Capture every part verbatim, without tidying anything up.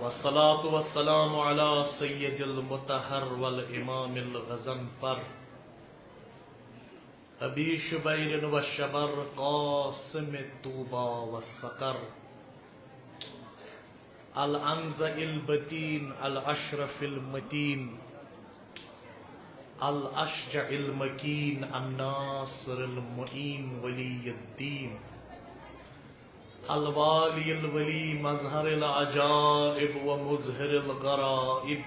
والصلاة والسلام على سيد المطهر والإمام الغضنفر، أبي شبير وشبر، قاسم طوبى وسقر، الأنزع البتين، الأشرف المتين، الأشجع المكين، الناصر المعين، ولي الدين، الوالي الولي، مظهر العجائب ومظهر الغرائب،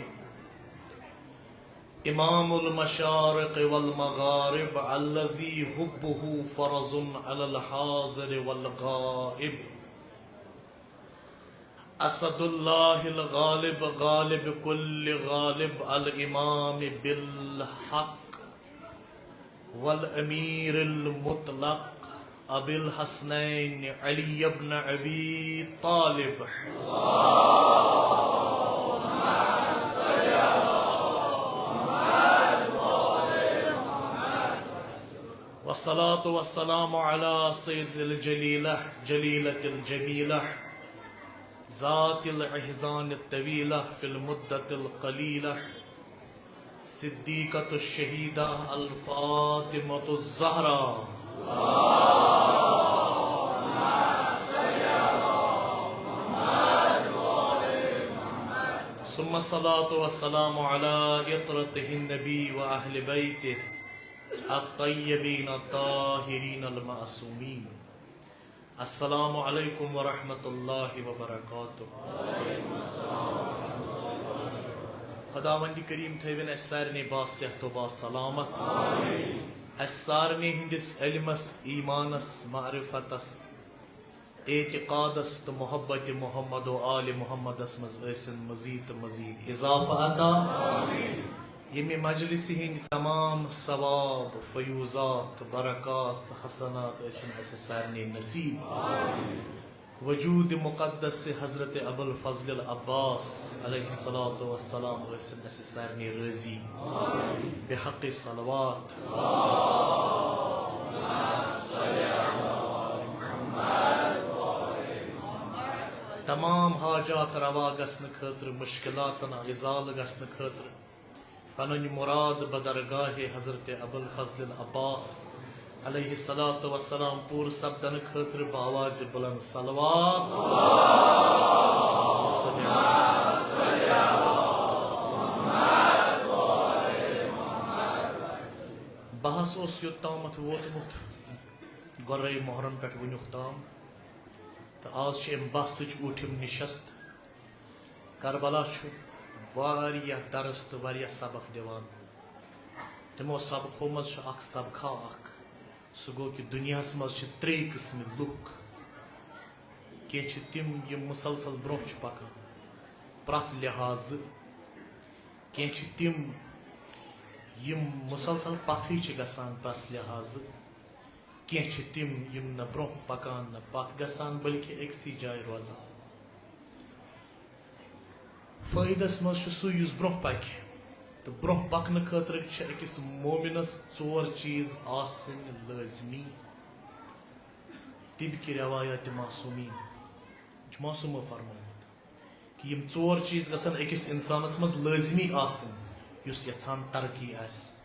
إمام المشارق والمغارب، الذي حبه فرض على الحاضر والغائب، أسد الله الغالب، غالب كل غالب، الإمام بالحق والأمير المطلق، أبي الحسنين علي بن أبي طالب. والصلاة والسلام على سيد الجليلة، جليلة الجميلة، ذات الأحزان الطويلة في المدة القليلة، صديقة الشهيدة الفاطمة الزهراء. ثم الصلاة والسلام على عترته النبي وأهل بيته الطيبين الطاهرين المعصومين. السلام عليكم ورحمة الله وبركاته. خداوند کریم تھٲوِن اسہِ سارنٕے باصحت و باسلامت۔ اسہِ سارنٕے ہٕنٛدِس علمس، ایمانس، معرفتس، اعتقادس تہٕ محبت محمد و آل محمدس منٛز ٲسِن مزید تہٕ مزید اضافہٕ عطا۔ ییٚمہِ مجلسہِ ہٕنٛدۍ تمام ثواب، فیوضات، برکات، حسنات ٲسِن اسہِ سارنٕے نصیب۔ وجود مقدس حضرت ابوالفضل العباس علیہ الصلوۃ والسلام ٲسِن اسہِ سارنٕے رٲضی۔ بحق صلوات۔ تمام حاجات روا گژھنہٕ خٲطرٕ، مشکلاتن ازالہٕ گژھنہٕ خٲطرٕ، پنٕنۍ مراد بدرگاہ حضرت ابوالفضل العباس علیہ الصلوۃ والسلام پوٗرٕ سپدنہٕ خٲطرٕ بآواز بلند صلوات۔ بہٕ حظ اوس یوٚت تامَتھ ووتمُت گۄڈَے محرم پٮ۪ٹھ وٕنیُک تام، تہٕ آز چھِ اَمہِ بَسٕچ اوٗٹھِم نِشست۔ کربلا چھُ واریاہ درس تہٕ واریاہ سبق دِوان۔ تِمو سبقو منٛز چھُ اکھ سبقا اکھ، سُہ گوٚو کہِ دُنیاہَس منٛز چھِ ترٛے قٕسمٕکۍ لُکھ۔ کینٛہہ چھِ تِم یِم مُسلسل برٛونٛہہ چھِ پکان پرٛٮ۪تھ لحاظہٕ، کینٛہہ چھِ تِم یِم مُسلسل پتھٕے چھِ گژھان پرٛٮ۪تھ لحاظہٕ، کینٛہہ چھِ تِم یِم نہ برٛونٛہہ پکان نہ پتھ گژھان، بلکہِ أکسٕے جایہِ روزان۔ فٲیدس منٛز چھُ سُے یُس برٛونٛہہ پکہِ، تہٕ برٛونٛہہ پکنہٕ خٲطرٕ چھِ أکِس مومنس ژور چیٖز آسٕنۍ لٲزمی۔ طب کہِ روایات معصومین چھُ معصومو فرمومُت کہِ یِم ژور چیٖز گژھن أکِس اِنسانَس منٛز لٲزمی آسٕنۍ، یُس یَژھان ترقی آسہِ،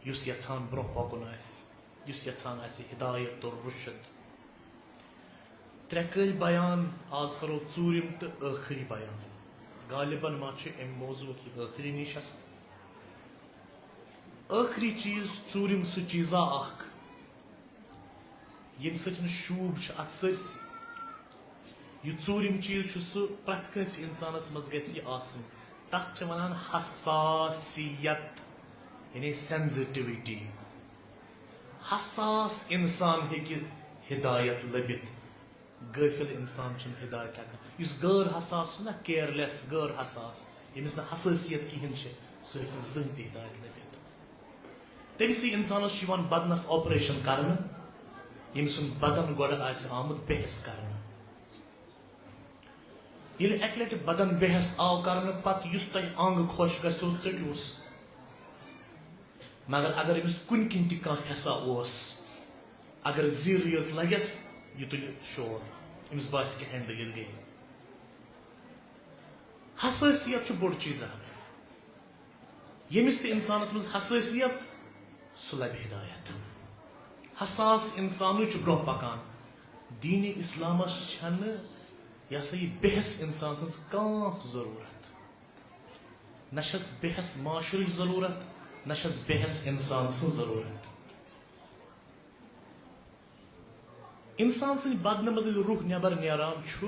یُس یَژھان برٛونٛہہ پَکُن آسہِ، یُس یَژھان آسہِ ہدایت تہٕ رُشد۔ ترٛےٚ کٔرۍ بیان، آز کَرو ژوٗرِم تہٕ ٲخری بیان۔ غالباً ما چھُ اَمہِ موضوعُک یہِ ٲخری نِشست۔ ٲخری چیٖز، ژوٗرِم سُہ چیٖزا اَکھ، ییٚمہِ سۭتۍ نہٕ شوٗب چھُ اَتھ سٲرسٕے۔ یہِ ژوٗرِم چیٖز چھُ سُہ، پرٛٮ۪تھ کٲنٛسہِ اِنسانَس منٛز گژھِ یہِ آسٕنۍ۔ تَتھ چھِ وَنان حساسیت، یعنی سینسٹیوٹی۔ حساس اِنسان ہیٚکہِ ہدایت لٔبِتھ، غٲفِل اِنسان چھُنہٕ ہدایت ہٮ۪کان۔ یُس غٲر حساس چھُ نہ، کیئرلیس، غٲر حساس، ییٚمِس نہٕ حساسیت کِہیٖنۍ چھِ، سُہ ہیٚکہِ نہٕ زٕہٕنۍ تہِ ہدایت لٔبِتھ۔ تٔمسٕے اِنسانَس چھُ یِوان بدنَس آپریشن کرنہٕ، ییٚمہِ سُنٛد بدن گۄڈٕ آسہِ آمُت بے حس کرنہٕ۔ ییٚلہِ اَکہِ لَٹہِ بدن بے حس آو کرنہٕ، پتہٕ یُس تۄہہِ انگ خۄش گژھیو، ژٔٹِوُس۔ مگر اگر أمِس کُنہِ کِنۍ تہِ کانٛہہ حصہ اوس، اگر زِر یٲژ لگٮ۪س، یہِ تُلہِ شور، أمِس باسہِ کہِ ہٮ۪نٛدٕ ییٚلہِ گٔے۔ حساسیت چھُ بوٚڑ چیٖز اکھ۔ ییٚمِس تہِ اِنسانَس منٛز حساسیت، سُہ لَبہِ ہدایت۔ حساس اِنسانٕے چھُ برٛونٛہہ پَکان۔ دیٖنِ اِسلامَس چھَنہٕ، یہِ ہسا یہِ، بحث اِنسان سٕنٛز کانٛہہ ضروٗرت۔ نہ چھَس بحث معاشرٕچ ضروٗرت، نہ چھَس بحث اِنسان سٕنٛز ضروٗرت۔ اِنسان سٕنٛدِ بدنہٕ منٛز ییٚلہِ روح نٮ۪بر نیران چھُ،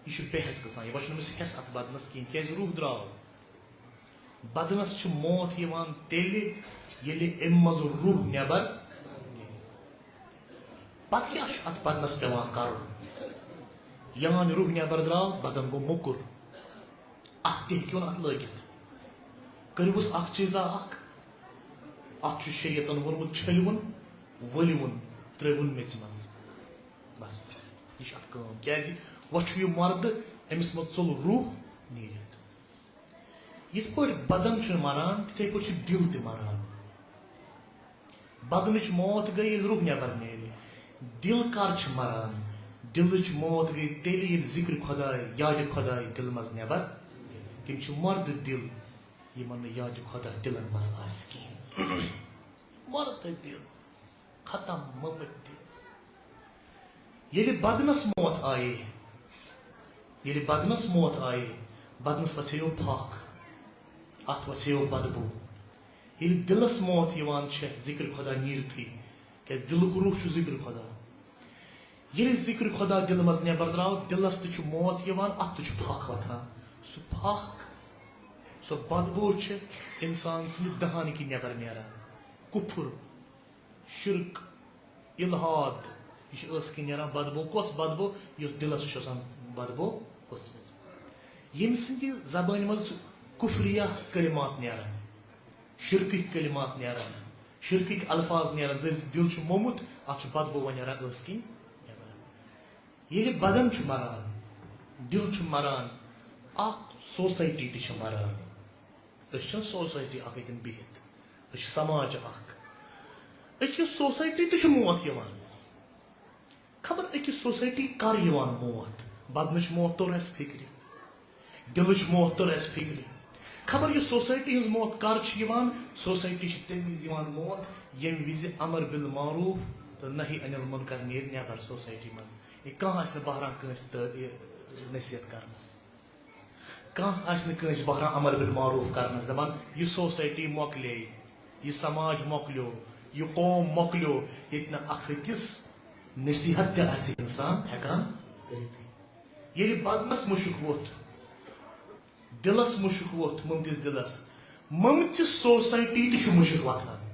یہِ چھُ بے حٮ۪س گژھان، یہِ وۄنۍ چھُنہٕ أمِس حٮ۪س اَتھ بدنَس کِہیٖنۍ، کیٛازِ روح درٛاو۔ بدنَس چھِ موت یِوان تیٚلہِ، ییٚلہِ اَمہِ منٛز روح نٮ۪بر نیرِ۔ پَتہٕ کیٛاہ چھُ اَتھ بدنَس پٮ۪وان کَرُن؟ یان روح نٮ۪بر درٛاو، بدن گوٚو موٚکُر۔ اَتھ تہِ ہیٚکِو نہٕ اَتھ لٲگِتھ۔ کٔرِوُس اَکھ چیٖزا اَکھ، اَتھ چھُ شریعتن ووٚنمُت چھٔلِوُن، ؤلِوُن، ترٛٲوُن میٚژِ منٛز۔ بس، یہِ چھِ اَتھ کٲم۔ کیٛازِ؟ وۄنۍ چھُ یہِ مردٕ، أمِس منٛز ژوٚل روح نیٖرِتھ۔ یِتھ پٲٹھۍ بدن چھُنہٕ مران، تِتھَے پٲٹھۍ چھُ دِل تہِ مران۔ بدنٕچ موت گٔے، ییٚلہِ روح نٮ۪بر نیرِ۔ دِل کر چھُ مران؟ دِلٕچ موت گٔے تیٚلہِ، ییٚلہِ ذِکرِ خۄداے، یادِ خۄداے دِلہٕ منٛز نٮ۪بر نیرِ۔ تِم چھِ مردٕ دِل، یِمن نہٕ یادِ خۄدا دِلن منٛز آسہِ کِہیٖنۍ۔ مردٕ دِل۔ ختم، مٔمٕتۍ تہِ۔ ییٚلہِ بدنس موت آیے، ییٚلہِ بدنس موت آیے، بدنس وژھیو پھکھ، اتھ وژھیو بدبو۔ ییٚلہِ دِلس موت یِوان چھےٚ ذِکرِ خۄدا نیٖرتھٕے، کیٛازِ دِلُک روح چھُ ذِکرِ خۄدا۔ ییٚلہِ ذِکرِ خۄدا دِلہٕ منٛز نٮ۪بر درٛاو، دِلس تہِ چھُ موت یِوان، اتھ تہِ چھُ پھکھ وۄتھان۔ سُہ پھکھ، سۄ بدبو چھِ انسان سٕنٛدِ دہانہٕ کِنۍ نٮ۪بر نیران۔ کُفر، شرک، الحاد، یہِ چھِ ٲسہٕ کِنۍ نیران بدبو۔ کۄس بدبو؟ یۄس دِلس چھِ آسان بدبو ؤژھمٕژ۔ ییٚمہِ سٕنٛدِ زبٲنۍ منٛز کُفریہ کلمات نیران، شرکٕکۍ کلمات نیران، شرکٕکۍ الفاظ نیران، زِ دِل چھُ موٚمُت، اتھ چھُ بدبو وۄنۍ نیران ٲسہٕ کِنۍ نیران۔ ییٚلہِ بدن چھُ مران، دِل چھُ مران، اکھ سوسایٹی تہِ چھِ مران۔ أسۍ چھِنہٕ سوسایٹی اکھ أکِن بِہِتھ، أسۍ چھِ سماج اکھ۔ أکِس سوسایٹی تہِ چھُ موت یِوان۔ خبر أکِس سوسایٹی کر یِوان موت؟ بدنٕچ موت توٚر اَسہِ فِکرِ، دِلٕچ موت توٚر اَسہِ فِکرِ۔ خبر یہِ سوسایٹی ہٕنٛز موت کر چھِ یِوان؟ سوسایٹی چھِ تَمہِ وِزِ یِوان موت، ییٚمہِ وِزِ امر بالمعروف تہٕ نہی عن المنکر نیرِ نٮ۪بر سوسایٹی منٛز۔ یہِ کانٛہہ آسہِ نہٕ بہران کٲنٛسہِ تہٕ یہِ نصیحت کرنس۔ کانٛہہ آسہِ نہٕ کٲنٛسہِ بہران امر بالمعروف کرنس، دپان، یہِ سوسایٹی مۄکلے، یہِ سماج مۄکلیو، یہِ قوم مۄکلیو، ییٚتہِ نہٕ اکھ أکِس نصیحت تہِ آسہِ انسان ہٮ۪کان کٔرِتھ۔ ییٚلہِ بدنس مُشُک ووٚتھ، دِلس مُشُک ووٚتھ، مٔمتِس دِلس، مٔمژِ سوسایٹی تہِ چھُ مُشُک وۄتھان۔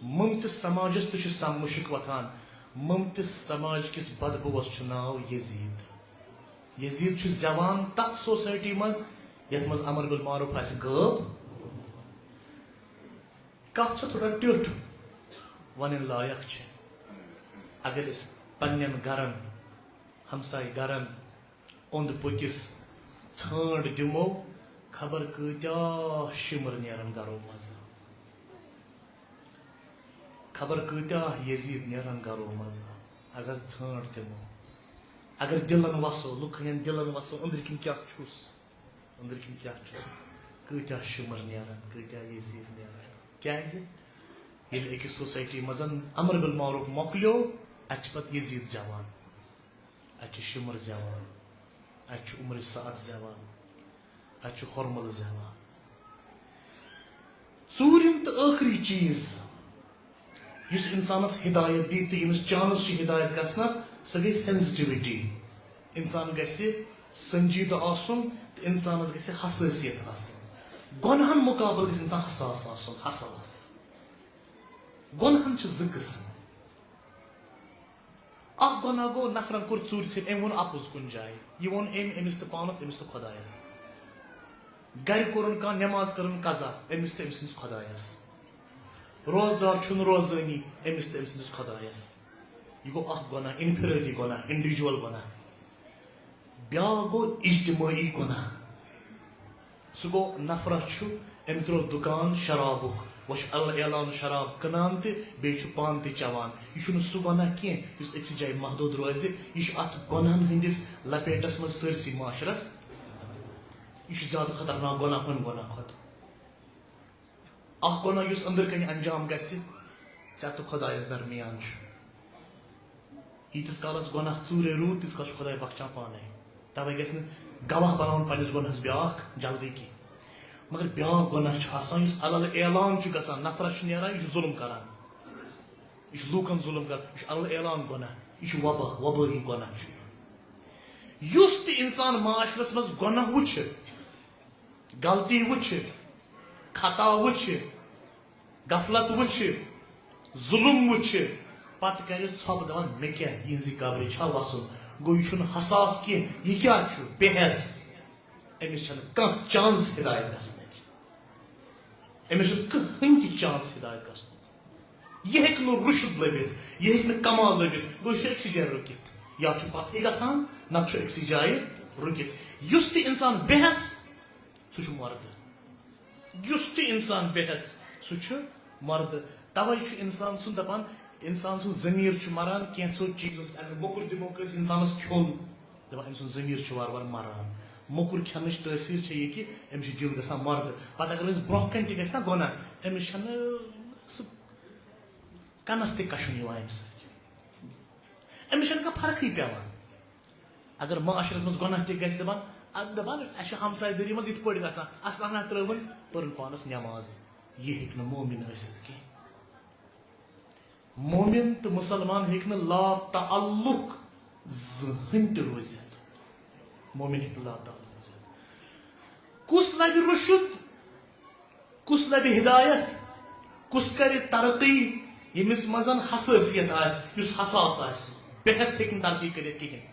مٔمژِ سماجس تہِ چھُ سم-، مُشُک وۄتھان۔ مٔمتِس سماج کِس بدبووس چھُ ناو یزید۔ یزید چھُ زٮ۪وان تتھ سوسایٹی منٛز، یتھ منٛز امر بالمعروف آسہِ غٲب۔ کتھ چھِ تھوڑا ٹیوٚٹھ ونٕنۍ لایق چھِ۔ اگر أسۍ پننٮ۪ن گرن، ہمسایہِ گرن، اوٚنٛد پٔکِس ژھانٛڈ دِمو، خبر کۭتیاہ شِمر نیرن گرو منٛز۔ خبر کۭتیاہ یزید نیرن گرو منٛز، اگر ژھانٛڈ دِمو۔ اگر دِلن وسو، لُکن ہٕنٛدٮ۪ن دِلن وسو، أنٛدرۍ کِنۍ کیٛاہ چھُس، أنٛدرۍ کِنۍ کیٛاہ چھُس، کۭتیاہ شِمر نیرن، کۭتیاہ یزید نیرن۔ کیٛازِ؟ ییٚلہِ أکِس سوسایٹی منٛز امر بالمعروف مۄکلیو، اتہِ چھِ پتہٕ یزید زٮ۪وان۔ اتہِ چھُ شِمر زٮ۪وان، اتہِ چھُ عمر سعد زٮ۪وان، اتہِ چھُ ہۄرمل زٮ۪وان۔ ژوٗرِم تہٕ ٲخری چیٖز، یُس انسانس ہدایت دی تہٕ ییٚمِس chance چھُ ہدایت گژھنس، سۄ گٔے sensitivity۔ انسان گژھِ سنجیدٕ آسُن تہٕ انسانس گژھِ حساسیت آسٕنۍ۔ گۄنہن مقابل گژھِ انسان حساس آسُن، حساس۔ گۄنہن چھِ زٕ قٕسم۔ اکھ گۄناہ گوٚو، نفرن کوٚر ژوٗرِ سۭتۍ، أمۍ ووٚن اپُز کُنہِ جایہِ۔ یہِ ووٚن أمۍ، أمِس تہٕ پانس، أمِس تہٕ خۄدایس۔ گرِ کوٚرُن کانٛہہ، نٮ۪ماز کٔرٕن قضا، أمِس تہٕ أمۍ سٕنٛدِس خۄدایس۔ روزدار چھُنہٕ روزٲنی، أمِس تہٕ أمۍ سٕنٛدِس خۄدایس۔ یہِ گوٚو اکھ گۄناہ، انفرٲدی گۄناہ، individual گۄناہ۔ بیٛاکھ گوٚو اجتمٲعی گۄناہ۔ سُہ گوٚو، نفرس چھُ، أمۍ ترٛوو دُکان شرابُک، چھُ الاعلان شراب کٕنان تہِ، بیٚیہِ چھُ پانہٕ تہِ چٮ۪وان۔ یہِ چھُنہٕ سُہ گۄناہ کینٛہہ یُس أکسٕے جایہِ محدوٗد روزِ۔ یہِ چھُ اَتھ گۄناہَن ہٕنٛدِس لپیٹَس منٛز سٲرسٕے معاشرَس۔ یہِ چھُ زیادٕ خطرناک گۄناہ کُنہِ گۄناہ کھۄتہٕ۔ اَکھ گۄناہ یُس أنٛدرٕ کَنہِ انجام گژھِ، ژےٚ تہٕ خۄدایَس درمیان چھُ۔ ییٖتِس کالَس گۄناہ ژوٗرے روٗد، تیٖتِس کالَس چھُ خۄداے بخچان پانَے۔ تَوَے گژھِ نہٕ گواہ بَناوُن پنٛنِس گۄناہَس بیٛاکھ جلدی کینٛہہ۔ مگر بیٛاکھ گۄناہ چھُ آسان، یُس علل اعلان چھُ گژھان، نفرت چھُ نیران، یہِ چھُ ظُلُم کران۔ یہِ چھُ لوٗکَن ظُلُم کران، یہِ چھُ علل اعلان گۄناہ، یہِ چھُ وبا، وبٲیی گۄناہ چھُ۔ یُس تہِ اِنسان معاشرَس منٛز گۄناہ وٕچھِ، غلطی وٕچھِ، خطا وٕچھِ، غفلت وٕچھِ، ظُلُم وٕچھِ، پتہٕ کرِ ژھۄپہٕ دَپان، "مےٚ کیٛاہ، یِہٕنٛزٕے قبرِ چھا وَسُن؟" گوٚو، یہِ چھُنہٕ حساس کینٛہہ، یہِ کیٛاہ چھُ؟ بے حٮ۪س۔ أمِس چھَنہٕ کانٛہہ chance ہدایت گژھنٕچ۔ أمِس چھُنہٕ کٕہٕنۍ تہِ chance ہدایت گژھنُک۔ یہِ ہیٚکہِ نہٕ رُشد لٔبِتھ، یہِ ہیٚکہِ نہٕ کمال لٔبِتھ، گوٚو، یہِ چھُ أکسٕے جایہِ رُکِتھ۔ یا چھُ پتہٕے گژھان، نتہٕ چھُ أکسٕے جایہِ رُکِتھ۔ یُس تہِ اِنسان بے حٮ۪س، سُہ چھُ مردٕ۔ یُس تہِ اِنسان بے حٮ۪س، سُہ چھُ مردٕ۔ تَوَے چھُ اِنسان سُنٛد دَپان، اِنسان سُنٛد ضمیٖر چھُ مَران کینٛژھو چیٖزو سۭتۍ۔ اگر موٚکُر دِمو کٲنٛسہِ اِنسانَس کھیوٚن، دَپان، أمۍ سُنٛد ضمیٖر چھُ وارٕ وارٕ مَران۔ موٚکُر کھٮ۪نٕچ تٲثیٖر چھےٚ یہِ کہِ أمِس چھُ دِل گژھان مردٕ۔ پَتہٕ اگر أمِس برٛونٛہہ کَنہِ تہِ گژھِ نا گۄناہ، أمِس چھَنہٕ سُہ کَنَس تہِ کَشُن یِوان اَمہِ سۭتۍ۔ أمِس چھَنہٕ کانٛہہ فرقٕے پٮ۪وان۔ اگر معاشرس منٛز گۄناہ تہِ گژھِ، دپان، ادٕ دپان، اسہِ چھُ ہمسایہِ دٲری منٛز یِتھ پٲٹھۍ گژھان، اصلہٕ ہنا ترٲوٕن، پٔرٕن پانس نٮ۪ماز۔ یہِ ہیٚکہِ نہٕ مومن ٲسِتھ کینٛہہ۔ مومن تہٕ مُسلمان ہیٚکہِ نہٕ لا تعلق زٕہٕنۍ تہِ روٗزِتھ۔ مومن ہیٚکہِ نہٕ لا تعلق روٗزِتھ۔ کُس لبہِ رُشد؟ کُس لبہِ ہدایت؟ کُس کرِ ترقی؟ ییٚمِس منٛز حساسیت آسہِ، یُس حساس آسہِ، بحث ہیٚکہِ نہٕ ترقی کٔرِتھ کِہیٖنۍ۔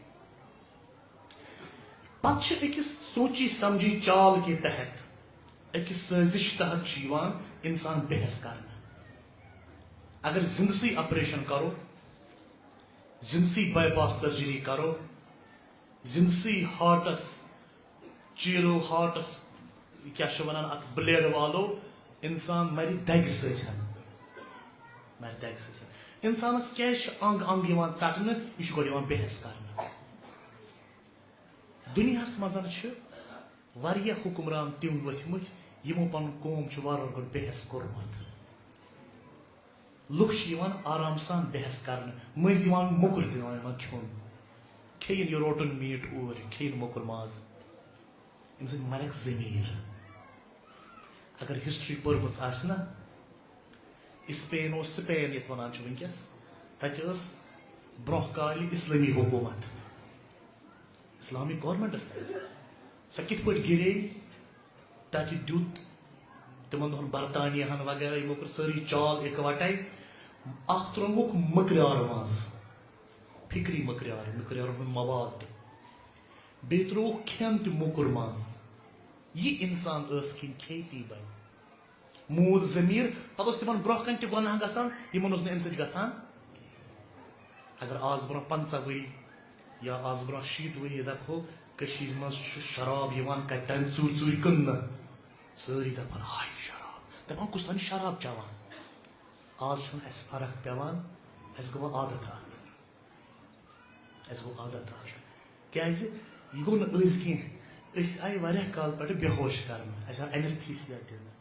پتہٕ چھِ أکِس سوچی سمجھی چال کے تحت، أکِس سٲزِش تحت چھُ یِوان اِنسان بحث کرنہٕ۔ اگر زِندٕ سٕے آپریشن کرو، زِندٕ سٕے باے پاس سرجری کرو، زِندٕ سٕے ہارٹس چیٖرو، ہارٹس کیٛاہ چھِ وَنان اَتھ، بلیڈ والو، اِنسان مَرِ دَگہِ سۭتۍ۔ مَرِ دَگہِ سۭتۍ۔ اِنسانَس کیٛازِ چھِ انٛگ انٛگ یِوان ژَٹنہٕ؟ یہِ چھُ گۄڈٕ یِوان بحث کرنہٕ۔ دُنیاہَس منٛز چھِ واریاہ حُکمران تِم ؤتھۍ مٕتۍ، یِمو پَنُن قوم چھُ وارٕ وارٕ گۄڈٕ بحث کوٚرمُت۔ لُکھ چھِ یِوان آرام سان بحث کرنہٕ، مٔنٛزۍ یِوان موٚکُر دِوان یِمن کھیوٚن۔ کھیٚیِن یہِ روٹن میٖٹ اوٗرۍ، کھیٚیِن موٚکُر ماز۔ اَمہِ سۭتۍ مرکھ ضمیٖر۔ اگر ہسٹری پٔرمٕژ آسہِ نا، اسپین اوس سپین یَتھ وَنان چھِ وٕنکیٚس، تَتہِ ٲس برٛونٛہہ کالہِ اسلٲمی حکوٗمت، اسلامک گورنمنٹ ٲس تَتہِ۔ سۄ کِتھ پٲٹھۍ گِرے؟ تَتہِ دیُت تِمن دۄہن برطانیہن وغیرہ، یِمو کٔر سٲرٕے چال اِکوٹے۔ اکھ ترٛووُکھ مٔکریار منٛز، فکری مٔکریار، مٔکریارُک مواد۔ بیٚیہِ ترٛووُکھ کھٮ۪ن تہِ موٚکُر منٛز۔ یہِ انسان ٲس کھٮ۪ن کھیتی بنہِ۔ موٗد ضمیٖر، پتہٕ اوس تِمن برٛونٛہہ کنہِ تہِ گۄناہ گژھان، یِمن اوس نہٕ امہِ سۭتۍ گژھان۔ اگر آز برٛونٛہہ پنٛژاہ ؤری یا آز برٛونٛہہ شیٖتھ ؤری دپہو، کٔشیٖرِ منٛز چھُ شراب یِوان کتہِ تام ژوٗرِ ژوٗرِ کٕننہٕ، سٲری دپان، "ہاے شراب"، دپان، "کُس تام چھُ شراب چٮ۪وان؟" آز چھنہٕ اسہِ فرق پٮ۪وان، اسہِ گوٚو عادت اتھ۔ اسہِ گوٚو عادت اتھ۔ کیازِ؟ یہِ گوٚو نہٕ أزۍ کینٛہہ۔ أسۍ آیہِ واریاہ کال پٮ۪ٹھٕ بے ہوش کرنہٕ۔ اسہِ آو anesthesia دِنہٕ۔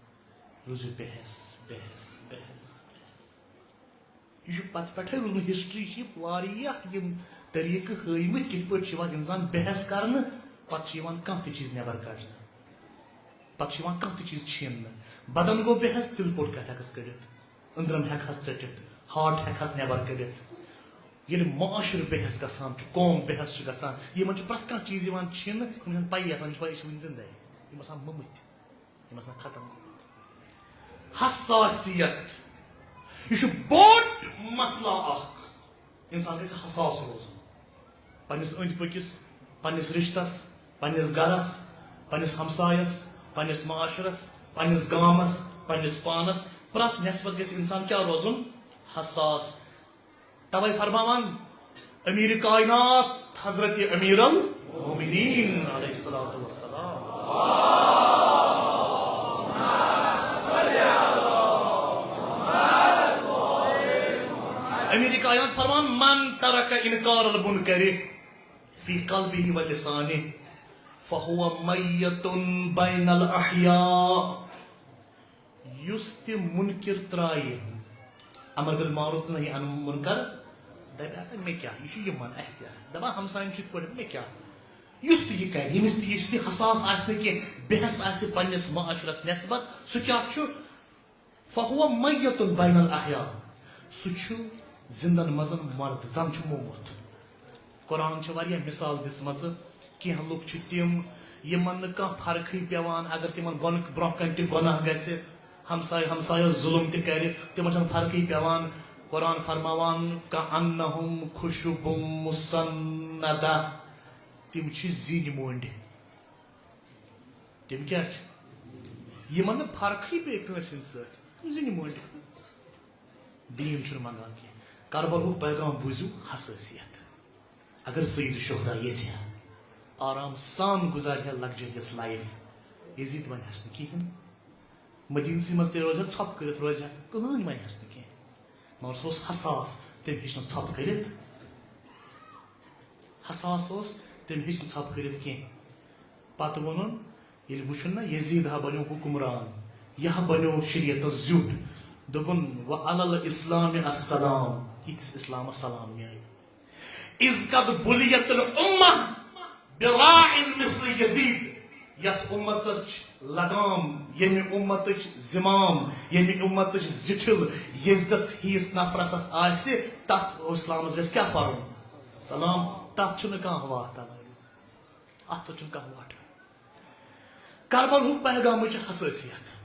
روٗزِو بے حٮ۪س، بے حٮ۪س، بے حٮ۪س، بے حٮ۪س۔ یہِ چھُ پتہٕ پٮ۪ٹھے روٗدمُت، ہسٹری چھِ واریاہ یِم طریٖقہٕ ہٲومٕتۍ، کِتھ پٲٹھۍ چھُ یِوان انسان بحث کرنہٕ، پتہٕ چھُ یِوان کانٛہہ تہِ چیٖز نٮ۪بر کڑنہٕ، پتہٕ چھُ یِوان کانٛہہ تہِ چیٖز چھیننہٕ۔ بدن گوٚو بحث، تِلہٕ پوٚٹ کتہِ ہٮ۪کس کٔڑِتھ، أنٛدرم ہٮ۪کہٕ ہس ژٔٹِتھ، ہارٹ ہٮ۪کہٕ ہس نٮ۪بر کٔڑِتھ۔ ییٚلہِ معاشرٕ بحث گژھان چھُ، قوم بحث چھُ گژھان، یِمن چھُ پرٛٮ۪تھ کانٛہہ چیٖز یِوان چھیننہٕ، یِم چھِنہٕ پَیی آسان، یِم چھِ پَے أسۍ چھِ وٕنہِ زِندَے، یِم آسان مٔمٕتۍ۔ یِم آسان ختم گٔمٕتۍ۔ حساسیت، یہِ چھُ بوٚڑ مسلہٕ اکھ۔ انسان گژھِ حساس روزُن۔ پننِس أنٛدۍ پٔکِس، پننِس رشتس، پننِس گرس، پننِس ہمسایس، پننِس معاشرس، پننِس گامس، پننِس پانس، پرٛٮ۪تھ نسبت گژھِ انسان کیٛاہ روزُن؟ حساس۔ توے فرماوان امیر کائنات حضرت امیر المومنین علیہ الصلوۃ والسلام۔ امریکہ آیان فرمان، من ترک انکار المنکر فی قلبہ و لسانہ فہو میت بین الاحیاء۔ یُس تہِ منکر ترایہِ امر بالمعروف نہی عن المنکر، دپہِ ہا تہٕ مےٚ کیٛاہ، یہِ چھُ یِمن، اسہِ کیٛاہ، دپان ہمساین چھُ یِتھ پٲٹھۍ، مےٚ کیٛاہ۔ یُس تہِ یہِ کرِ، ییٚمِس تہِ یُس تہِ حساس آسہِ نہٕ کینٛہہ، بحث آسہِ پننِس معاشرس نسبت، سُہ کیٛاہ چھُ؟ فہو میت بین الاحیاء۔ سُہ چھُ زندن منٛز مرد، زن چھُ مومُت۔ قرآن چھِ واریاہ مثال دِژمَژٕ۔ کینٛہہ لُکھ چھِ تِم، یِمن نہٕ کانٛہہ فرقٕے پٮ۪وان، اگر تِمن بۄنہٕ برٛونٛہہ کنہِ تہِ گۄناہ گژھِ، ہمسایہِ ہمسایس ظلم تہِ کرِ، تِمن چھنہٕ فرقٕے پٮ۪وان۔ قرآن فرماوان، کأنہم خشب مسندہ، تِم چھِ زِنۍ مۄنٛڈۍ۔ تِم کیٛاہ چھِ؟ یِمن نہٕ فرقٕے پیٚیہِ کٲنٛسہِ ہٕنٛدِ سۭتۍ۔ تِم زِنہِ مٔنٛڈۍ۔ دیٖن چھُنہٕ منٛگان کینٛہہ۔ کربلہُک پیغام بوٗزِو، حسٲسیت۔ اگر سید الشہدا یژھِ ہا، آرام سان گُزارِ ہا luxurious life۔ یزید ونہِ ہس نہٕ کِہیٖنۍ۔ مدیٖنسٕے منٛز تہِ روزِ ہا، ژھۄپہٕ کٔرِتھ روزِ ہا، کٕہٕنۍ ونہِ ہس نہٕ کینٛہہ۔ مگر سُہ اوس حساس، تٔمۍ ہیٚچھ نہٕ ژھۄپہٕ کٔرِتھ۔ حساس اوس، تٔمۍ ہیٚچھ نہٕ ژھۄپہٕ کٔرِتھ کینٛہہ۔ پتہٕ ووٚنُن، ییٚلہِ وٕچھُن نہ یزید ہا بنیو حکمران، یہِ ہا بنیو شریعتس زیُٹھ، دوٚپُن، وعلی الاسلام السلام، یِتھِس اسلامس سلام میلہِ۔ اذ قد بلیت الامہ براع مثل یزید، یتھ امتس چھِ لگام، ییٚمہِ امتٕچ زمام، ییٚمہِ امتٕچ زِٹھِل یزدس ہِوِس نفرس آسہِ، تتھ اسلامس گژھِ کیٛاہ پرُن؟ سلام۔ تتھ چھُنہٕ کانٛہہ واتھ تلان۔ اتھ سۭتۍ چھُنہٕ کانٛہہ وٹھ۔ کربلہُک پیغامٕچ حسٲسیت۔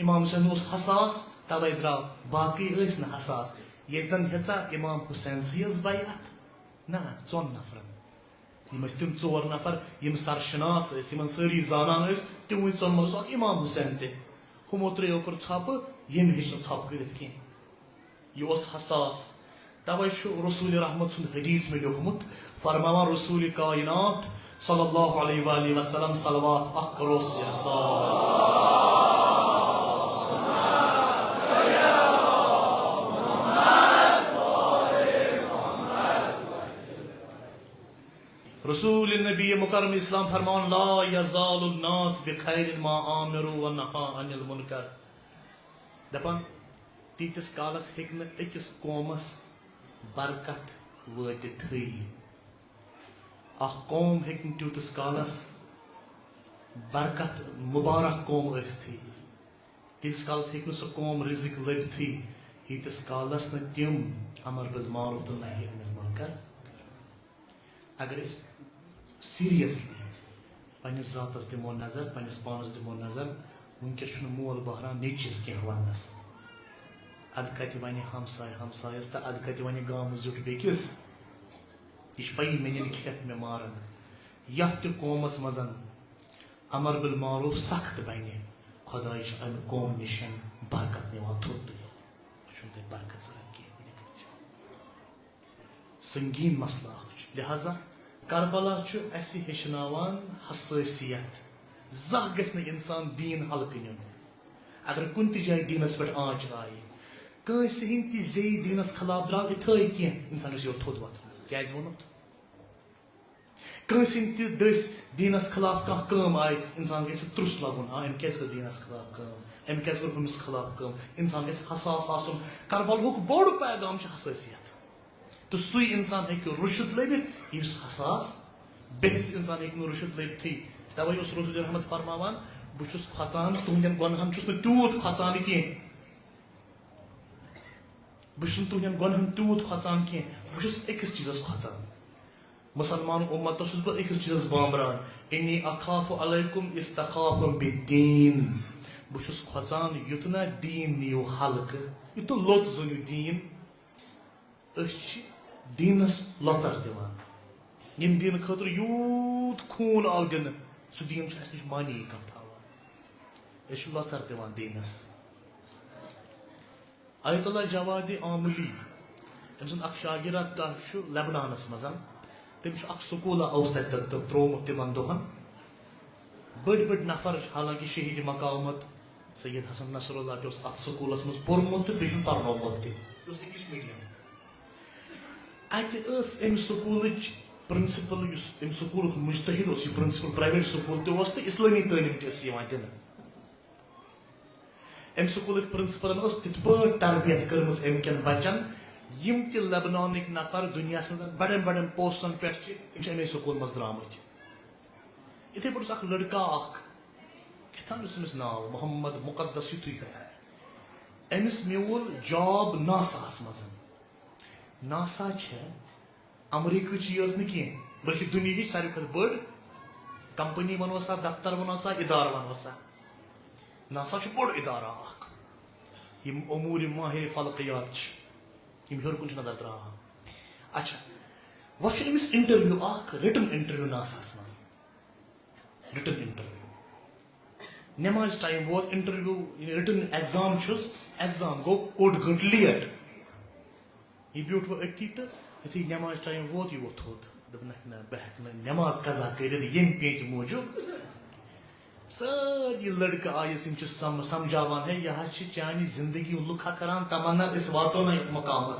امام حسین اوس حساس، توے درٛاو، باقٕے ٲسۍ نہٕ حساس۔ یزدن ہیژا امام حسین سٕے یٲژ بیعت؟ نہ، ژۄن نفرن۔ یِم ٲسۍ تِم ژور نفر، یِم سرشناس ٲسۍ، یِمن سٲری زانان ٲسۍ، تِموٕے ژۄن منٛز اوس اکھ امام حسین تہِ۔ ہُمو ترٛیٚیو کوٚر ژھۄپہٕ، ییٚمۍ ہیٚچھ نہٕ ژھۄپہٕ کٔرِتھ کینٛہہ۔ یہِ اوس حساس۔ توے چھُ رسول رحمت سُنٛد حدیث مےٚ لیوٚکھمُت، فرماوان رسول کائنات صلی اللہ علیہ وآلہ وسلم، صلوات اکھ کرو سا۔ رسول نبی مکرم اسلام فرماوان، لا یزال الناس بخیر ما آمروا و نہا عن المنکر۔ دپان، تیٖتِس کالس ہیٚکہِ نہٕ أکِس قومس برکت وٲتِتھٕے۔ اکھ قوم ہیٚکہِ نہٕ تیوٗتِس کالس برکت مبارک قوم ٲسِتھٕے۔ تیٖتِس کالس ہیٚکہِ نہٕ سۄ قوم رزق لٔبتھٕے، ییٖتِس کالس نہٕ تِم امر بالمعروف تہٕ نہی عن المنکر۔ اگر أسۍ seriously پننِس ذاتس دِمو نظر، پننِس پانس دِمو نظر، وٕنکیٚس چھُنہٕ مول بہران نیٚچوِس کینٛہہ وننس۔ ادٕ کتہِ ونہِ ہمساے ہمسایس تہٕ ادٕ کتہِ ونہِ گامہٕ زیُٹھ بیٚکِس؟ یہِ چھِ پَیی مےٚ نِن کھٮ۪تھ، مےٚ مارن۔ یتھ تہِ قومس منٛز امر بالمعروف سخت بنہِ، خداے چھُ امہِ قوم نِش برکت نِوان تھوٚد تُلِتھ۔ وۄنۍ چھُنہٕ تۄہہِ برکت ضوٚرتھ کینٛہہ، یہِ کٔرِو۔ سنگین مسلہٕ اکھ چھُ۔ لہذا کربلا چھُ اسہِ ہیٚچھناوان حسٲسیت۔ زانٛہہ گژھِ نہٕ انسان دیٖن ہلکہٕ نیُن۔ اگر کُنہِ تہِ جایہِ دیٖنس پٮ۪ٹھ آنچ آیہِ، کٲنٛسہِ ہٕنٛدۍ تہِ زیٚیہِ دیٖنس خلاف درٛاو یِتھٲے کینٛہہ، انسان گژھِ یورٕ تھوٚد وۄتھُن۔ کیٛازِ ووٚنُتھ؟ کٲنٛسہِ ہٕنٛدۍ تہِ دٔسۍ دیٖنس خلاف کانٛہہ کٲم آیہِ، انسان گژھِ ترُس لگُن، آ، أمۍ کیٛازِ کٔر دیٖنس خلاف کٲم؟ أمۍ کیٛازِ کٔر ہُمِس خلاف کٲم؟ انسان گژھِ حساس آسُن۔ کربلہُک بوٚڑ پیغام چھُ حسٲسیت۔ تہٕ سُے انسان ہیٚکہِ رُشد لٔبِتھ، یُس حساس، بے حس انسان ہیٚکہِ نہٕ رُشد لٔبتھٕے۔ توے اوس رسول رحمت فرماوان، بہٕ چھُس کھۄژان، تُہنٛدٮ۪ن گۄنہن چھُس نہٕ تیوٗت کھۄژان کینٛہہ۔ بہٕ چھُس نہٕ تُہنٛدٮ۪ن گۄنہن تیوٗت کھۄژان کینٛہہ، بہٕ چھُس أکِس چیٖزس کھۄژان۔ مُسلمان اُمتس چھُس بہٕ أکِس چیٖزس بامبران، انی اخاف علیکم استخافم بالدین۔ بہٕ چھُس کھۄژان یُتھ نہ دیٖن نِیِو ہلکہٕ، یُتھ نہٕ لوٚت زٲنِو دیٖن۔ أسۍ چھِ دیٖنس لۄژر دِوان۔ ییٚمہِ دیٖنہٕ خٲطرٕ یوٗت خوٗن آو دِنہٕ، سُہ دیٖن چھُ اَسہِ نِش معنی کانٛہہ تھاوان۔ أسۍ چھِ لۄژر دِوان دیٖنس۔ آیت اللہ جوادِ آملی، أمۍ سُنٛد اکھ شاگرد چھُ لبنانس منٛز۔ تٔمۍ چھُ اکھ سکوٗل اوس تتہِ تہٕ ترٛوومُت تِمن دۄہن۔ بٔڑۍ بٔڑۍ نفر، حالانکہ شہیٖد مقامت سید حسن نصر اللہ تہِ اوس اتھ سکوٗلس منٛز پوٚرمُت تہٕ بیٚیہِ چھُن پرنومُت تہِ۔ یہِ اوس English medium۔ اتہِ ٲس امہِ سکوٗلٕچ پرنسپل، یُس امہِ سکوٗلُک مُجتہِد اوس، یہِ پرنسپل پرایویٹ سکوٗل تہِ اوس تہٕ اسلٲمی تعلیٖم تہِ ٲس یِوان دِنہٕ۔ امہِ سکوٗلٕکۍ پرنسپلن ٲس تِتھ پٲٹھۍ تربیت کٔرمٕژ امہِ کٮ۪ن بچن، یِم تہِ لبنانٕکۍ نفر دُنیاہس منٛز بڑٮ۪ن بڑٮ۪ن پوسٹن پٮ۪ٹھ چھِ، تِم چھِ امے سکوٗل منٛز درٛامٕتۍ۔ یِتھے پٲٹھۍ اوس اکھ لڑکہٕ اکھ، کیٛاہ تام اوس أمِس ناو، محمد مقدس یُتھُے۔ أمِس میوٗل جاب ناساہس منٛز۔ ناسا چھےٚ امریکہٕچی یٲژ نہٕ کینٛہہ، بلکہِ دُنیہٕچ ساروی کھۄتہٕ بٔڑ کمپنی ونو سا، دفتر ونو سا، ادارٕ ونو سا۔ ناسا چھُ بوٚڑ ادارٕ اکھ۔ یِم امور ماہر فلکیات چھِ، یِم ہیوٚر کُن چھِ نظر تراوان۔ اچھا، وۄنۍ چھُ أمِس انٹرویو اکھ، رِٹن انٹرویو ناساہس منٛز۔ Written interview. نماز ٹایم ووت، انٹرویو، یعنی رِٹن ایگزام چھُس، ایگزام گوٚو اوٚڑ گٲنٛٹہٕ لیٹ۔ یہِ بیوٗٹھ وۄنۍ أتی تہٕ یُتھُے نماز ٹایم ووت، یہِ ووٚتھ تھوٚد۔ دوٚپنَکھ، "نہ، بہٕ ہٮ۪کہٕ نہٕ نماز قضا کٔرِتھ ییٚمہِ پیٚنٛتہِ موٗجوٗب۔" سٲری لڑکہٕ آیَس، یِم چھِ سم-، سمجھاوان، "ہے، یہِ حظ چھِ چانہِ زندگی ہُنٛد لُکھا کران تمنا، أسۍ واتو نہٕ یَتھ مقامَس۔"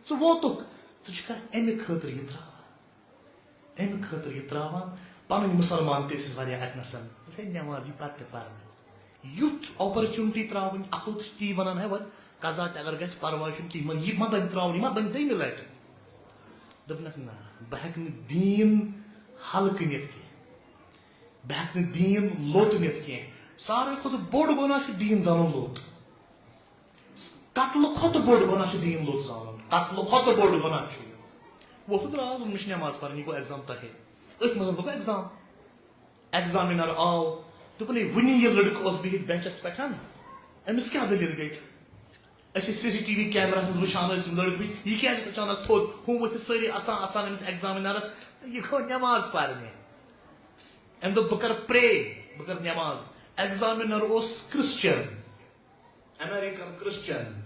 ژٕ ووتُکھ، ژٕ چھُکھا اَمہِ خٲطرٕ یہِ ترٛاوان؟ اَمہِ خٲطرٕ یہِ ترٛاوان، پنٕنۍ مُسلمان تہِ ٲسِس واریاہ اَتہِ نَسَن۔ أسۍ ہے نٮ۪مازی پَتہٕ تہِ پَرنہِ۔ یُتھ opportunity ترٛاوٕنۍ، عقل تہِ چھِ تی وَنان، ہے وَلہٕ قضا تہِ اگر گژھِ، پَرواے چھُنہٕ کِہیٖنۍ، وَلہٕ یہِ ما بَنہِ ترٛاوُن، یہِ ما بَنہِ دوٚیمہِ لَٹہِ۔ دوٚپنَکھ، "نہ، بہٕ ہٮ۪کہٕ نہٕ دیٖن ہلکہٕ نِتھ کینٛہہ۔ بہٕ ہٮ۪کہٕ نہٕ دیٖن لوٚت نِتھ کینٛہہ۔ ساروٕے کھۄتہٕ بوٚڑ گۄناہ چھُ دیٖن زانُن لوٚت۔" قتلہٕ کھۄتہٕ بوٚڑ گۄناہ چھُ دیٖن لوٚت زانُن۔ قتلہٕ کھۄتہٕ بوٚڑ گۄناہ چھُ یہِ۔ ووٚتھُن درٛاو، دوٚپُن، "مےٚ چھِ نٮ۪ماز پَرٕنۍ، یہِ گوٚو ایگزام تۄہے۔" أتھۍ منٛز لوٚگُن ایگزام۔ ایگزامینر آو، دوٚپُن، "ہے، وُنی یہِ لٔڑکہٕ اوس بِہِتھ بینچَس پٮ۪ٹھ، أمِس کیٛاہ دٔلیٖل گٔے؟" أسۍ ٲسۍ سی سی ٹی وی کیمراہَس منٛز وٕچھان ٲسۍ یِم لٔڑکہٕ بِہِتھ، یہِ کیٛازِ چھُ اچانک تھوٚد؟ ہُم ؤتھِتھ سٲری اَسان اَسان أمِس ایگزامینرَس، تہٕ یہِ گوٚو نٮ۪ماز پَرنہِ۔ أمۍ دوٚپ، "بہٕ کَرٕ پرٛے، بہٕ کَرٕ نٮ۪ماز۔" ایگزامینر اوس کرسچن۔ American Christian.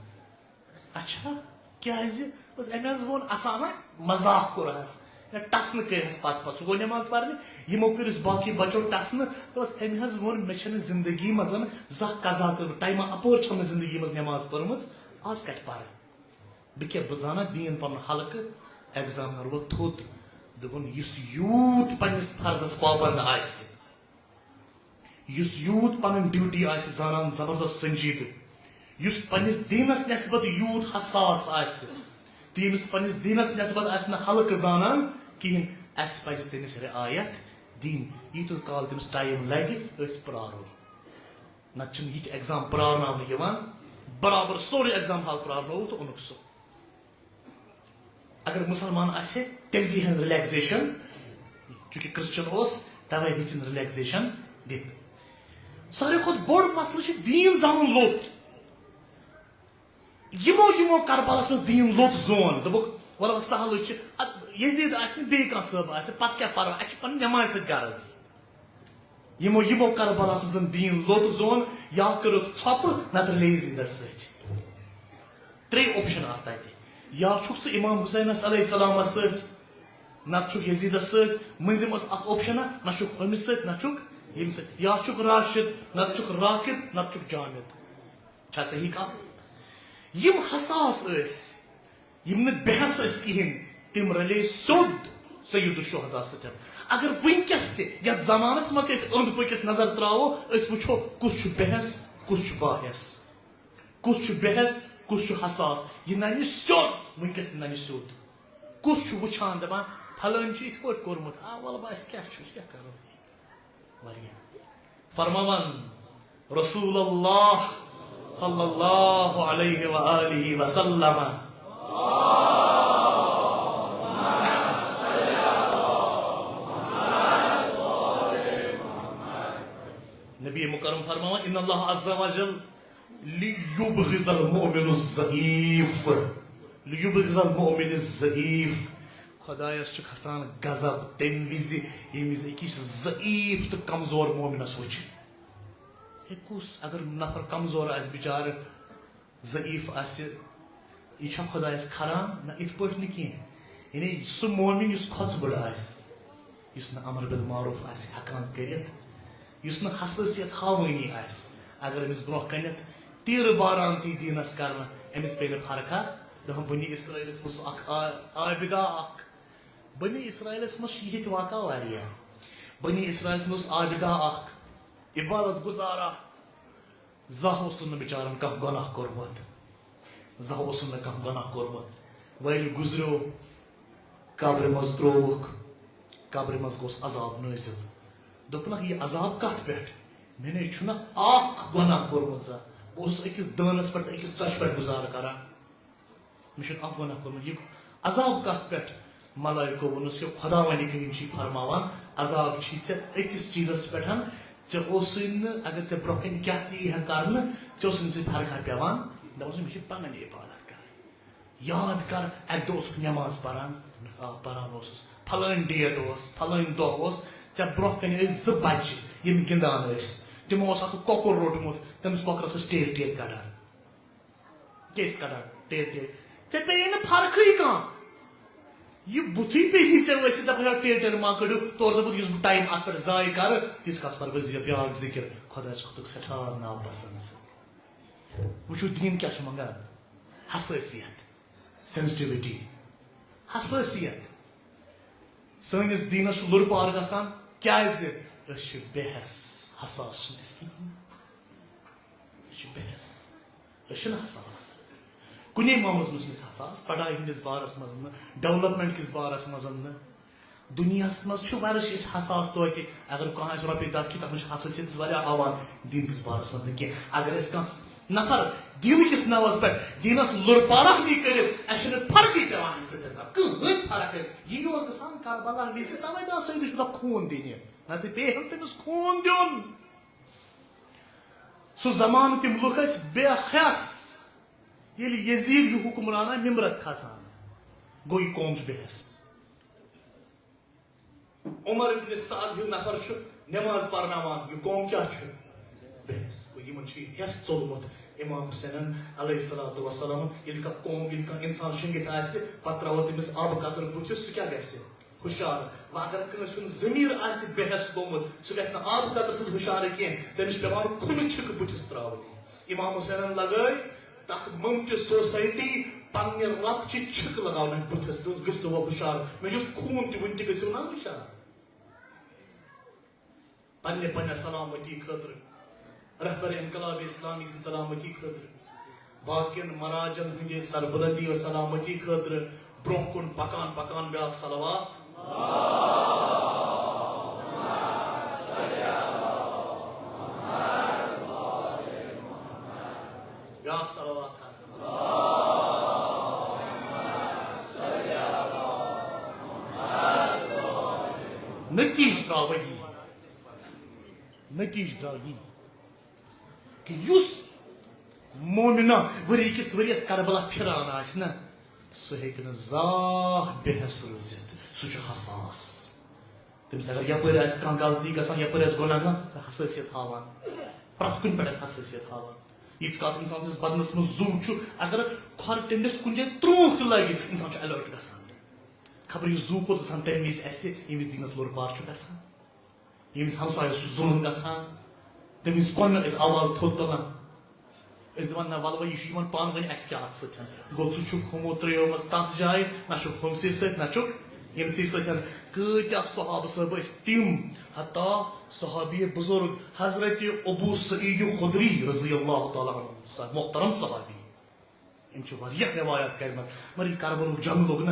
اچھا، کیازِ؟ بس أمۍ حظ ووٚن، اسان نا مذاق کوٚرہس، یا ٹسنہٕ کٔرہس پتھ پتھ۔ سُہ گوٚو نٮ۪ماز پرنہِ، یِمو کٔرِس باقٕے بچو ٹسنہٕ۔ دوٚپس، أمۍ حظ ووٚن، مےٚ چھنہٕ زندگی منٛز زانٛہہ قضا کٔرمٕژ، ٹایمہ اپور چھم نہٕ زندگی منٛز نٮ۪ماز پٔرمٕژ، از کتہِ پرٕ؟ بہٕ کیٛاہ، بہٕ زانہ دیٖن پنُن حلقہٕ۔ ایگزامنر ووٚتھ تھوٚد، دوٚپُن، یُس یوٗت پننِس فرضس پابند آسہِ، یُس یوٗت پنٕنۍ ڈیوٹی آسہِ زانان زبردست سنجیدٕ، یُس پننِس دیٖنس نسبت یوٗت حساس آسہِ، تہٕ ییٚمِس پننِس دیٖنس نسبت آسہِ نہٕ ہلکہٕ زانان کِہیٖنۍ، اَسہِ پزِ تٔمِس رعایت دِنۍ۔ ییٖتیُت کال تٔمِس ٹایم لگہِ، أسۍ پرارو۔ نتہٕ چھُنہٕ یہِ تہِ ایگزام پرارناونہٕ یِوان، برابر سورُے ایگزام ہال پرارنووُکھ تہٕ اوٚنُکھ سُہ۔ اگر مسلمان آسہِ ہے، تیٚلہِ دی ہن ریلیکزیشن، چونکہ کرسچن اوس، توے ہیٚچھِن ریلیکزیشن دِتھ۔ ساروی کھۄتہٕ بوٚڑ مسلہٕ چھُ دیٖن زانُن لوٚت۔ یِمو یِمو کربلس منٛز دیٖن لوٚت زون، دوٚپُکھ، "وَلہٕ وَلہٕ سہلٕے چھُ، اَدٕ یزید آسہِ نہٕ بیٚیہِ کانٛہہ صٲب آسہِ، پتہٕ کیٛاہ پرواے، اَسہِ چھِ پنٕنۍ نٮ۪مازِ سۭتۍ غرض۔" یِمو یِمو کربلس منٛز دیٖن لوٚت زون، یا کٔرٕکھ ژھۄپہٕ، نتہٕ رلے یزیدس سۭتۍ۔ ترٛےٚ آپشن آسہٕ تتہِ۔ یا چھُکھ ژٕ امام حسینس علیہ السلامس سۭتۍ، نتہٕ چھُکھ یزیدس سۭتۍ۔ مٔنٛزِم ٲس اکھ آپشن، نہ چھُکھ ہُمِس سۭتۍ، نہ چھُکھ ییٚمِس سۭتۍ۔ یا چھُکھ راشد، نتہٕ چھُکھ راقد، نتہٕ چھُکھ جامد۔ چھا صحیح کتھ؟ یِم حساس ٲسۍ، یِم نہٕ بحث ٲسۍ کِہیٖنۍ، تِم رلے سیوٚد سید الشہدا سۭتۍ۔ اگر وٕنکیٚس تہِ یتھ زمانس منٛز تہِ أسۍ أنٛدۍ پٔکِس نظر تراوو، أسۍ وٕچھو کُس چھُ بحث، کُس چھُ باحث، کُس چھُ بحث، کُس چھُ حساس۔ یہِ ننہِ سیوٚد، وٕنکیٚس تہِ ننہِ سیوٚد۔ کُس چھُ وٕچھان دپان، "فلٲنۍ چھُ یِتھ پٲٹھۍ کوٚرمُت، آ، وَلہٕ بہٕ، اَسہِ کیٛاہ چھُ، أسۍ کیٛاہ کَرو؟" واریاہ۔ فرماوان رسول اللہ صلی اللہ علیہ وآلہ وسلم۔ نبی مکرم فرماوان، ان اللہ عز و جل لیبغض المؤمن الضعیف، لیبغض المؤمن الضعیف۔ خدایس چھُ کھسان غضب تمہِ وِزِ، ییٚمہِ وِزِ أکِس ضعیف تہٕ کمزور مومنس وٕچھِ۔ ہے کُس، اگر نفر کمزور آسہِ بِچارٕ، ضعیف آسہِ، یہِ چھا خدایس کھران؟ نہ، یِتھ پٲٹھۍ نہٕ کینٛہہ۔ یعنی سُہ مومن یُس کھۄژٕ بٔڑ آسہِ، یُس نہٕ امر بالمعروف آسہِ ہٮ۪کان کٔرِتھ، یُس نہٕ حساسیت ہاوٲنی آسہِ، اگر أمِس برونٛہہ کنٮ۪تھ تیٖرٕ باران تہِ دیٖنس کرنہٕ، أمِس پیٚیہِ نہٕ فرقا۔ دَپان بنی اسرائیلس منٛز اکھ آ-، عابدہ اکھ۔ بنی اسرائیلس منٛز چھِ یِتھۍ واقعہ واریاہ۔ بنی اسرائیلس منٛز اوس عابدہ اکھ، عبادت گزار اکھ۔ زانٛہہ اوسُن نہٕ بِچارن کانٛہہ گۄناہ کوٚرمُت۔ زانٛہہ اوسُن نہٕ کانٛہہ گۄناہ کوٚرمُت۔ وۄنۍ ییٚلہِ گُزریو، قبرِ منٛز ترٛووُکھ، قبرِ منٛز گوٚوس عذاب نٲزِل۔ دوٚپنکھ، "یہِ عذاب کتھ پٮ۪ٹھ؟ مےٚ نے چھُنہٕ اکھ گۄناہ کوٚرمُت زانٛہہ۔ بہٕ اوسُس أکِس دٲنس پٮ۪ٹھ تہٕ أکِس ژۄچہِ پٮ۪ٹھ گُزارٕ کران۔" مےٚ چھُنہٕ اکھ گۄناہ کوٚرمُت۔ یہِ عذاب کتھ پٮ۪ٹھ؟ ملائکو ووٚنُس، "یہِ خۄداوندِ کریم چھُے فرماوان، عذاب چھُے ژےٚ أکِس چیٖزس پٮ۪ٹھ، ژےٚ اوسُے نہٕ، اگر ژےٚ برونٛہہ کنہِ کیٛاہ تہِ یی ہا کرنہٕ، ژےٚ اوسُے نہٕ ژےٚ فرق ہا پٮ۪وان۔" دپان چھُس، "مےٚ چھِ پنٕنۍ عبادت کرٕنۍ۔" یاد کر، اکہِ دۄہ اوسُکھ نٮ۪ماز پران، آ، پران اوسُس، پھلٲنۍ ڈیٹ اوس، پھلٲنۍ دۄہ اوس، ژےٚ برونٛہہ کنہِ ٲسۍ زٕ بچہِ، یِم گِنٛدان ٲسۍ، تِمو اوس اکھ کۄکُر روٚٹمُت، تٔمِس کۄکرس ٲسۍ ٹیٚرۍ ٹیٚرۍ کڑان۔ کیٛاہ ٲسۍ کڑان؟ ٹیٚرۍ ٹیٚرۍ۔ ژےٚ پیٚیی نہٕ فرقٕے کانٛہہ۔ یہِ بُتھٕے پیٚیی ژےٚ ؤسِتھ، دَپان، "ہے، ٹیٚرۍ ٹیٚرۍ ما کٔڑِو؟" تورٕ دوٚپُکھ، "یُس بہٕ ٹایم اَتھ پٮ۪ٹھ ضایع کَرٕ، تیٖتِس کالَس پَرٕ بہٕ زِ-، بیٛاکھ ذِکِر، خۄدایَس کھوٚتُکھ سٮ۪ٹھاہ ناپَسنٛد ژٕ۔" وٕچھِو، دیٖن کیٛاہ چھُ منٛگان؟ حسٲسیت، سینسٹیوٹی، حسٲسیت۔ سٲنِس دیٖنَس چھُ لُرٕ پار گژھان، کیٛازِ؟ أسۍ چھِ بے حٮ۪س، حساس چھِنہٕ أسۍ کِہیٖنۍ۔ أسۍ چھِ بے حٮ۪س۔ أسۍ چھِنہٕ حساس۔ کُنے معاملس منٛز چھِنہٕ أسۍ حساس، پڑھاے ہٕنٛدِس بارس منٛز نہٕ، ڈیولپمنٹ کِس بارس منٛز نہٕ۔ دُنیاہس منٛز چھُ واریاہ چھِ أسۍ حساس توتہِ، اگر کانٛہہ آسہِ رۄپیہِ دَہ کہِ تَتھ منٛز چھِ حساسیت أسۍ واریاہ ہاوان، دیٖن کِس بارس منٛز نہٕ کینٛہہ۔ اگر أسۍ کانٛہہ نفر دیٖنہٕ کِس ناوس پٮ۪ٹھ دیٖنس لُرپارہ نی کٔرِتھ، اَسہِ چھِنہٕ فرقٕے پٮ۪وان اَمہِ سۭتۍ، کٕہٕنۍ فرق۔ یہِ اوس گژھان کربلا وِزِ، تَوَے درٛاو سٲنِس چھُ خوٗن دِنہِ، نَتہٕ پیٚیہِ ہا تٔمِس خوٗن دیُن۔ سُہ زمانہٕ تِم لُکھ ٲسۍ بے حٮ۪س۔ ییٚلہِ یزید ہیوٗ حُکمران آو مِمبرَس کھسان، گوٚو یہِ قوم چھُ بے حٮ۪س۔ عمر ابن سعد ہیوٗ نفر چھُ نٮ۪ماز پرناوان، یہِ قوم کیٛاہ چھُ؟ بے حٮ۪س۔ گوٚو یِمن چھُ یہِ حٮ۪س ژوٚلمُت۔ امام حسینن علیہ الصلوۃ والسلام، ییٚلہِ کانٛہہ قوم، ییٚلہِ کانٛہہ اِنسان شٔنگِتھ آسہِ، پَتہٕ ترٛاوو تٔمِس آبہٕ قطرٕ بٕتھِس، سُہ کیٛاہ گژھِ؟ ہُشار۔ وۄنۍ اگر کٲنٛسہِ ہُنٛد ضمیٖر آسہِ بے حٮ۪س گوٚمُت، سُہ گژھِ نہٕ آبہٕ قطرٕ سۭتۍ ہُشارٕ کینٛہہ، تٔمِس چھِ پٮ۪وان کھُنہٕ چھِکہٕ بٕتھِس ترٛاوٕنہِ۔ امام حسینن لگٲے تتھ ممتِ سوسایٹی پننہِ رۄپچہِ چھِکہٕ لگاونہٕ بٕتھِس، دوٚپُس، "گٔژھِو وۄنۍ ہُشار، مےٚ دیُت خوٗن تہِ، وُنہِ تہِ گٔژھِو نا ہُشار۔" پننہِ پننہِ سلامتی خٲطرٕ، رہبر انقلاب اسلامی سٕنٛز سلامتی خٲطرٕ، باقین مراجن ہٕنٛدِ سربلندی و سلامتی خٲطرٕ برونٛہہ کُن پکان پکان بیاکھ صلوات۔ بیاکھ صلوات ہا۔ نتیجہٕ درٛاو یی۔ نتیجہٕ درٛاو یی کہِ یُس مومنہ ؤری کِس ؤریَس کربلا پھِران آسہِ نہ، سُہ ہیٚکہِ نہٕ زانٛہہ بے حٮ۪س روٗزِتھ۔ سُہ چھُ حساس۔ تٔمِس اگر یپٲرۍ آسہِ کانٛہہ غلطی گژھان، یپٲرۍ آسہِ گۄناہ گژھان، حسٲسیت ہاوان۔ پرٛٮ۪تھ کُنہِ پٮ۪ٹھ آسہِ حسٲسیت ہاوان۔ ییٖتِس کالَس اِنسان سٕنٛدِس بدنَس منٛز زُو چھُ، اگر کھۄر ٹِنٛڈِس کُنہِ جایہِ ترٛوٗنٛکھ تہِ لَگہِ، اِنسان چھُ الرٹ گژھان۔ خبر یہِ زُو کوٚت گژھان تَمہِ وِزِ اَسہِ، ییٚمہِ وِزِ دیٖنَس لوٚر پار چھُ گژھان، ییٚمہِ وِزِ ہمسایَس چھُ ظُلُم گژھان، تَمہِ وِزِ کۄنہِ أسۍ آواز تھوٚد تُلان۔ أسۍ دَپان، "نہ، وَلہٕ وۄنۍ یہِ چھُ یِوان پانہٕ ؤنۍ اَسہِ کیٛاہ اَتھ سۭتۍ؟" گوٚو ژٕ چھُکھ ہُمو ترٛیٚیو منٛز تَتھ جایہِ، نہ چھُکھ ہُمسٕے سۭتۍ، نہ چھُکھ ییٚمسٕے سۭتۍ۔ کۭتیٛاہ صحابہٕ صٲب ٲسۍ تِم، حتیٰ صحابی بزرگ حضرت ابو سعید خدری رضی اللہ تعالیٰ عنہ، سا-، محترم صحابی، أمۍ چھِ واریاہ روایات کَرِمَژٕ، مگر یہِ کربلُک جنگ لوٚگ نہ۔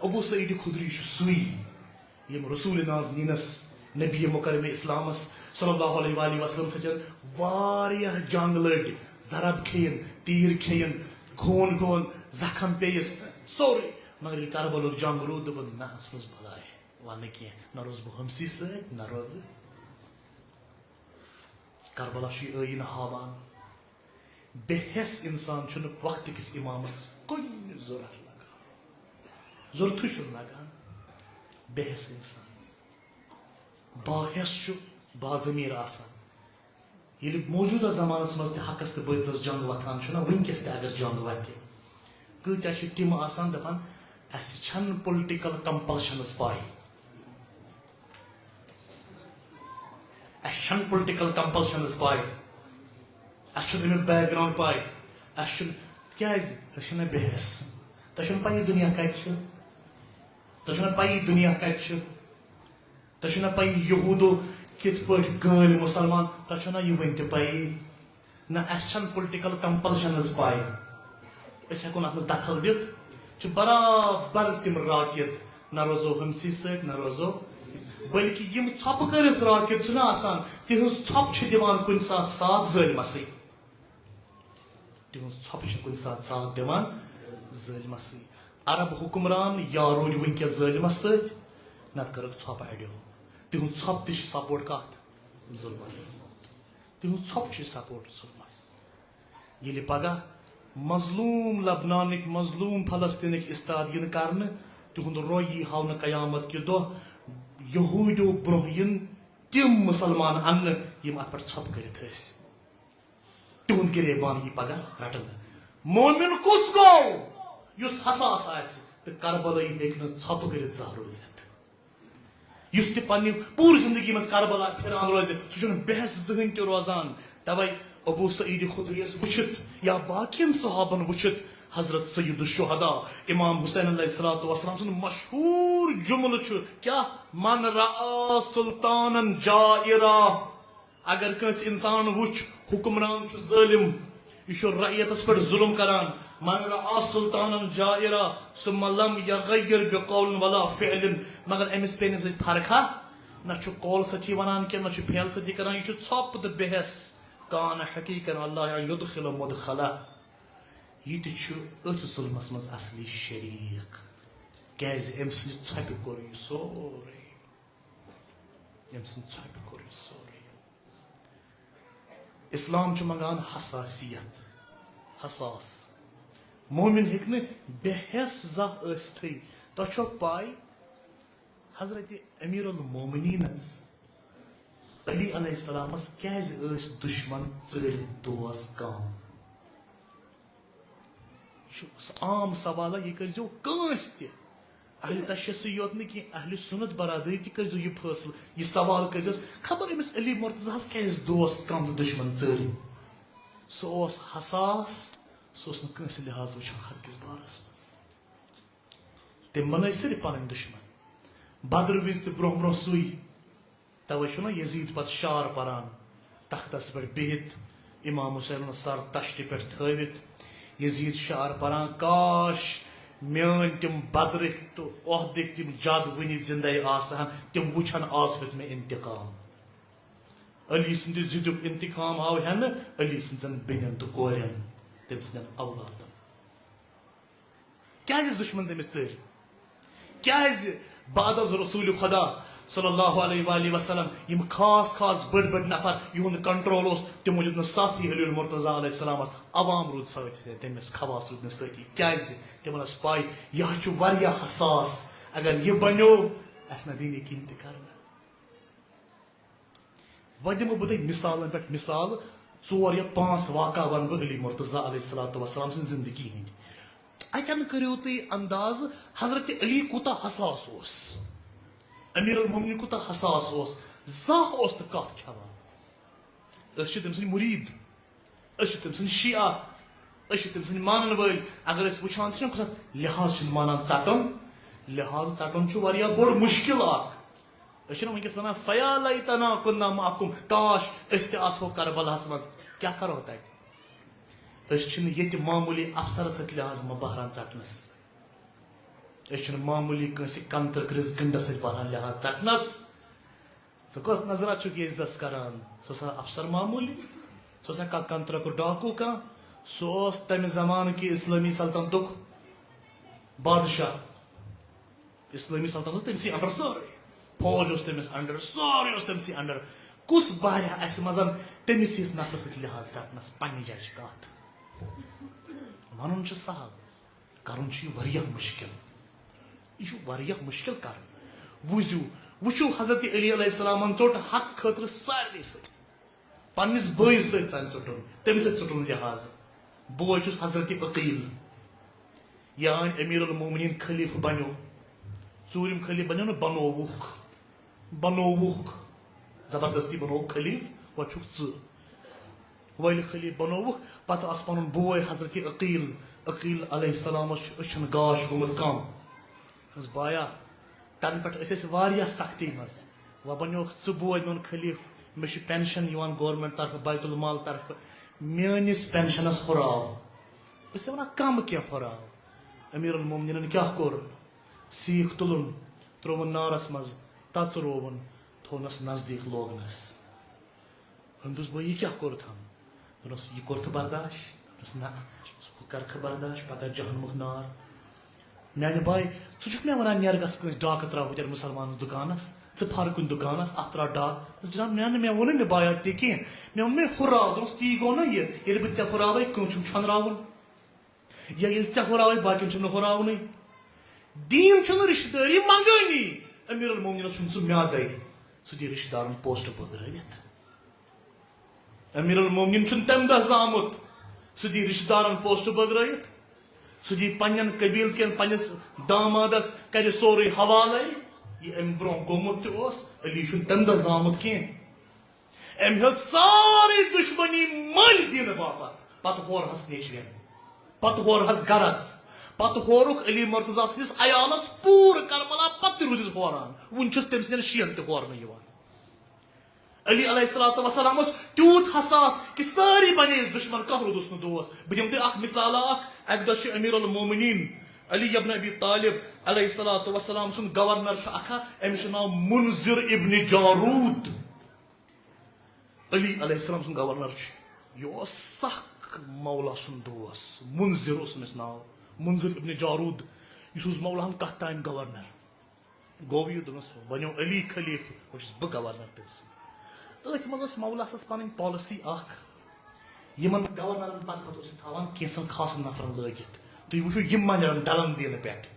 ابو سعید خدری چھُ سُے، ییٚمۍ رسول نازنینس، نبی مکرم اسلامس صلی اللہ علیہ وآلہ وسلم سۭتۍ واریاہ جنگ لٔڑۍ، ضرب کھیٚیِن، تیٖر کھیٚیِن، خوٗن گوٚن، زخم پیٚیِس، سورُے۔ مگر ییٚلہِ کربلُک جنگ روٗد، دوٚپُن، "نہ، اَتھ منٛز بلاے، وَنہٕ کینٛہہ، نہ روزٕ بہٕ ہُمسٕے سۭتۍ، نہ روزٕ۔" کربلا چھُ یہِ ٲییٖنہٕ ہاوان۔ بے حٮ۪س اِنسان چھُنہٕ وقتہٕ کِس اِمامس کُنہِ ضوٚرتھ لگان۔ ضوٚرتھٕے چھُنہٕ لگان۔ بے حٮ۪س اِنسان باحٮ۪س چھُ باضمیٖر آسان۔ ییٚلہِ موجوٗدٕ زمانس منٛز تہِ حقس تہٕ باطلس جنگ وۄتھان چھُنہ، وٕنکیٚس تہِ اگر جنگ وتھِ، کۭتیٛاہ چھِ تِم آسان دپان، "اَسہِ چھَنہٕ political compulsions پَے، اَسہِ چھَنہٕ political compulsions پَے، اَسہِ چھُنہٕ اَمیُک background پَے، اَسہِ چھُنہٕ۔" کیٛازِ؟ أسۍ چھِنہ بے حٮ۪س۔ تۄہہِ چھُنہٕ پَیی دُنیا کَتہِ چھُ؟ تۄہہِ چھُنہٕ پَیی دُنیا کَتہِ چھُ؟ تۄہہِ چھُنہٕ پَیی یہوٗدو کِتھ پٲٹھۍ گٲلۍ مُسلمان؟ تۄہہِ چھُنہ یہِ وٕنہِ تہِ پَیی؟ نہ، اَسہِ چھَنہٕ political compulsions پَے۔ أسۍ ہٮ۪کو نہٕ اَتھ منٛز دخل دِتھ۔ چھِ برابر تِم راکِد، نہ روزو ہُمسٕے سۭتۍ، نہ روزو، بلکہِ یِم ژھۄپہٕ کٔرِتھ راکِد چھِنہ آسان، تِہٕنٛز ژھۄپہٕ چھِ دِوان کُنہِ ساتہٕ ساتھ ظٲلمَسٕے۔ تِہٕنٛز ژھۄپہٕ چھِ کُنہِ ساتہٕ ساتھ دِوان ظٲلمَسٕے۔ عرب حُکمران یا روٗدۍ وٕنکیٚس ظٲلمَس سۭتۍ، نَتہٕ کٔرٕکھ ژھۄپہٕ اَڑیو۔ تِہٕنٛز ژھۄپہٕ تہِ چھِ support کَتھ؟ ظُلمَس۔ تِہٕنٛز ژھۄپہٕ چھِ support ظُلمَس۔ ییٚلہِ پگاہ مظلوٗم لبنانٕکۍ، مظلوٗم فلسطیٖنٕکۍ استاد یِن کرنہٕ، تِہُنٛد روے یی ہاونہٕ قیامت کہِ دۄہ یہوٗدیو برٛونٛہہ یِن تِم مُسلمان اَننہٕ، یِم اَتھ پٮ۪ٹھ ژھۄپہٕ کٔرِتھ ٲسۍ۔ تِہُنٛد گریبان یی پگاہ رٹنہٕ۔ مومن کُس گوٚو؟ یُس حساس آسہِ تہٕ کربلٲیی ہیٚکہِ نہٕ ژھۄپہٕ کٔرِتھ زانٛہہ روٗزِتھ۔ یُس تہِ پننہِ پوٗرٕ زندگی منٛز کربلا پھران روزِ، سُہ چھُنہٕ بحث زٕہٕنۍ تہِ روزان۔ توے ابو سعید خدریس وٕچھِتھ یا باقین صحابن وٕچھِتھ، حضرت سید الشہداء امام حسین علیہ الصلوۃ والسلام سُنٛد مشہوٗر جملہٕ چھُ کیٛاہ؟ "من رأى سلطانا جائرا"۔ اگر کٲنٛسہِ انسان وٕچھ حکمران چھُ ظٲلم، یہِ چھُ رعیتس پٮ۪ٹھ ظلم کران، "من رأى سلطانا جائرا ثم لم يغير بقول ولا فعل"، مگر أمِس پیٚیہِ نہٕ اَمہِ سۭتۍ فرقا، نہ چھُ قول سۭتی ونان کینٛہہ، نہ چھُ فعل سۭتی کران، یہِ چھُ ژھۄپہٕ تہٕ بحث۔ "كان حقيقا الله أن يدخل مدخلا"۔ یہِ تہِ چھُ أتھۍ ظلمس منٛز اصلی شریٖک، کیازِ أمۍ سٕنٛدِ ژھۄپہِ کوٚر یہِ سورُے۔ أمۍ سٕنٛدِ ژھۄپہِ کوٚر یہِ سورُے۔ اسلام چھُ منٛگان حساسیت، حساس۔ مومن ہیٚکہِ نہٕ بے حیس زانٛہہ ٲسِتھٕے۔ تۄہہِ چھو پاے، حضرت امیر المومنینس علی علیہ السلامس کیازِ ٲسۍ دشمن ژٔرۍ، دوس کم؟ یہِ چھُ عام سوال، یہِ کٔرۍزیو کٲنٛسہِ تہِ۔ اہل تشیعس یوت نہٕ کینٛہہ، اہل سنت برادری تہِ کٔرۍزیو یہِ فٲصلہٕ، یہِ سوال کٔرۍزیوس، خبر أمِس علی مرتضیٰ ہس کیازِ دوس کم تہٕ دشمن ژٔرۍ؟ سُہ اوس حساس، سُہ اوس نہٕ کٲنٛسہِ لحاظ وٕچھان حق کِس بارس منٛز۔ تٔمۍ بنٲے صرف پنٕنۍ دشمن۔ بدر وِزِ تہِ برونٛہہ برونٛہہ سُے۔ توے چھُنہ یزید پتہٕ شعر پران، تختس پٮ۪ٹھ بِہِتھ، امام حسینُن سر تشتہِ پٮ۪ٹھ تھٲوِتھ، یزید شعر پران، "کاش میٲنۍ تِم بدرٕکۍ تہٕ احدٕکۍ تِم جد وُنہِ زندے آسہٕ ہن، تِم وُچھن آز ہیوٚت مےٚ انتقام۔" علی سٕنٛدِ ضدُک انتقام آو ہٮ۪نہٕ علی سٕنٛزن بیٚنٮ۪ن تہٕ کورٮ۪ن، تٔمۍ سٕنٛدٮ۪ن اولادن۔ کیازِ ٲسۍ دشمن تٔمِس ژٔرۍ؟ کیازِ بعد از رسول خدا صلی اللہ علیہ وآلہ وسلم یِم خاص خاص بٔڑۍ بٔڑۍ نفر یِہُنٛد کنٹرول اوس، تِمو دیُت نہٕ ساتھ یہِ علی المرتضیٰ علیہ السلامس، عوام روٗد سۭتۍ تٔمِس، خواص روٗد نہٕ سۭتی۔ کیازِ؟ تِمن ٲس پاے یہِ حظ چھُ واریاہ حساس، اگر یہِ بنیو، اسہِ نہ دِنۍ یہِ کِہینۍ تہِ کرنہٕ۔ وۄنۍ دِمو بہٕ تۄہہِ مثالن پٮ۪ٹھ مثال، ژور یا پانٛژھ واقعہ ونہٕ بہٕ علی مرتضیٰ علیہ الصلوۃ والسلام سٕنٛز زندگی ہٕنٛدۍ۔ تہٕ اتٮ۪ن کٔرِو تُہۍ انداز، حضرت علی کوٗتاہ حساس اوس، امیر المومنین کوٗتاہ حساس اوس، زانٛہہ اوس نہٕ کتھ کھٮ۪وان۔ أسۍ چھِ تٔمۍ سٕنٛدۍ مُریٖد، أسۍ چھِ تٔمۍ سٕنٛدۍ شیعہ، أسۍ چھِ تٔمۍ سٕنٛدۍ مانن وٲلۍ۔ اگر أسۍ وٕچھان چھِ نہ کُنہِ ساتہٕ لحاظ چھِنہٕ مانان ژٹُن، لحاظ ژٹُن چھُ واریاہ بوٚڑ مُشکل اکھ۔ أسۍ چھِنہ وٕنکیٚس ونان، "فیا لیتنا کنا معکم"، کاش أسۍ تہِ آسہو کربلاہس منٛز، کیٛاہ کرو تتہِ؟ أسۍ چھِنہٕ ییٚتہِ معموٗلی افسرس سۭتۍ لحاظ مبہران ژٹنس، أسۍ چھِنہٕ معموٗلی کٲنٛسہِ کنتہٕ کرِس گنڈس سۭتۍ بہران لحاظ ژٹنس۔ ژٕ کۄس نظرہ چھُکھ یزدس کران؟ سُہ اوسا افسر معموٗلی؟ سُہ اوسا کانٛہہ کنترکُر ڈاکوٗ کانٛہہ؟ سُہ اوس تمہِ زمانہٕ کہِ اسلٲمی سلطنتُک بادشاہ۔ اسلٲمی سلطنت اوس تٔمسٕے under سورُے۔ فوج اوس تٔمِس under، سورُے اوس تٔمسٕے under۔ کُس بہرِ ہا اسہِ منٛز تٔمِس ہِس نفرٕ سۭتۍ لحاظ ژٹنس؟ پننہِ جایہِ چھِ کتھ۔ ونُن چھُ سہل، کرُن چھُ یہِ واریاہ مُشکل۔ یہِ چھُ واریاہ مُشکل کرُن۔ بوٗزِو، وٕچھِو، حضرت علی علیہ السلامن ژوٚٹ حق خٲطرٕ سارنٕے سۭتۍ۔ پننِس بٲیِس سۭتۍ ژَنہِ ژوٚٹُن، تٔمِس سۭتۍ ژوٚٹُن لحاظ۔ بوے چھُس حضرت عقیل۔ یا أنۍ امیر المومنین خلیفہٕ بنیو۔ ژوٗرِم خلیفہٕ بنیو نہٕ، بنووُکھ۔ بنووُکھ۔ زبردستی بنووُکھ خلیفہٕ، وۄنۍ چھُکھ ژٕ۔ وۄنۍ خلیفہٕ بنووُکھ، پتہٕ آس پنُن بوے حضرت عقیل، عقیل علیہ السلامس چھُ أچھن گاش گوٚمُت کم۔ دوٚپمس، "بایا، تنہٕ پٮ۪ٹھ أسۍ ٲسۍ واریاہ سختی منٛز۔ وۄنۍ بنیوکھ ژٕ بوے میون خلیفہٕ، مےٚ چھِ پینشن یِوان گورنمنٹ طرفہٕ، بیت المال طرفہٕ، میٲنِس پینشنس ہُراو۔" بہٕ چھُسے ونان، کم کینٛہہ ہُراو۔ امیر المومنینن کیٛاہ کوٚر؟ سیٖکھ تُلُن، ترٛووُن نارس منٛز، تژرووُن، تھوونس نزدیٖک لوگنس۔ ہُمۍ دوٚپُس، "بہٕ یہِ کیٛاہ کوٚرتھم؟" دوٚپنَس، "یہِ کوٚرتھٕ برداش؟" دوٚپنَس، "نہ۔" دوٚپنَس، "ہُہ کَرکھٕ برداش، پَگاہ جہنمُک نار۔" میٛانہِ باے، ژٕ چھُکھ مےٚ وَنان، "نیرٕ گژھ کٲنٛسہِ ڈاکہٕ ترٛاو ہُتٮ۪ن مُسلمانَس دُکانَس، ژٕ پھَر کُنہِ دُکانَس، اَتھ ترٛاو ڈاکہٕ۔" دوٚپُس، "جِناب، مےٚ نہٕ، مےٚ ووٚنُے نہٕ بایا تہِ کینٛہہ، مےٚ ووٚن مےٚ ہُراو۔" دوٚپُس، "تی گوٚو نہ یہِ، ییٚلہِ بہٕ ژےٚ ہُراوَے، کٲنٛسہِ چھُم چھۄنراوُن؟" یا ییٚلہِ ژےٚ ہُراوَے، باقیَن چھُم نہٕ ہُراونُے۔ دیٖن چھُنہٕ رِشتہٕ دٲری منٛگٲنی۔ امیر المومنینس چھُنہٕ سُہ میادَے۔ سُہ دی رِشتہٕ دارَن پوسٹ بٲگرٲوِتھ۔ امیر المومنین چھُنہٕ تَمہِ دۄہ زامُت۔ سُہ دی رِشتہٕ دارَن پوسٹ بٲگرٲوِتھ۔ سُہ دی پنٛنٮ۪ن قبیٖل کٮ۪ن پنٛنِس دامادَس کَرِ سورُے حوالَے۔ یہِ اَمہِ برٛونٛہہ گوٚمُت تہِ اوس، علی چھُنہٕ تَمہِ دۄہ زامُت کینٛہہ۔ أمۍ ہیٚژ سٲرٕے دُشمنی مٔلۍ دِنہٕ باپتھ۔ پتہٕ ہورہس نیچوٮ۪ن، پتہٕ ہورہس گرس، پتہٕ ہورُکھ علی مرتضی سٕنٛدِس عیالس پوٗرٕ کربلا، پتہٕ تہِ روٗدِس ہوران۔ وُنہِ چھُس تٔمۍ سٕنٛدٮ۪ن شِین تہِ ہورنہٕ یِوان۔ علی علیہ الصلوۃ والسلام اوس تیوٗت حساس کہِ سٲری بنے أسۍ دُشمن، کانٛہہ روٗدُس نہٕ دوس۔ بہٕ دِمہٕ تۄہہِ اکھ مثالہ اکھ۔ اکہِ دۄہ چھُ امیر المومنین علی ابن ابی طالب علیہ الصلوۃ والسلام سُنٛد گورنر چھُ اکھا، أمِس چھُ ناو منذر ابن جارود۔ علی علیہ السلام سُنٛد گورنر چھُ، یہِ اوس سخ مولا سُنٛد دوس، منذر اوس أمِس ناو، منذر ابن جارود، یُس اوس مولاہن کتھ تام گورنر۔ گوٚو یہِ، دوٚپنس، "وۄنۍ اوس علی خلیفہٕ، وۄنۍ چھُس بہٕ گورنر تٔمۍ سُنٛد۔" أتھۍ منٛز ٲس مولا سٕنٛز پنٕنۍ پالیسی اکھ، یِمن گورنرن پتہٕ پتہٕ اوس یہِ تھاوان کینٛژن خاصن نفرن لٲگِتھ، تُہۍ وٕچھِو یِم ما نیرن ڈلن دینہٕ پٮ۪ٹھ۔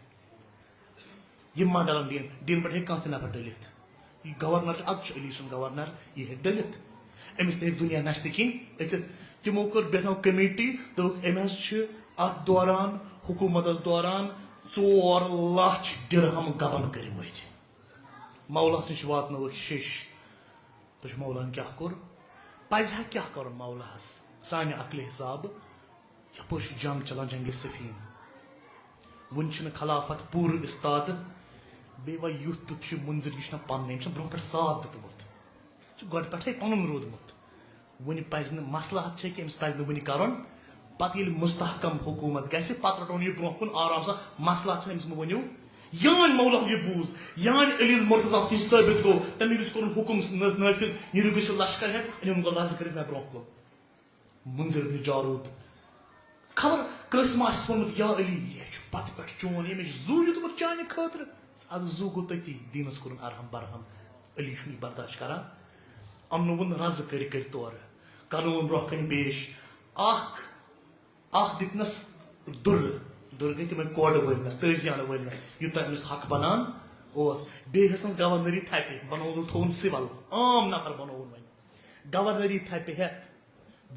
یِم ما ڈلن ڈین، ڈین پٮ۪ٹھ ہیٚکہِ کانٛہہ تہِ نفر ڈٔلِتھ۔ یہِ گورنر چھُ، اَدٕ چھُ علی سُنٛد گورنر، یہِ ہیٚکہِ ڈٔلِتھ۔ أمِس تہِ ہیٚکہِ دُنیا نستہِ کِنۍ أژِتھ۔ تِمو کٔر، بیٚہنٲو کمیٹی، دوٚپُکھ، أمۍ حظ چھِ اَتھ دوران، حکوٗمتس دوران، ژور لچھ درہم گبن کٔرمٕتۍ۔ مولاہس نِش واتنٲوٕکھ شیٚش۔ تُہۍ چھِو مولاہن کیٛاہ کوٚر؟ پزِ ہا کیٛاہ کرُن مولاہس؟ سانہِ عقلہِ حسابہٕ یپٲرۍ چھِ جنگ چلان، جنگِ صفین۔ وُنہِ چھِنہٕ خلافت پوٗرٕ استادٕ۔ بیٚیہِ وۄنۍ یُتھ تیُتھ چھُ منذر، یہِ چھُنہ پننُے، أمۍ چھُنہ برونٛہہ پٮ۪ٹھ ساتھ دیُتمُت۔ یہِ چھُ گۄڈٕ پٮ۪ٹھے پنُن روٗدمُت۔ وُنہِ پزِ نہٕ، مصلحت چھے کہِ أمِس پزِ نہٕ وُنہِ کرُن۔ پتہٕ ییٚلہِ مستحکم حکوٗمت گژھِ، پتہٕ رٹون یہِ برونٛہہ کُن آرام سان۔ مصلحت چھُنہٕ أمِس مہٕ ؤنِو۔ یان مولا یہِ بوٗز، یان علی مرتضیٰ ہس نِش ثٲبت گوٚو، تمہِ وِزِ کوٚرُن حُکم نٲفِذ، نیٖرِو گٔژھِو لشکر ہٮ۪تھ، أنِو گۄڈٕ رزٕ کٔرِتھ مےٚ برونٛہہ کُن۔ منذر بن جارود۔ خبر کٲنٛسہِ ما آسٮ۪س ووٚنمُت، "یا علی، یہِ چھُ پتہٕ پٮ۪ٹھ چون، ییٚمۍ چھُ زُو دیُتمُت چانہِ خٲطرٕ۔" ادٕ زُو گوٚو تٔتی، دیٖنس کوٚرُن ارحم برحم۔ علی چھُنہٕ یہِ برداشت کران۔ اَننووُن رزٕ کٔرۍ کٔرۍ تورٕ، کرنووُن برونٛہہ کنہِ پیش۔ اکھ، اکھ دِتنس دُرٕ، دُرٕ گٔے تِمے کوڈٕ وٲلنس، تٲزیانہٕ وٲلنس، یوٗتاہ أمِس حق بنان اوس۔ بیٚیہِ ہیٚژنس گورنری تھپہِ، بنووُن، تھووُن سِول، عام نفر بنووُن وۄنۍ۔ گورنری تھپہِ ہٮ۪تھ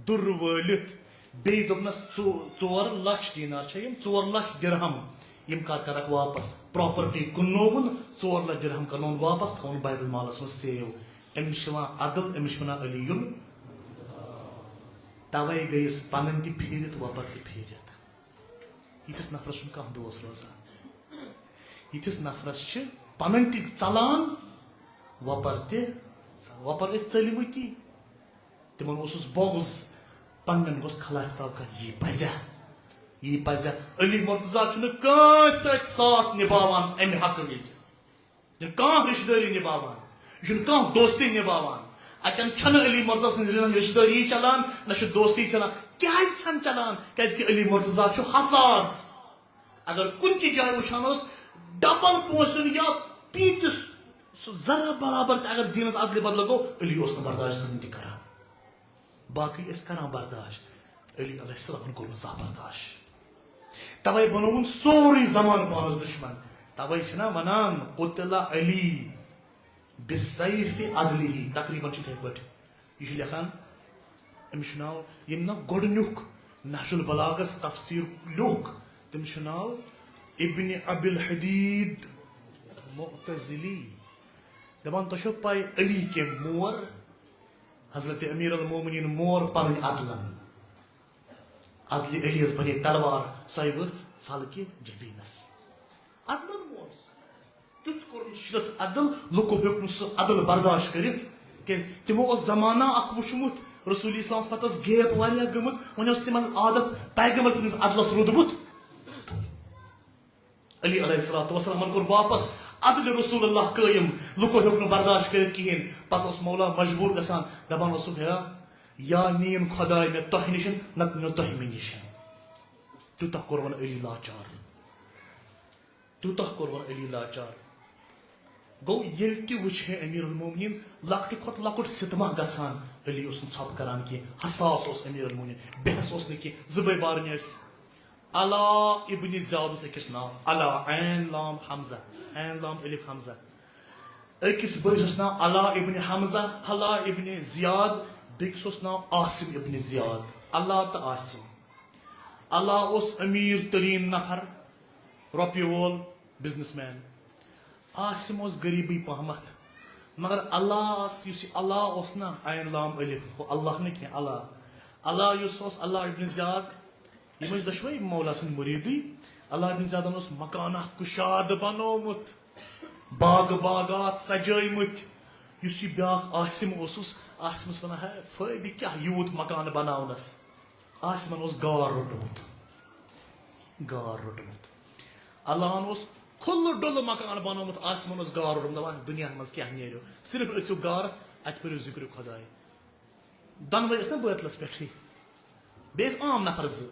دُر وٲلِتھ، بیٚیہِ دوٚپنَس، "ژو-، ژور لَچھ دینار چھےٚ یِم، ژور لَچھ درہم، یِم کر کرکھ واپس؟" پراپرٹی کٕننووُن، ژور لَچھ درہم کرنووُن واپس، تھووُن بیت المالس منٛز سیو۔ أمِس چھِ وَنان عدل، أمِس چھِ وَنان علی یُل۔ توے گٔیَس پنٕنۍ تہِ پھیٖرِتھ، وۄپر تہِ پھیٖرِتھ۔ یِتھِس نفرس چھُنہٕ کانٛہہ دوس روزان۔ یِتھِس نفرس چھِ پنٕنۍ تہِ ژلان، وۄپر تہِ۔ وۄپر ٲسۍ ژٔلمٕتی۔ تِمن اوسُس بغض، پننٮ۪ن گوٚژھ خلاف توقع۔ یی پزیا، یی پزیا۔ علی مرتضیٰ چھُنہٕ کٲنٛسہِ سۭتۍ ساتھ نباوان امہِ حقہٕ وِزِ۔ یہِ چھُنہٕ کانٛہہ رشتہٕ دٲری نباوان، یہِ چھُنہٕ کانٛہہ دوستی نباوان۔ اتٮ۪ن چھنہٕ علی مرتضیٰ سٕنٛز رشتہٕ دٲری چلان، نہ چھِ دوستی چلان۔ کیازِ چھنہٕ چلان؟ کیازِ کہِ علی مرتضیٰ چھُ حساس۔ اگر کُنہِ تہِ جایہِ وٕچھان اوس، ڈبل پونٛسہٕ یا پیٖنتِس سُہ ذرہ برابر تہِ اگر دیٖنس عدلہِ بدلہٕ گوٚو، علی اوس نہٕ برداشت زٕہٕنۍ تہِ کران۔ باقٕے ٲسۍ کران برداشت، علی علیہ السلامن کوٚر نہٕ زانٛہہ برداشت۔ توے بنووُن سورُے زمانہٕ پانس دُشمن۔ توے چھِنہ ونان، "قتل علی بسیف عدلہ"، تقریباً چھِ یِتھے پٲٹھۍ۔ یہِ چھُ لیکھان، أمِس چھُ ناو، ییٚمۍ نہ گۄڈٕنیُک نہج البلاغس تفسیٖر لیوٚکھ، تٔمِس چھُ ناو ابن ابی الحدید معتزلی۔ دپان، تۄہہِ چھو پاے علی کٔمۍ مور؟ حضرت امیر المومنین مور پنٕنۍ عدلن۔ عدلِ علیس بنے تلوار، سۄے ؤژھ فلکِ جبیٖنس۔ عدلن اوس تیُتھ کوٚرمُت شدت عدل، لُکو ہیوٚک نہٕ سُہ عدل برداشت کٔرِتھ۔ کیازِ تِمو اوس زمانہ اکھ وُچھمُت، رسول اسلام پتہٕ ٲس gap واریاہ گٔمٕژ، وۄنۍ اوس تِمن عادت پیغمبر سٕنٛدِس عدلس روٗدمُت۔ علی علیہ الصلوۃ والسلامن کوٚر واپس عدل رسول اللہ قٲیِم۔ لُکو ہیوٚک نہٕ برداشت کٔرِتھ کِہیٖنۍ۔ پتہٕ اوس مولا مجبوٗر گژھان، دپان اوسُکھ، ہے، یا نِیِن خۄداے مےٚ تۄہہِ نِش، نتہٕ نِیِن تۄہہِ مےٚ نِش۔ تیوٗتاہ کوٚرُن علی لاچار، تیوٗتاہ کوٚرُن علی لاچار۔ گوٚو، ییٚلہِ تہِ وٕچھ ہے امیر المومنین لۄکٹہِ کھۄتہٕ لۄکُٹ ستمہ گژھان، علی اوس نہٕ ژھۄپہٕ کران کینٛہہ، حساس اوس امیر المومنین، بحث اوس نہٕ کینٛہہ، زٕ بٲے بارٕنۍ ٲسۍ۔ علا ابن زیاد اوس أکِس ناو، علا عین لام حمزہ، عین لام الف حمزہ۔ أکِس بٲیِس اوس ناو علا ابن حمزہ، علا ابن زیاد، بیٚکِس اوس ناو عاصم ابن زیاد۔ علا تہٕ عاصم۔ علا اوس امیر ترین نفر، رۄپیہِ وول، business man۔ عاصم اوس غریبٕے پہمتھ، مگر علاس، یُس یہِ علا اوس نا، عین لام الف، ہُہ اللہ نہٕ کینٛہہ، علا۔ علا یُس اوس، علا ابن زیاد، یِم ٲسۍ دۄشوے مولا سٕنٛدۍ مُریٖدٕے۔ علا ابن زیادن اوس مکانہ کُشاد بنومُت، باغ باغات سجٲومٕتۍ۔ یُس یہِ بیاکھ عاصم اوسُس، عاصمس ونان، ہے، فٲیدٕ کیٛاہ یوٗت مکانہٕ بناونس؟ عاصمن اوس گار روٚٹمُت، گار روٚٹمُت۔ علاہن اوس کھُلہٕ ڈُلہٕ مکان بنومُت، عاصمن اوس گار روٚٹمُت، دپان، دُنیاہس منٛز کیٛاہ نیرِو؟ صرف أژِو گارس، اتہِ پٔرِو ذِکرِ خۄداے۔ دۄنوَے ٲسۍ نا بٲتلس پٮ۪ٹھٕے، بیٚیہِ ٲسۍ عام نفر زٕ۔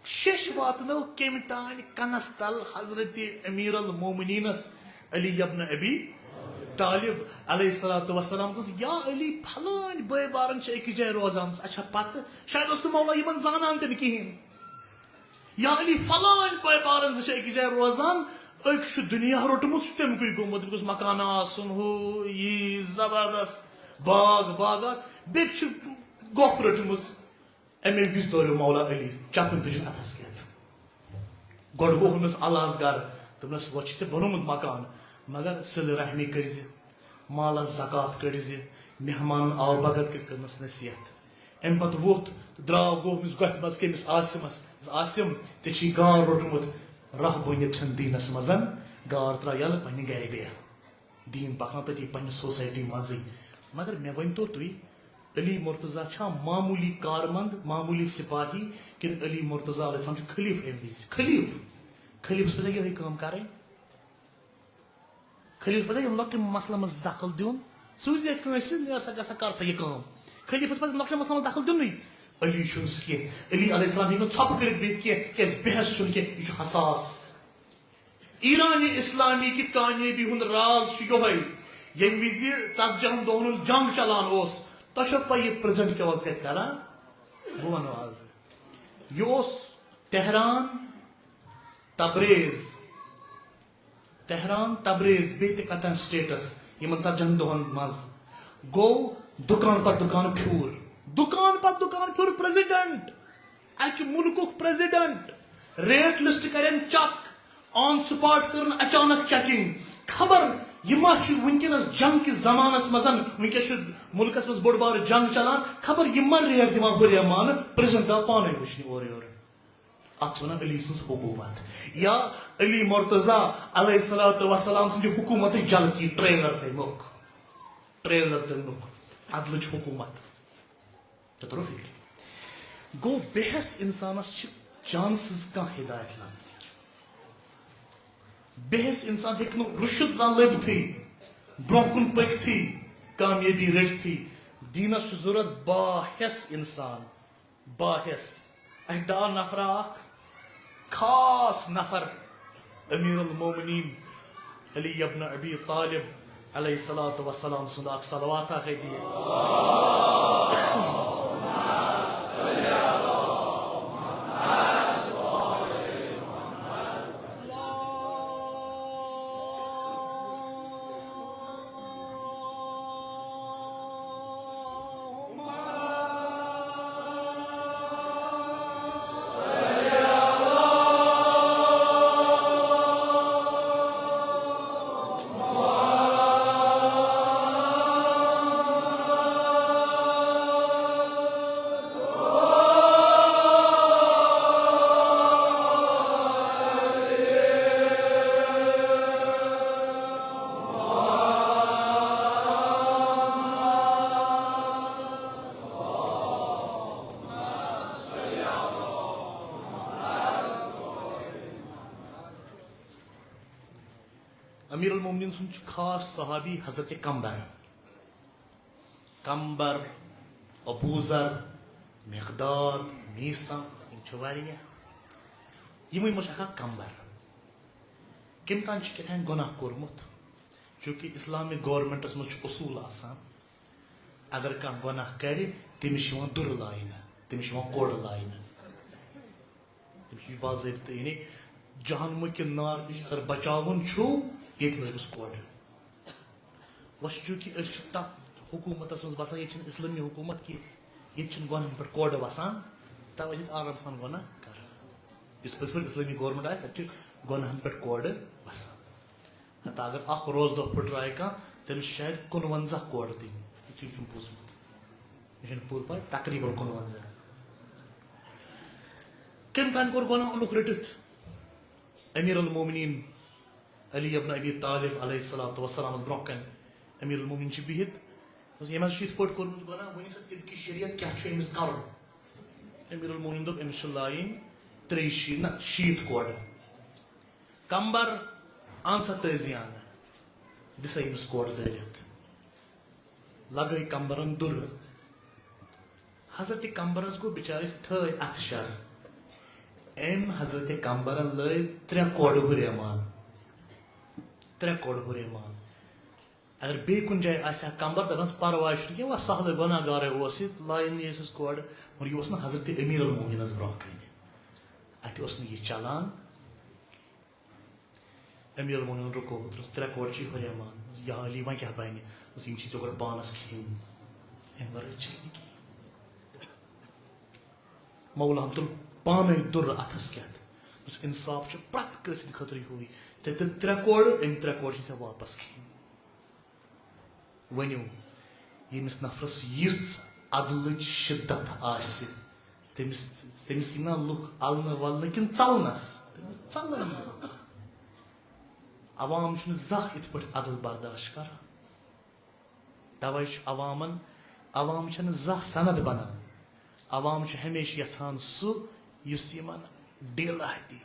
شیٚش واتنٲو کٔمۍ تانۍ کنس تل حضرت امیر المومنینس علی ابن ابی طالب علیہ الصلوۃ والسلام، دوٚپُس، یا علی، فلٲنۍ بٲے بارٕنۍ چھِ أکِس جایہِ روزان۔ اچھا، پتہٕ؟ شاید اوس نہٕ مولا یِمن زانان تہِ نہٕ کِہیٖنۍ۔ یا علی، فلٲنۍ بٲے بارٕنۍ زٕ چھِ أکِس جایہِ روزان، أکۍ چھُ دُنیا روٚٹمُت، سُہ چھُ تَمہِ کُے گوٚمُت، تٔمِس گوٚژھ مکان آسُن، ہُہ یہِ زبردست باغ باغات، بیٚکۍ چھِ گۄپھ رٔٹمٕژ۔ اَمے وِزِ دوریو مولا علی چپٕنۍ تُجِن اَتھس کٮ۪تھ۔ گۄڈٕ گوٚو ہُمِس علاہس گرٕ، دوٚپنس، وۄنۍ چھُ ژےٚ بنومُت مکان، مگر صلہٕ رحمی کٔرۍ زِ، مالس زکات کٔڑۍ زِ، مہمانن آو بھگت کٔرِتھ کٔرنس نصیحت۔ اَمہِ پتہٕ ووٚتھ تہٕ درٛاو، گوٚو ہُمِس گۄپھِ منٛز کٔمِس؟ عاصمس۔ عاصم، ژےٚ چھی گار روٚٹمُت، رہبٲنیت چھنہٕ دیٖنس منٛز، گار ترٛاو یَلہٕ، پننہِ گرِ بیٚہہ۔ دیٖن پکان تٔتی پننہِ سوسایٹی منٛزٕے۔ مگر مےٚ ؤنۍتو تُہۍ، علی مرتضیٰ چھا معموٗلی کارمند، معموٗلی سپاہی، کِنہٕ علی مرتضیٰ علیہ السلام چھُ خلیٖفہٕ اَمہِ وِزِ؟ خلیٖفہٕ۔ خلیٖفس پزِ یِہوٚے کٲم کرٕنۍ۔ خلیٖفس پزِ یِم لۄکٹہِ مسلہٕ منٛز دخل دیُن۔ سوٗزِ ییٚتہِ کٲنٛسہِ، نیر سا، گژھ سا، کر سا یہِ کٲم۔ خلیٖفس پزِ لۄکٹہِ مسلہٕ منٛز دخل دیُنُے۔ علی چھُنہٕ سُہ کینٛہہ۔ علی علیہ السلام ہیٚکہِ نہٕ ژھۄپہٕ کٔرِتھ بِہِتھ کینٛہہ، کیازِ بحث چھُنہٕ کینٛہہ، یہِ چھُ حساس۔ ایرانِ اسلامی کہِ کامیٲبی ہُنٛد راز چھُ یۄہے، ییٚمہِ وِزِ ژتجی ہن دۄہن ہُنٛد جنگ چلان اوس۔ تۄہہِ چھو پَے یہِ پریزنٹ کیٛاہ اوس تَتہِ کران؟ بہٕ وَنو آز۔ یہِ اوس تہران، تبریز، تہران، تبریز، بیٚیہِ تہِ کَتٮ۪ن سٹیٹس، یِمن ژتجی ہن دۄہن منٛز گوٚو دُکان پتہٕ دُکان پھیوٗر، دُکان پتہٕ دُکان پھیوٗر پریزیڈنٹ۔ اکہِ مُلکُک پریزیڈنٹ ریٹ لسٹ کرن چیک، آن سپاٹ کرن اچانک چیکنگ۔ خبر یہِ ما چھُ وٕنکیٚنس جنگ کِس زمانس منٛز، وٕنکیٚس چھُ مُلکس منٛز بوٚڑ بارٕ جنگ چلان، خبر یہِ ما ریٹ دِوان ہُریمانہٕ، پریزیڈنٹ آو پانے وٕچھنہِ اورٕ یورٕ۔ اتھ چھِ ونان علی سٕنٛز حکوٗمت یا علی مرتضیٰ علیہ الصلوۃ والسلام سٕنٛدِ حکوٗمتٕچ جھلکی، ٹریلر تَمیُک، ٹریلر تَمیُک، عدلٕچ حکوٗمت۔ ژےٚ توٚرُو فِکرِ؟ گوٚو، بے حٮ۪س اِنسانَس چھِ چانسٕز کانٛہہ ہدایت لَبنٕکۍ۔ بے حٮ۪س اِنسان ہیٚکہِ نہٕ رُشُد زانٛہہ لٔبتھٕے، برٛونٛہہ کُن پٔکتھٕے، کامیٲبی رٔٹتھٕے۔ دیٖنَس چھُ ضوٚرَتھ باحٮ۪س اِنسان، باحٮ۪س۔ اَکہِ دۄہ آو نفرا اَکھ، خاص نفر، امیر المومنین علی ابن ابی طالب علیہ الصلوۃ والسلام سُنٛد اکھ صلواتہ ہدیہ۔ امیر المومنین سُنٛد چھُ خاص صحابی حضرت قمبر۔ قمبر، ابوذر، مقداد، میثم، یِم چھِ واریاہ۔ یِمٕے منٛز چھُ اکھ اکھ قمبر۔ کٔمۍ تام چھُ کیٛاہ تام گۄناہ کوٚرمُت۔ چوٗنٛکہِ اسلامک گورنمنٹس منٛز چھُ اصوٗل آسان، اگر کانٛہہ گۄناہ کرِ، تٔمِس چھِ یِوان دُرٕ لاینہٕ، تٔمِس چھِ یِوان کوڑٕ لاینہٕ۔ تٔمِس چھِ یہِ باضٲبطہٕ، یعنی جہنمہٕ کہِ نار نِش اگر بچاوُن چھُو، ییٚتہِ لٲگِس کوڑٕ۔ وۄنۍ چھُ چوٗنٛکہِ أسۍ چھِ تَتھ حکوٗمتَس منٛز بسان، ییٚتہِ چھِنہٕ اسلٲمی حکوٗمت کینٛہہ، ییٚتہِ چھِنہٕ گۄناہَن پٮ۪ٹھ کوڑٕ وَسان، تَوَے چھِ أسۍ آرام سان گۄناہ کران۔ یُس پٔزۍ پٲٹھۍ اسلٲمی گورنمنٹ آسہِ، تَتہِ چھِ گۄناہَن پٮ۪ٹھ کوڑٕ وَسان۔ حتیٰ اگر اکھ روزٕ دۄہ پھٕٹرایہِ کانٛہہ، تٔمِس چھِ شاید کُنوَنزاہ کوڑٕ دِنۍ۔ یہِ چھُنہٕ بوٗزمُت۔ مےٚ چھُنہٕ پوٗرٕ پَے، تقریباً کُنوَنزاہ۔ کٔمۍ تام کوٚر گۄناہ، اوٚنُکھ رٔٹِتھ امیر المومنین علی ابن ابی طالب علیہ الصلوۃ والسلامس برونٛہہ کنہِ۔ امیر المومنین چھِ بِہِتھ، دوٚپُس، "ییٚمۍ حظ چھُ یِتھ پٲٹھۍ کوٚرمُت گۄناہ، ؤنِو سا تِلکہِ شریعت کیٛاہ چھُ أمِس کرُن؟" امیر المومنین دوٚپ، "أمِس چھِ لایِنۍ ترٛیٚیہِ شیٖتھ، نہ، شیٖتھ کوڑٕ۔ قمبر، اَن سا تٲزی اَنہٕ، دِ سا أمِس کوڑٕ دٲرِتھ۔" لگٲے قمبرن دُرٕ۔ حضرت قمبرس گوٚو بِچارس ٹھٲے اَتھٕ شر۔ أمۍ حضرت قمبرن لٲے ترٛےٚ کوڑٕ ہُریمان۔ ترٛےٚ کوڑٕ ہُریمان۔ اگر بیٚیہِ کُنہِ جایہِ آسہِ ہا قمبر، دَپہَس، "پرواے چھُنہٕ کینٛہہ، وَ سہلٕے، گۄناہ گارے اوس یہِ، لایِن یہِ ٲسِس کوڑٕ۔" مگر یہِ اوس نہٕ حضرت امیر المومنینس برونٛہہ کنہِ۔ اَتہِ اوس نہٕ یہِ چلان۔ امیر المومنین رُکو، دوٚپُس، "ترٛےٚ کوڑ چھِ ہُریمان۔" دوٚپُس، "یا علی، وۄنۍ کیٛاہ بَنہِ؟" دوٚپُس، "یِم چھِ ژےٚ گۄڈٕ پانَس کھیٚنۍ، اَمہِ وَرٲے چھِنہٕ کِہیٖنۍ۔" مولاہن تُل پانَے دُرٕ اَتھَس کٮ۪تھ۔ دوٚپُس، "اِنصاف چھُ پرٛٮ۪تھ کٲنٛسہِ ہِنٛدِ خٲطرٕ یِہوٚے۔ ژےٚ دِتھ ترٛےٚ کوڑٕ، أمۍ ترٛےٚ کوڑٕ چھِ ژےٚ واپَس کھیٚنۍ۔" ؤنِو، ییٚمِس نفرس یِژھ عدلٕچ شدت آسہِ، تٔمِس، تٔمِس یی نا لُکھ النہٕ ولنہٕ کِنہٕ ژلنس؟ تٔمِس ژلن لُکھ۔ عوام چھُنہٕ زانٛہہ یِتھ پٲٹھۍ عدل برداشت کران۔ توے چھُ عوامن، عوام چھنہٕ زانٛہہ سند بنان۔ عوام چھُ ہمیشہِ یژھان سُہ یُس یِمن ڈیلہ دی۔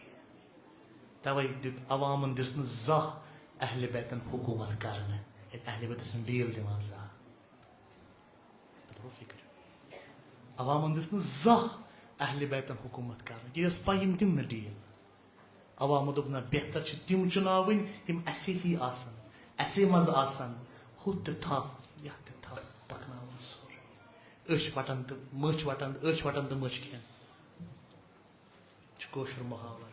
توے دیُت عوامن، دِژ نہٕ زانٛہہ اہل بیتن حکومت کرنہٕ۔ کیازِ اہل بیت ٲسۍ نہٕ ڈیل دِوان زانٛہہ۔ تۄہہِ توٚروا فکر؟ عوامن دِژ نہٕ زانٛہہ اہل بیتن حکومت کرنہٕ، کیازِ ٲس پاے یِم دِن نہٕ ڈیل۔ عوامو دوٚپ، نہ، بہتر چھِ تِم چُناوٕنۍ، یِم اسے ہی آسن، اسے منٛز آسن، ہُتھ تہِ تھپھ، یتھ تہِ تھپھ، پکناوان سورُے۔ أچھ وٹن تہٕ مٔچھ وٹن، أچھ وٹن تہٕ مٔچھ کھٮ۪ن۔ چھُ کٲشُر محاورٕ۔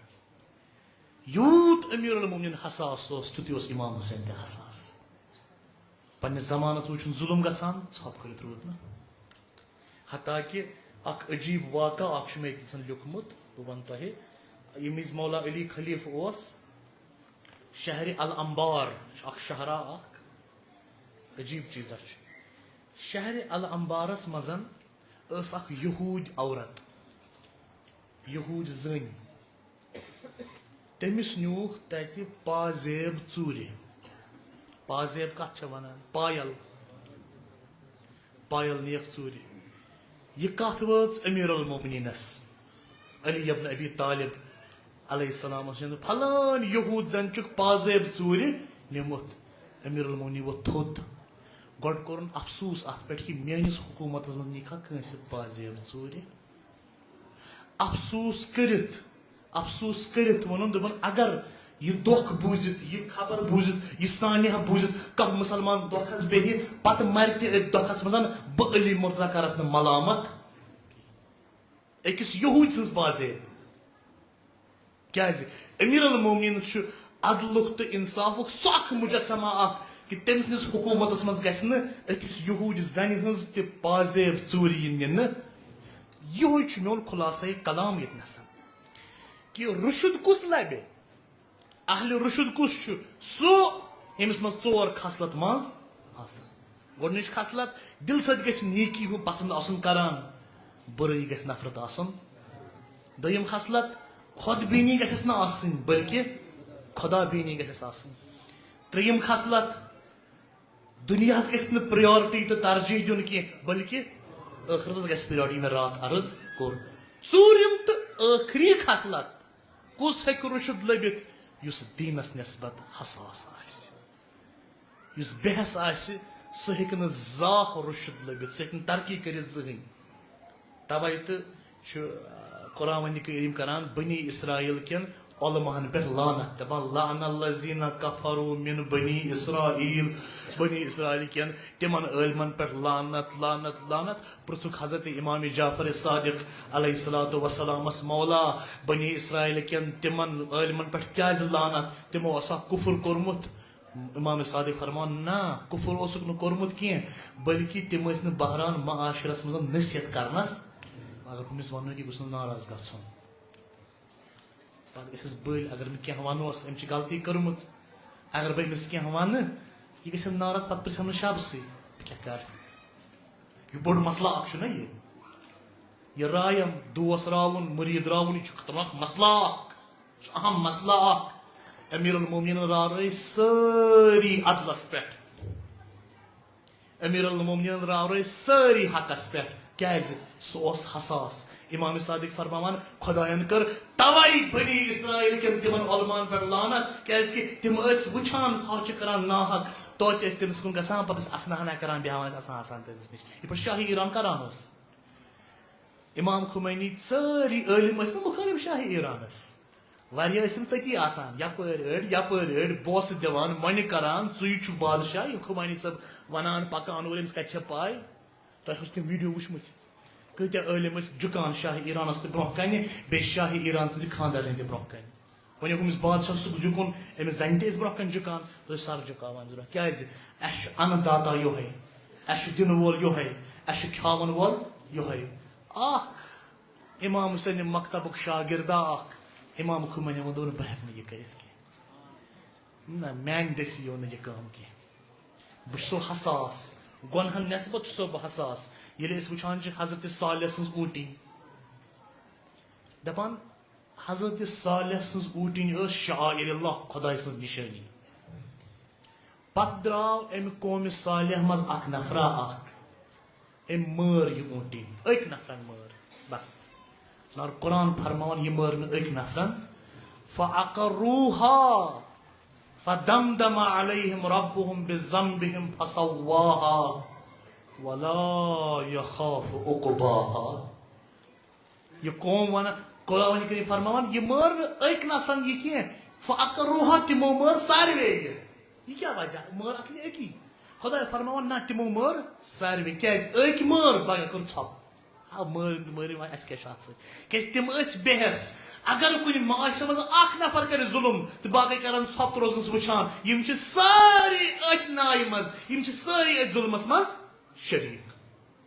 یوٗت امیر المومنین حساس اوس، تیُتُے اوس امام حسین تہِ حساس۔ پننِس زمانس منٛز چھُنہٕ ظُلم گژھان، ژھۄپہٕ کٔرِتھ روٗد نہٕ۔ حتیٰ کہِ اکھ عجیٖب واقعہ اکھ چھُ مےٚ أکۍ سٕنٛدۍ لیوٚکھمُت، بہٕ وَنہٕ تۄہہِ۔ ییٚمہِ وِزِ مولا علی خلیفہٕ اوس، شہرِ الانبار چھُ اکھ شہرا اکھ، عجیٖب چیٖزا چھُ۔ شہرِ الانبارس منٛز ٲس اکھ یہوٗدۍ عورت، یہوٗدۍ زٔنۍ۔ تٔمِس نیوٗکھ تَتہِ پازیب ژوٗرِ۔ پازیب کَتھ چھِ وَنان؟ پایل۔ پایل نِیَکھ ژوٗرِ۔ یہِ کَتھ وٲژ أمیٖر المومنیٖنَس، علی ابن ابی طالب علیہ السلامَس، یہِ پھلٲنۍ یہوٗد زَن چھُکھ پازیب ژوٗرِ نیوٗمُت۔ أمیٖر المومنیٖن ووٚتھ تھوٚد۔ گۄڈٕ کوٚرُن افسوٗس اَتھ پٮ۪ٹھ کہِ میٛٲنِس حکوٗمتَس منٛز نِکھا کٲنٛسہِ پازیب ژوٗرِ۔ افسوٗس کٔرِتھ، افسوٗس کٔرِتھ ووٚنُن، دوٚپُن، اگر یہِ دۄکھ بوٗزِتھ، یہِ خبر بوٗزِتھ، یہِ سانحہ بوٗزِتھ کانٛہہ مُسلمان دۄکھس بیٚہہِ، پتہٕ مرِ تہِ أتھۍ دۄکھس منٛز، بہٕ علی مرتضیٰ کرس نہٕ ملامت أکِس یہوٗدۍ سٕنٛز پازیب۔ کیازِ؟ امیر المومنین چھُ عدلُک تہٕ انصافُک سُہ اکھ مجسمہ اکھ کہِ تٔمۍ سٕنٛدِس حکوٗمتس منٛز گژھِ نہٕ أکِس یہوٗدۍ زنہِ ہٕنٛز تہِ پازیب ژوٗرِ یِنۍ نِنہٕ۔ یِہوٚے چھُ میون خلاصے کلام ییٚتہِ نسن کہِ رُشد کُس لبہِ؟ اہل رُشد کُس چھُ؟ سُہ ییٚمِس منٛز ژور خصلت منٛز آسن۔ گۄڈٕنِچ خصلت، دِل سۭتۍ گژھِ نیکی ہُنٛد پسند آسُن کران، بُرٲیی گژھِ نفرت آسُن۔ دوٚیِم خصلت، خۄد بینی گژھٮ۪س نہٕ آسٕنۍ، بلکہِ خۄدا بینی گژھٮ۪س آسٕنۍ۔ ترٛیٚیِم خصلت، دُنیاہَس گژھِ نہٕ priority تہٕ ترجیح دیُن کینٛہہ، بلکہِ ٲخرتَس گژھِ priority، مےٚ راتھ عرض کوٚر۔ ژوٗرِم تہٕ ٲخری خصلت، کُس ہیٚکہِ رُشد لٔبِتھ؟ یُس دیٖنَس نسبت حساس آسہِ۔ یُس بحث آسہِ، سُہ ہیٚکہِ نہٕ زانٛہہ رُشد لٔبِتھ، سُہ ہیٚکہِ نہٕ ترقی کٔرِتھ زٕہٕنۍ۔ توے تہٕ چھُ، آ، قرآن کریم کران بنی اسرائیل کٮ۪ن علماہن پٮ۪ٹھ لعنت، دپان، "لعن الذین کفروا من بنی اسرائیل"، بنی اسرائیل کٮ۪ن تِمن عٲلمن پٮ۪ٹھ لعنت، لعنت، لعنت۔ پرژھُکھ حضرت امام جعفر صادق علیہ الصلوۃ والسلامس، "مولا، بنی اسرائیل کٮ۪ن تِمن عٲلمن پٮ۪ٹھ کیازِ لعنت؟ تِمو اوسا کفر کوٚرمُت؟" امام صادق فرمان، "نہ، کفر اوسُکھ نہٕ کوٚرمُت کینٛہہ، بلکہ تِم ٲسۍ نہٕ بہران معاشرس منٛز نصیحت کرنس، اگر ہُمِس ونو، یہِ گوٚژھ نہٕ ناراض گژھُن۔" پتہٕ گژھٮ۪س بٔلۍ، اگر مےٚ کینٛہہ ونوس، أمۍ چھِ غلطی کٔرمٕژ، اگر بہٕ أمِس کینٛہہ ونہٕ، یہِ گژھِ نہٕ ناراض، پتہٕ پرژھٮ۪م نہٕ شابسٕے، بہٕ کیٛاہ کرٕ؟ یہِ بوٚڑ مسلہٕ اکھ چھُنہ یہِ۔ یہِ رایم، دوس راوُن، مُریٖد راوُن، یہِ چھُ خطرناک مسلہٕ اکھ، یہِ چھُ اہم مسلہٕ اکھ۔ امیر المومنین راورٲے سٲری عدلس پٮ۪ٹھ، امیر المومنین راورٲے سٲری حقس پٮ۪ٹھ۔ کیازِ؟ سُہ اوس حساس۔ امام صادق فرماوان، خدایَن کٔر توے بنی اسرائیل کٮ۪ن تِمن علماہن پٮ۪ٹھ لعنت، کیازِ کہِ تِم ٲسۍ وٕچھان، ہۄ چھِ کران ناحق، توتہِ ٲسۍ تٔمِس کُن گژھان، پتہٕ ٲسۍ اسنہنا کران، بیہوان ٲسۍ آسان، آسان تٔمِس نِش۔ یہِ پٲٹھۍ شاہ ایران کران اوس۔ امام خمینی، سٲری عٲلم ٲسۍ نہٕ مخٲلف شاہ ایرانس، واریاہ ٲسۍ أمِس تٔتی آسان، یپٲرۍ أڑۍ، یپٲرۍ أڑۍ، بوسہٕ دِوان، مۄنہِ کران، ژٕے چھُکھ بادشاہ، یہِ خمینی صٲب ونان پکان اوٗرۍ، أمِس کتہِ چھےٚ پاے؟ تۄہہِ اوس تِم ویڈیو وٕچھمٕتۍ، کۭتیاہ عٲلم ٲسۍ جُکان شاہ ایرانس تہِ برونٛہہ کنہِ، بیٚیہِ شاہ ایران سٕنٛزِ خاندارنہِ تہِ برونٛہہ کنہِ۔ وۄنۍ ییٚلہِ ہُمِس بادشاہ صُبح جُکُن، أمِس زَنہِ تہِ ٲسۍ برونٛہہ کنہِ جُکان، تُہۍ سر جُکاوان ضروٗرت۔ کیٛازِ؟ اَسہِ چھُ اَنہٕ داتا یِہوٚے، اَسہِ چھُ دِنہٕ وول یِہوٚے، اَسہِ چھُ کھیاوَن وول یِہوٚے۔ اَکھ امام حسین مکتبُک شاگردا اَکھ، امام خمینی ووٚن، دوٚپُن، "بہٕ ہٮ۪کہٕ نہٕ یہِ کٔرِتھ کینٛہہ۔ نہ، میٛانہِ دٔسی یِیو نہٕ یہِ کٲم کینٛہہ۔ بہٕ چھُسو حساس، گۄنہَن نٮ۪سبت چھُسو بہٕ حساس۔" ییٚلہِ أسۍ وٕچھان چھِ حضرت صالح سٕنٛز اوٗنٹِنۍ، دَپان، حضرت صالح سٕنٛز اوٗنٹِنۍ ٲس شعائر اللہ، خۄداے سٕنٛز نِشٲنی۔ پتہٕ درٛاو اَمہِ قومہِ صالح منٛز اکھ نفرا اکھ، أمۍ مٲر یہِ اوٗنٹِنۍ، أکۍ نفرن مٲر، بس۔ مگر قرآن فرماوان، یہِ مٲر نہٕ أکۍ نفرن۔ فعقروها فدمدم عليهم ربهم بذنبهم فسواها ولا يخاف عقباها۔ یہِ قوم ونان، قرآن کریم فرماوان، یہِ مٲر نہٕ أکۍ نفرن یہِ کینٛہہ، فعقروها، تِمو مٲر ساروے یہِ۔ یہِ کیٛاہ وجہ؟ مٲر اصلی أکی۔ خۄداے فرماوان، نہ، تِمو مٲر ساروے۔ کیٛازِ؟ أکۍ مٲر، باقیو کٔر ژھۄپ۔ آ، مٲرِن تہٕ مٲرِن، وۄنۍ اَسہِ کیٛاہ چھُ اَتھ سۭتۍ؟ کیٛازِ تِم ٲسۍ بے حٮ۪س۔ اگر کُنہِ معاشرٕ منٛز اکھ نفر کرِ ظُلُم تہٕ باقٕے کرن ژھۄپہٕ روزنس وٕچھان، یِم چھِ سٲری أتھۍ نایہِ منٛز، یِم چھِ سٲری أتھۍ ظُلمس منٛز شریٖک۔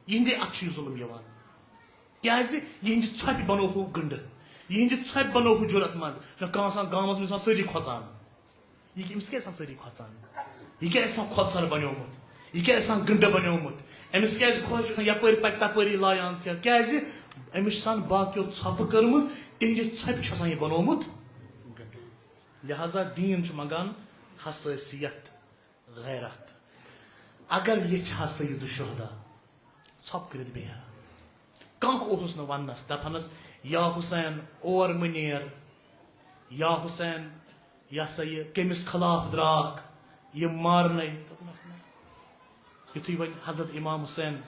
یِہنٛدے اَتھٕ چھُ یہِ ظُلُم یِوان۔ کیٛازِ؟ یِہنٛدِ ژھۄپہِ بنووہو گنڈٕ، یِہنٛدِ ژھۄپہِ بنووہو جُرت مند۔ چھُنہ کانٛہہ آسان گامس منٛز آسان سٲری کھۄژان۔ یہِ کہِ-، أمِس کیٛازِ آسان سٲری کھۄژان؟ یہِ کیٛازِ آسان کھۄژر بنیومُت؟ یہِ کیٛازِ آسان گنڈٕ بنیومُت؟ أمِس کیٛازِ خۄش چھُ گژھان یپٲرۍ پکہِ تپٲری لایان؟ کیٛاہ-، کیٛازِ؟ أمِس چھِ آسان باقیو ژھۄپہٕ کٔرمٕژ، تِہنٛدِ ژھۄپہِ چھُ آسان یہِ بنومُت گنڈٕ۔ لہذا دیٖن چھُ منٛگان حسٲسیت، غیرت۔ اگر یژھِ ہا سید الشہداء ژھۄپہٕ کٔرِتھ بیٚہہِ ہا۔ کانٛہہ اوسُس نہٕ وننس، دپہنس، "یا حسین، اور مہٕ نیر، یا حسین، یہِ ہسا یہِ کٔمِس خلاف درٛاکھ، یہِ مارنے۔" یُتھُے وۄنۍ حضرت امام حسین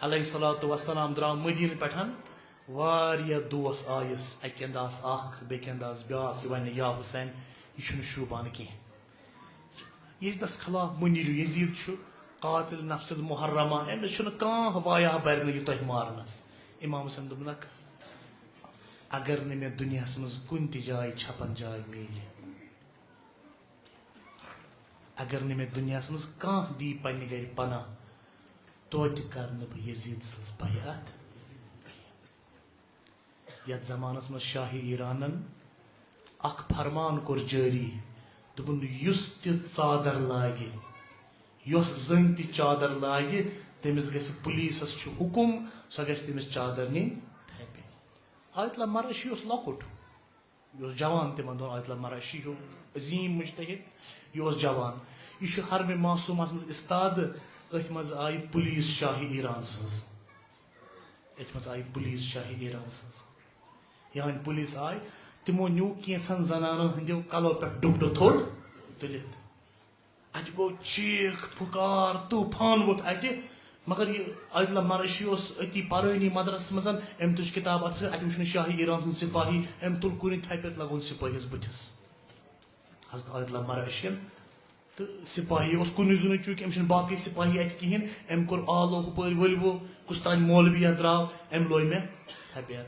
علیہ الصلوۃ والسلام درٛاو مدینہٕ پٮ۪ٹھ، واریاہ دوس آیس، اکہِ انداز اکھ، بیٚکہِ انداز بیٛاکھ، یہِ ونہِ، "یا حسین، یہِ چھُنہٕ شوٗبان کینٛہہ۔" یزیدس خلاف مُنیٖر یزید چھُ قاتل نفس المحرمہ، أمِس چھُنہٕ کانٛہہ وایہ بَرِ نہٕ یہِ تۄہہِ مارنس۔ امام حسین دوٚپنکھ، اگر نہٕ مےٚ دُنیاہس منٛز کُنہِ تہِ جایہِ چھپن جاے میلہِ، اگر نہٕ مےٚ دُنیاہس منٛز کانٛہہ دی پننہِ گرِ پناہ، توتہِ کرٕ نہٕ بہٕ یزید سٕنٛز بیعت۔ یتھ زمانس منٛز شاہ ایرانن اکھ فرمان کوٚر جٲری، دوٚپُن، یُس تہِ ژادر لاگہِ، یۄس زٔنۍ تہِ چادر لاگہِ، تٔمِس گژھِ، پُلیٖسس چھُ حُکُم، سۄ گژھِ تٔمِس چادر نِنۍ تھپہِ۔ آیت اللہ مرعشی اوس لۄکُٹ، یہِ اوس جوان تِمن دۄہن، آیت اللہ مرعشی ہیوٗ عظیٖم مُجتہِد، یہِ اوس جوان۔ یہِ چھُ حرمِ معصوٗمس منٛز استادٕ، أتھۍ منٛز آیہِ پُلیٖس شاہ ایران سٕنٛز۔ أتھۍ منٛز آیہِ پُلیٖس شاہ ایران سٕنٛز۔ یِہنٛدۍ پُلیٖس آیہِ، تِمو نیوٗ کینٛژھن زنانن ہٕنٛدیو کلو پٮ۪ٹھ ڈُپٹہٕ تھوٚد تُلِتھ۔ اتہِ گوٚو چیٖخ پُکار، طوٗفان ووٚتھ اتہِ۔ مگر یہِ عادل مرشی اوس أتی پرٲنی مدرسس منٛز، أمۍ تُج کِتاب اتھٕ سۭتۍ، اتہِ وُچھ نہٕ شاہی ایران سُنٛد سپاہی، أمۍ تُل کُنہِ تھپہِ، لگوٚو سپٲہِس بٕتھِس۔ حضرت عادل مرشین تہٕ سپاہی اوس کُنُے زوٚنُے، چوٗنٛکہِ أمِس چھِنہٕ باقٕے سپاہی اتہِ کِہیٖنۍ، أمۍ کوٚر آلو ہُپٲرۍ ؤلۍ وو، کُس تام مولوی یتھ درٛاو، أمۍ لوے مےٚ تھپٮ۪ر۔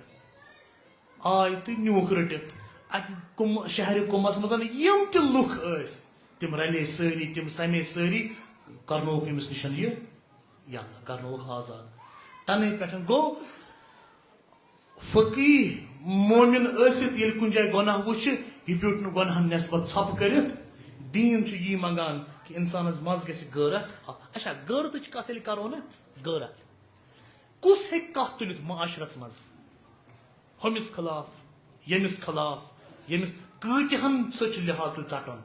آے تہٕ نیوٗکھ رٔٹِتھ۔ اتہِ کُم-، شہرِ کُمس منٛز یِم تہِ لُکھ ٲسۍ، تِم رلے سٲری، تِم سمے سٲری، کرنووُکھ أمِس نِش یہِ یلہٕ، کرنووُکھ آزاد۔ تنے پٮ۪ٹھ گوٚو فقیٖح مومِن ٲسِتھ ییٚلہِ کُنہِ جایہِ گۄناہ وٕچھِ، یہِ بیوٗٹھ نہٕ گۄناہن نٮ۪سبت ژھۄپہٕ کٔرِتھ۔ دیٖن چھُ یی منٛگان کہِ انسانس منٛز گژھِ غٲرت۔ اچھا، غٲرتٕچ کتھ ییٚلہِ کرو نہ، غٲرت۔ کُس ہیٚکہِ کتھ تُلِتھ معاشرس منٛز؟ ہُمِس خلاف، ییٚمِس خلاف، ییٚمِس، کۭتِہن سۭتۍ چھُ لحاظ تیٚلہِ ژٹُن؟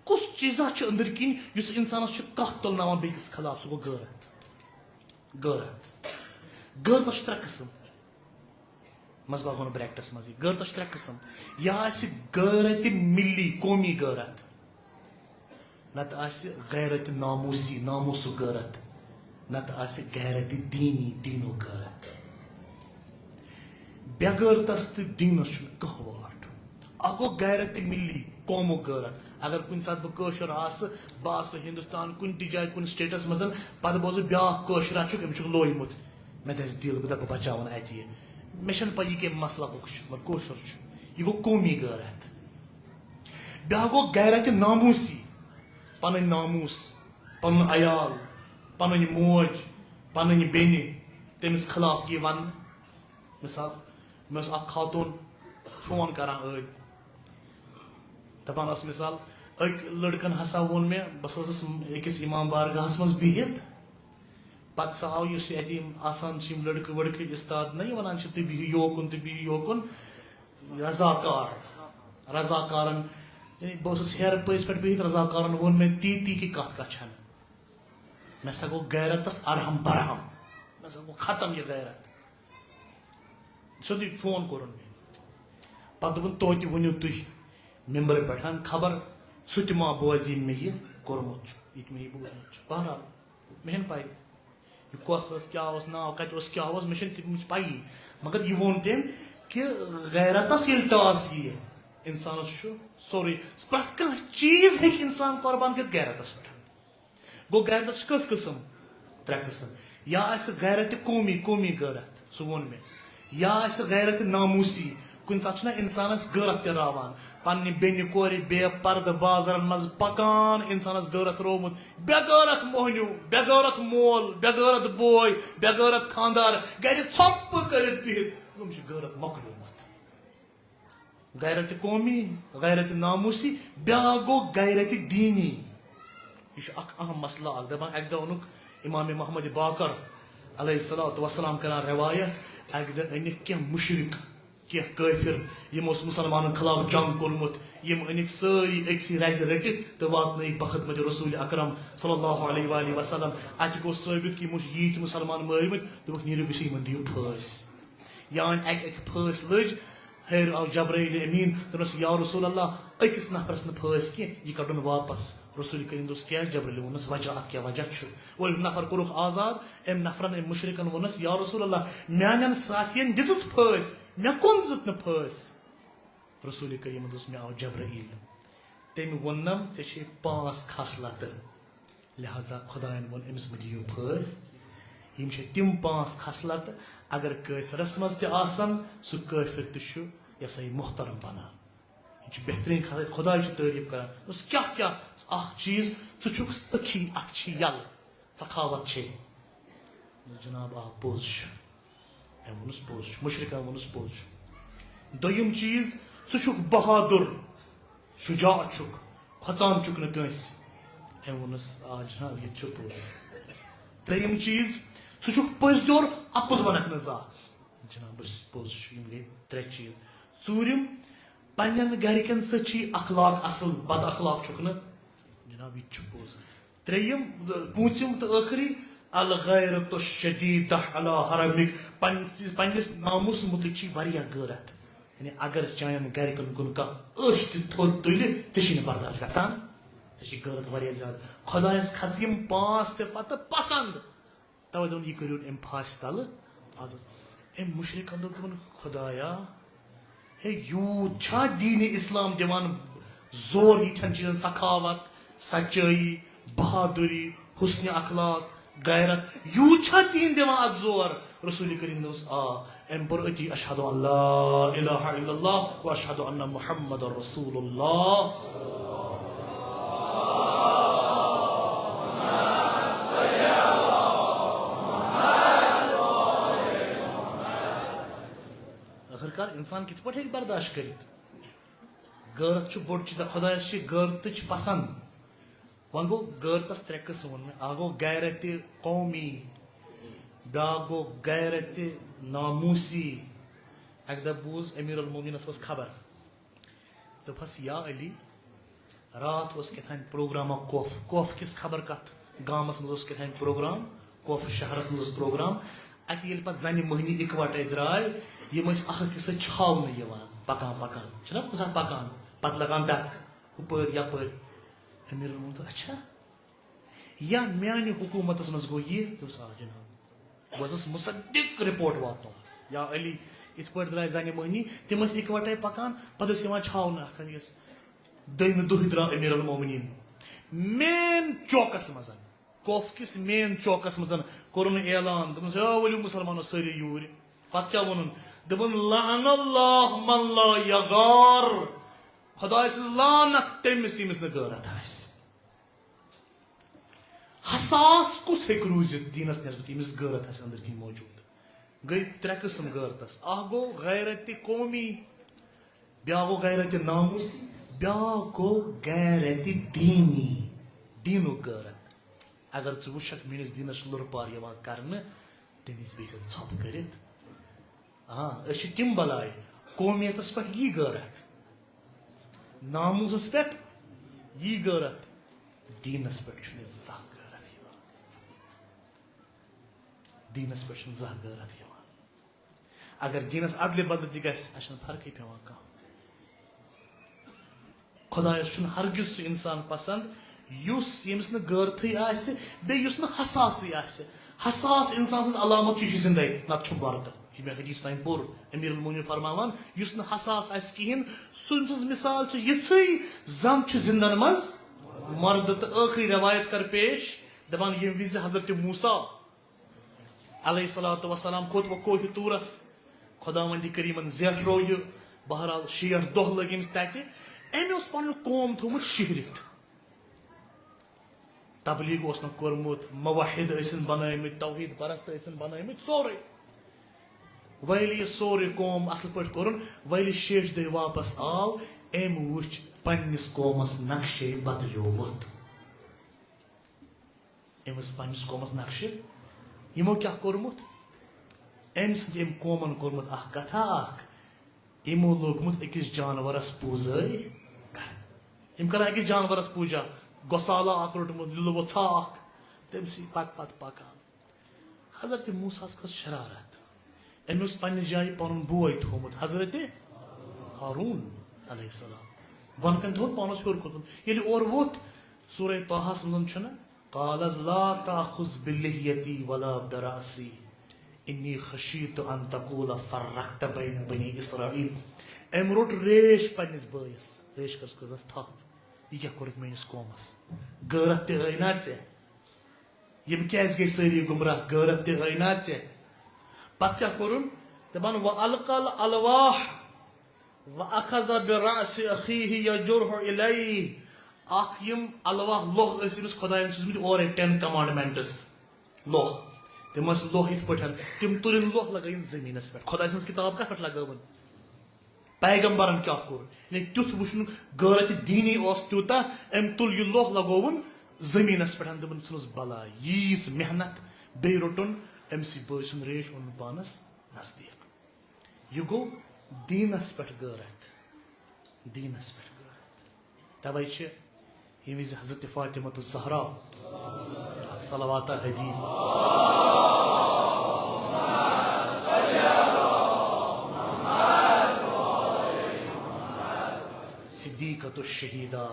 کُس چیٖزا چھُ أنٛدٕرۍ کِنۍ یُس انسانس چھُ کتھ تُلناوان بیٚکِس خلاف؟ سُہ گوٚو غٲرت۔ غٲرت۔ غٲرتس چھِ ترٛےٚ قٕسم۔ منٛز باگ وَنہٕ bracketس منٛز یہِ۔ غٲرتس چھِ ترٛےٚ قٕسم۔ یا آسہِ غٲرت ملی، قومی غٲرت، نتہٕ آسہِ غیرت ناموسی، ناموسُک غٲرت، نتہٕ آسہِ غیرت دینی، دینُک غٲرت۔ بے غٲرتس تہٕ دینس چھُنہٕ کانٛہہ واٹھ۔ اکھ گوٚو غیرت ملی، قومُک غٲرت۔ اگر کُنہِ ساتہٕ بہٕ کٲشُر آسہٕ، بہٕ آسہٕ ہندوستان کُنہِ تہِ جایہِ، کُنہِ stateس منٛز، پتہٕ بوزٕ بیٛاکھ کٲشُرا چھُکھ، أمۍ چھُکھ لویمُت، مےٚ دَزِ دِل، بہٕ دَپہٕ بہٕ بچاوَن اَتہِ یہِ۔ مےٚ چھَنہٕ پَے یہِ کَمہِ مسلکُک چھُ، مگر کٲشُر چھُ۔ یہِ گوٚو قومی غٲرت۔ بیٛاکھ گوٚو غیرت ناموسی، پنٕنۍ ناموس، پنُن عیال، پنٕنۍ موج، پنٕنۍ بیٚنہِ، تٔمِس خلاف یی وننہٕ۔ مثال، مےٚ ٲس اکھ خاتوٗن فون کران ٲدۍ، دپان ٲس مثال، أکۍ لڑکن ہسا ووٚن مےٚ، بہٕ ہسا ٲسٕس أکِس امام بارگاہس منٛز بِہِتھ، پتہٕ سُہ آو، یُس یہِ اَتہِ یِم آسان چھِ، یِم لٔڑکہٕ ؤڑکہٕ، اِستاد نہ یِوان چھِ، تُہۍ بِہِو یوکُن، تُہۍ بِہِو یوکُن، رضاکار، رضاکارن، یعنی بہٕ اوسُس ہیرٕ پٔزۍ پٮ۪ٹھ بِہِتھ، رضاکارن ووٚن مےٚ تی تی کہِ کَتھ کَتھ چھَنہٕ۔ مےٚ سا گوٚو غیرتس ارحم برحم، مےٚ سا گوٚو ختم یہِ غیرت۔ سیوٚدُے فون کوٚرُن مےٚ، پتہٕ دوٚپُن، توتہِ ؤنِو تُہۍ ممبرٕ پٮ۪ٹھ، خبر سُہ تہِ ما بوزِ یہِ مےٚ یہِ کوٚرمُت چھُ، یہِ تہِ مےٚ یہِ بوٗزمُت چھُ۔ بہرحال، مےٚ چھَنہٕ پَے۔ یہِ کۄس ٲس، کیٛاہ اوس ناو، کَتہِ اوس، کیٛاہ اوس، مےٚ چھَنہٕ تَمِچ پَیی۔ مگر یہِ ووٚن تٔمۍ کہِ غیرتَس ییٚلہِ ٹاس یِیہِ، اِنسانَس چھُ سورُے، پرٛٮ۪تھ کانٛہہ چیٖز ہیٚکہِ اِنسان قۄربان کٔرِتھ غیرتَس پٮ۪ٹھ۔ گوٚو، غیرتَس چھِ کٔژ قٕسٕم؟ ترٛےٚ قٕسٕم۔ یا آسہِ غیرت قومی، قومی غیرت، سُہ ووٚن مےٚ۔ یا آسہِ غیرت ناموسی، کُنہِ ساتہٕ چھُنہ اِنسانَس غٲرت تہِ راوان، پننہِ بیٚنہِ کورِ بے پردٕ بازرن منٛز پکان، اِنسانَس غٲرت روومُت، بے غٲرت موہنیو، بے غٲرت مول، بے غٲرت بوے، بے غٲرت خاندار، گرِ ژھۄپہٕ کٔرِتھ بِہِتھ، یِم چھِ غٲرت مۄکلیومُت۔ غیرت قومی، غیرت ناموسی، بیٛاکھ گوٚو غیرت دینی۔ یہِ چھُ اکھ اہم مسلہٕ اکھ۔ دپان اکہِ دۄہ اوٚنُکھ امام محمد باقر علیہ الصلوۃ والسلام کران روایت، اکہِ دۄہ أنِکھ کینٛہہ مُشرِک، کینٛہہ کٲفِر، یِمو اوس مُسلمانن خلاف جنگ کوٚرمُت، یِم أنِکھ سٲری أکسٕے رزِ رٔٹِتھ تہٕ واتنٲیِکھ بخدمت رسول اکرم صلی اللہ علیہ وآلہ وسلم۔ اتہِ گوٚو ثٲبت کہِ یِمو چھِ ییٖتۍ مُسلمان مٲرمٕتۍ، دوٚپُکھ، نیٖرِو گٔژھِو یِمن دِیِو پھٲسۍ۔ یا أنۍ اکہِ اکہِ پھٲسۍ لٔج، ہیٚرِ آو جبرائیل امین، دوٚپنَس، یا رسول اللہ، أکِس نفرَس نہٕ پھٲسۍ کینٛہہ، یہِ کَڑُن واپس۔ رسول کریم دوٚپُس، کیٛازِ؟ جبرائیل ووٚنُس، وجہ، اَتھ کیٛاہ وجہ چھُ؟ اور یِم نفر کوٚرُکھ آزاد، أمۍ نفرَن، أمۍ مُشرِکَن ووٚنُس، یا رسول اللہ، میٛانٮ۪ن ساتھیَن دِژٕس پھٲسۍ، مےٚ کَم دِژٕتھ نہٕ پھٲسۍ؟ رسول کریمَن دوٚپُس، مےٚ آو جبرائیل، تٔمۍ ووٚننَم، ژےٚ چھے پانٛژھ خصلتہٕ۔ لہذا خدایَن ووٚن، أمِس مہٕ دِیِو پھٲسۍ۔ یِم چھِ تِم پانٛژھ خصلتہٕ، اگر کٲفرَس منٛز تہِ آسَن، سُہ کٲفِر تہِ چھُ یہِ ہسا یہِ محترم بنان۔ یہِ چھُ بہتریٖن خصلت، خداے چھُ تعریٖف کران۔ دوٚپُس، کیٛاہ کیٛاہ؟ اکھ چیٖز، ژٕ چھُکھ سخی، اَتھ چھِ یَلہٕ، سخاوت چھے۔ جناب، آ، پوٚز چھُ۔ أمۍ ووٚنُس، پوٚز چھُ۔ مُشرِکَن ووٚنُس، پوٚز چھُ۔ دوٚیِم چیٖز، ژٕ چھُکھ بہادُر، شُجاع چھُکھ، کھۄژان چھُکھ نہٕ کٲنٛسہِ۔ أمۍ ووٚنُس، آ جناب، یہِ تہِ چھُ پوٚز۔ ترٛیٚیِم چیٖز، ژٕ چھُکھ پٔزۍ یور، اَپُز وَنَکھ نہٕ زانٛہہ۔ جناب، بہٕ چھُس پوٚز چھُ، یِم گٔے ترٛےٚ چیٖز۔ ژوٗرِم، پنٛنٮ۪ن گَرِکٮ۪ن سۭتۍ چھی اخلاق اَصٕل، بد اخلاق چھُکھ نہٕ۔ جناب، یہِ تہِ چھُ پوٚز۔ ترٛیٚیِم، پوٗنٛژِم تہٕ ٲخری، الغیرت الشدیدہ علی حرمک، پننِس، پننِس ناموس مُتعلق چھِ واریاہ غٲرت۔ یعنی اگر چانٮ۪ن گرِکٮ۪ن کُن کانٛہہ أچھ تہِ تھوٚد تُلہِ، ژےٚ چھِی نہٕ برداش گژھان۔ ژےٚ چھِ غٲرت واریاہ زیادٕ۔ خۄدایَس کھژ یِم پانٛژھ صِفت پسنٛد۔ توے دوٚپُن، یہِ کٔرِو أمۍ پھاسہِ تَلہٕ۔ آز أمۍ مُشرِکَن دوٚپ تِمَن، خۄدایا، ہے، یوٗت چھا دیٖنِ اِسلام دِوان زور یِتھٮ۪ن چیٖزَن، سخاوت، سچٲیی، بہادُری، حسنِ اخلاق، غیرت، یوٗت چھا دیٖن دِوان اَتھ زور؟ رسول کریٖم دوٚپُس، آ۔ أمۍ پوٚر أتی، اشہد ان لا الہ الا اللہ و اشہد ان محمد رسول اللہ۔ ٲخٕر کار اِنسان کِتھ پٲٹھۍ ہیٚکہِ برداشت کٔرِتھ؟ غٲرت چھُ بوٚڑ چیٖزا، خۄدایَس چھِ غٲرتٕچ پسنٛد۔ وۄنۍ گوٚو غٲرتَس ترٛےٚ قٕسٕم ووٚن مےٚ، اَکھ گوٚو غیرتِ قومی، بیٛاکھ گوٚو غیرتِ ناموسی۔ اَکہِ دۄہ بوٗز أمیٖر المومنیٖنَس ؤژھ خبر، دوٚپہَس، یا علی، راتھ اوس کیٛاہ تام پروگرامہ کوف، کوف کِس خبر کَتھ گامَس منٛز اوس کیٛاہ تام پروگرام، کوف شہرَس منٛز اوس پروگرام۔ اَتہِ ییٚلہِ پَتہٕ زَنہِ مٔہنی اِکوَٹَے درٛاے، یِم ٲسۍ اَکھ أکِس سۭتۍ چھاونہٕ یِوان، پَکان پَکان، چھِنہ کُنہِ ساتہٕ پَکان، پَتہٕ لَگان دَکہٕ، ہُپٲرۍ یَپٲرۍ۔ أمیٖرَن ووٚن، اچھا، یا میٛانہِ حکوٗمتَس منٛز گوٚو یہِ؟ دوٚپُس، آ جِناب۔ بہٕ ٲسٕس مُصدِق رِپورٹ واتنوومَس۔ یا علی، یِتھ پٲٹھۍ درٛاے زَنہِ مٔہنی، تِم ٲسۍ اِکوَٹَے پَکان، پَتہٕ ٲسۍ یِوان چھاونہٕ اَکھ أکِس۔ دوٚیمہِ دۄہہِ درٛاو أمیٖر المومنیٖن مین چوکَس منٛز، کوف کِس مین چوکَس منٛز کوٚرُن اعلان، دوٚپُن، ہے، ؤلِو مُسلمانو سٲری یوٗرۍ۔ پَتہٕ کیٛاہ ووٚنُن؟ دوٚپُن، لعن اللہ من لا یغار، خۄداے سٕنٛز لعنت تٔمِس، ییٚمِس نہٕ غٲرت آسہِ۔ حساس کُس ہیٚکہِ روٗزِتھ دیٖنَس نٮ۪سبَت، ییٚمِس غٲرت آسہِ أنٛدٕرۍ کِنۍ موجوٗد؟ گٔے ترٛےٚ قٕسٕم غٲرتَس۔ اَکھ گوٚو غیرتِ قومی، بیٛاکھ گوٚو غیرتِ ناموسی، بیٛاکھ گوٚو غیرتِ دیٖنی، دیٖنُک غٲرت۔ اگر ژٕ وٕچھکھ میٛٲنِس دیٖنَس چھُ لُرٕ پار یِوان کرنہٕ، تٔمِس بیٚیہِ ژٕ ژھۄپہٕ کٔرِتھ۔ آ، أسۍ چھِ تِم بلاے، قومیتس پٮ۪ٹھ یی غٲرت، ناموسس پٮ۪ٹھ یی غٲرت، دیٖنس پٮ۪ٹھ چھُنہٕ زانٛہہ غٲرت یِوان۔ دیٖنس پٮ۪ٹھ چھُنہٕ زانٛہہ غٲرت یِوان۔ اگر دیٖنس ادلہِ بدلہٕ تہِ گژھِ، اَسہِ چھَنہٕ فرقٕے پٮ۪وان کانٛہہ۔ خۄدایَس چھُنہٕ ہرگز سُہ اِنسان پسنٛد یُس، ییٚمِس نہٕ غٲرتھٕے آسہِ، بیٚیہِ یُس نہٕ حساسٕے آسہِ۔ حساس اِنسان سٕنٛز علامت چھُ، یہِ چھُ زِندَے، نَتہٕ چھُ مردٕ۔ یہِ مےٚ حدیث تام پوٚر، امیر المومنین فرماوان، یُس نہٕ حساس آسہِ کِہیٖنۍ، سُہ، سٕنٛز مثال چھِ یِژھٕے زَن چھُ زِندَن منٛز مردٕ۔ تہٕ ٲخری روایت کر پیش، دَپان، ییٚمہِ وِزِ حضرت موسیٰ علیہ الصلوۃ والسلام کھوٚت وۄنۍ کوہِ طورس، خداوندِ کریمن زیٹھرو یہِ، بہرحال شیٹھ دۄہ لٔگۍ أمِس تتہِ۔ أمۍ اوس پنُن قوم تھوٚومُت شِہرِتھ۔ تبلیغ اوس نہٕ کوٚرمُت، موحد ٲسِن بنٲومٕتۍ، توحید پرست ٲسِن بنٲومٕتۍ، سورُے۔ ویلہِ یہِ سورُے قوم اصل پٲٹھۍ کوٚرُن، ویلہِ شیٹھ دۄہہِ واپس آو، أمۍ وُچھ پننِس قومس نقشے بدلیومُت۔ أمِس پننِس قومس نقشہٕ، یِمو کیٛاہ کوٚرمُت؟ أمۍ سٕنٛدِ أمۍ قومن کوٚرمُت اکھ کتھا اکھ، یِمو لوگمُت أکِس جانورس پوٗزٲے کرٕنۍ۔ یِم کران أکِس جانورس پوٗجا، گۄسالہ اکھ روٚٹمُت، لِلہٕ وۄژھا اکھ، تٔمۍ سٕے پتہٕ پتہٕ پکان۔ حضرت موسیٰ ہس کھٔژ شرارت۔ أمۍ اوس پننہِ جایہِ پنُن بوے تھوٚومُت، حضرت ہارون علیہ السلام۔ بۄنہٕ کنہِ تھوٚومُت، پانس ہیوٚر کھوٚتمُت۔ ییٚلہِ اورٕ ووٚتھ، سورہ طٰہس منٛز چھُنہ، قال لا تأخذ بلحيتي ولا برأسي إني خشيت أن تقول فرقت بين بني إسرائيل۔ أمۍ روٚٹ ریش پننِس بٲیِس، ریش کٔرٕس، کٔرٕس تھپھ۔ یہِ کیٛاہ کوٚرُتھ میٲنِس قومس؟ غٲرت تہِ ٲے نا ژےٚ؟ یِم کیٛازِ گٔے سٲری گمراہ؟ غٲرت تہِ ٲے نا ژےٚ؟ پتہٕ کیٛاہ کوٚرُن؟ دپان، وألقى الألواح وأخذ برأس أخيه يجره إليه۔ اکھ یِم الواح، لوح ٲسۍ أمِس خۄدایَن سوٗزمٕتۍ اورَے، ten commandments، لوح۔ تِم ٲسۍ لوح یِتھ پٲٹھۍ، تِم تُلِن لوح، لگٲیِن زٔمیٖنَس پٮ۪ٹھ۔ خۄداے سٕنٛز کِتاب کَتھ پٮ۪ٹھ لگٲوٕن؟ پیغمبرن کیٛاہ کوٚر؟ یعنی تیُتھ وٕچھُن، غٲرت دینی اوس تیوٗتاہ، أمۍ تُل یہِ لوح، لگووُن زٔمیٖنَس پٮ۪ٹھ، دوٚپُن، ژھٕنُس بلاے، ییٖژ محنت، بیٚیہِ روٚٹُن أمۍ سٕے بٲے سُنٛد ریش، اوٚنُن پانَس نزدیٖک۔ یہِ گوٚو دیٖنَس پٮ۪ٹھ غٲرت، دیٖنَس پٮ۪ٹھ غٲرت۔ تَوَے چھِ ییٚمہِ وِزِ حضرت فاطمہ الزہرا، صلوات ہدی، صدیقۃ الشہیدہ،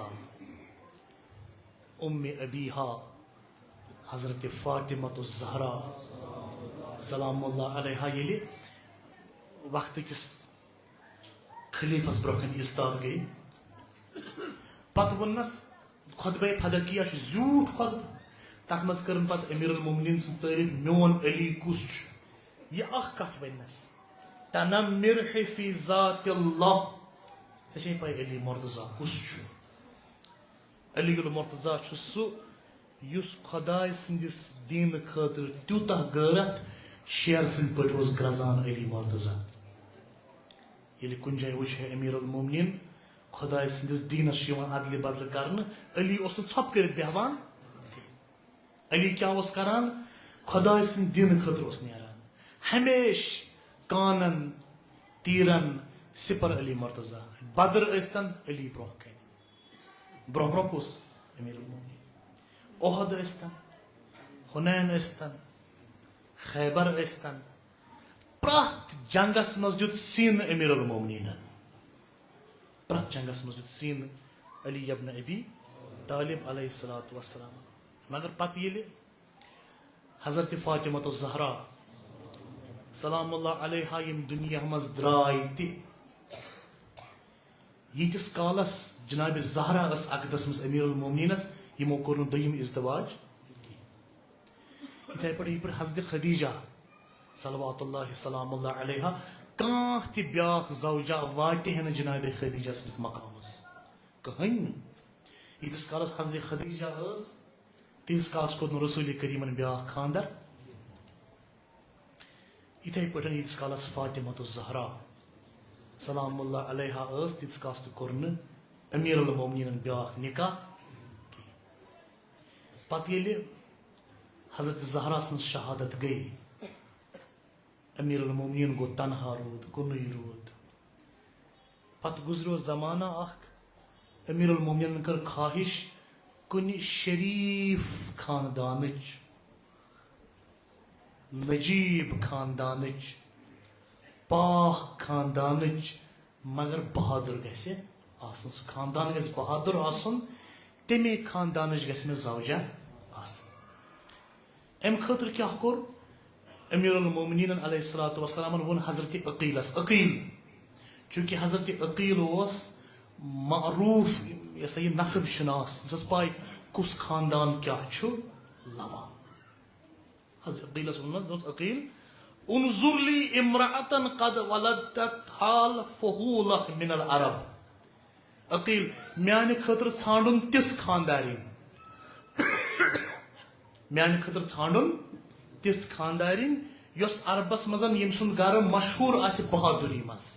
ام ابیہا، حضرت فاطمہ الزہرا سلام اللہ علیہا ییٚلہِ وقتہٕ کِس خلیفس برونٛہہ کنہِ ایستاد گٔے، پتہٕ ووٚننس، خطبہ فدقیہ چھُ زیوٗٹھ خطبہٕ، تتھ منٛز کٔرٕن پتہٕ امیر المومنین سٕنٛز تعریف، میون علی کُس چھُ؟ یہِ اکھ کتھ وننس، تنمر فی ذات اللہ، ژےٚ چھے پاے علی مرتضی کُس چھُ؟ علی المرتضی چھُ سُہ یُس خۄداے سٕنٛدِس دیٖنہٕ خٲطرٕ تیوٗتاہ غٲرت شیر سٕنٛدۍ پٲٹھۍ اوس گرٛزان علی مرتضی۔ ییٚلہِ کُنہِ جایہِ وٕچھ ہے امیر المومنین خۄداے سٕنٛدِس دیٖنس چھُ یِوان ادلہِ بدلہٕ کرنہٕ، علی اوس نہٕ ژھۄپہٕ کٔرِتھ بیٚہوان۔ علی کیٛاہ اوس کران؟ خۄداے سٕنٛدِ دیٖنہٕ خٲطرٕ اوس نیران۔ ہمیشہِ کانن، تیٖرن، سِپر علی مرتضی۔ بدر ٲسۍتن علی برونٛہہ کنہِ۔ برونٛہہ برونٛہہ کُس؟ امیر المومنین۔ احد ٲسۍتن، حنین ٲسۍتن، خیبر ٲسۍتن، پرٛٮ۪تھ جنگس منٛز دیُت سیٖنہٕ امیر المومنینن۔ پرٛٮ۪تھ جنگس منٛز دیُت سیٖنہٕ علی ابن ابی طالب علیہ الصلوۃ والسلام۔ مگر پتہٕ ییٚلہِ حضرت فاطمہ الزہرا سلام اللہ علیہا یِم دُنیا منٛز درٛاے تہِ، ییٖتِس کالس جناب زہرا ٲس عقدس منٛز امیر المومنینس، یِمو کوٚر نہٕ دوٚیِم ازدواج۔ یِتھے پٲٹھۍ، یِتھ پٲٹھۍ حضرت خدیجہ صلوات اللہ سلام اللہ علیہا، کانٛہہ تہِ بیٛاکھ زوجہ واتہِ ہے نہٕ جناب خدیجہ سٕنٛدِس مقامس۔ کٕہٕنۍ نہٕ۔ ییٖتِس کالس حضرت خدیجہ ٲس، تیٖتِس کالس کوٚر نہٕ رسول کریٖمن بیٛاکھ خانٛدر۔ یِتھے پٲٹھۍ ییٖتِس کالس فاطمہ الزہرا سلام اللہ علیہا ٲس، تیٖتِس کالس تہِ کوٚر نہٕ امیر المومنینن بیٛاکھ نکاح کینٛہہ۔ پتہٕ ییٚلہِ حضرت زہرا سٕنٛز شہادت گٔے، امیر المومنین گوٚو تنہا روٗد، کُنُے روٗد۔ پتہٕ گُزریو زمانہ اکھ، امیر المومنینن کٔر خواہش کُنہِ شریف خاندانٕچ، نجیب خاندانٕچ، پاک خاندانٕچ، مگر بہادر گژھِ آسُن۔ سُہ خاندان گژھِ بہادر آسُن، تمے خاندانٕچ گژھِ مےٚ زوجہ آسٕنۍ۔ امہِ خٲطرٕ کیٛاہ کوٚر؟ امیر المومنین علیہ الصلوۃ والسلامن ووٚن حضرت عقیلس، عقیل، چونکہ حضرت عقیل اوس معروف، یہِ ہسا یہِ نسب شناس، تٔمِس ٲس پاے کُس خاندان کیٛاہ چھُ لوان۔ حضرت عقیلس ووٚنمس، دوٚپمس، عقیل، انظر لی امرأة قد ولدت حال فحولہ من العرب۔ عقیل، میانہِ خٲطرٕ ژھانڈُن تِژھ خاندارِنۍ، میانہِ خٲطرٕ ژھانڈُن تِژھ خاندارِنۍ، یۄس عربس منٛز، ییٚمۍ سُنٛد گرٕ مشہوٗر آسہِ بہادُری منٛز۔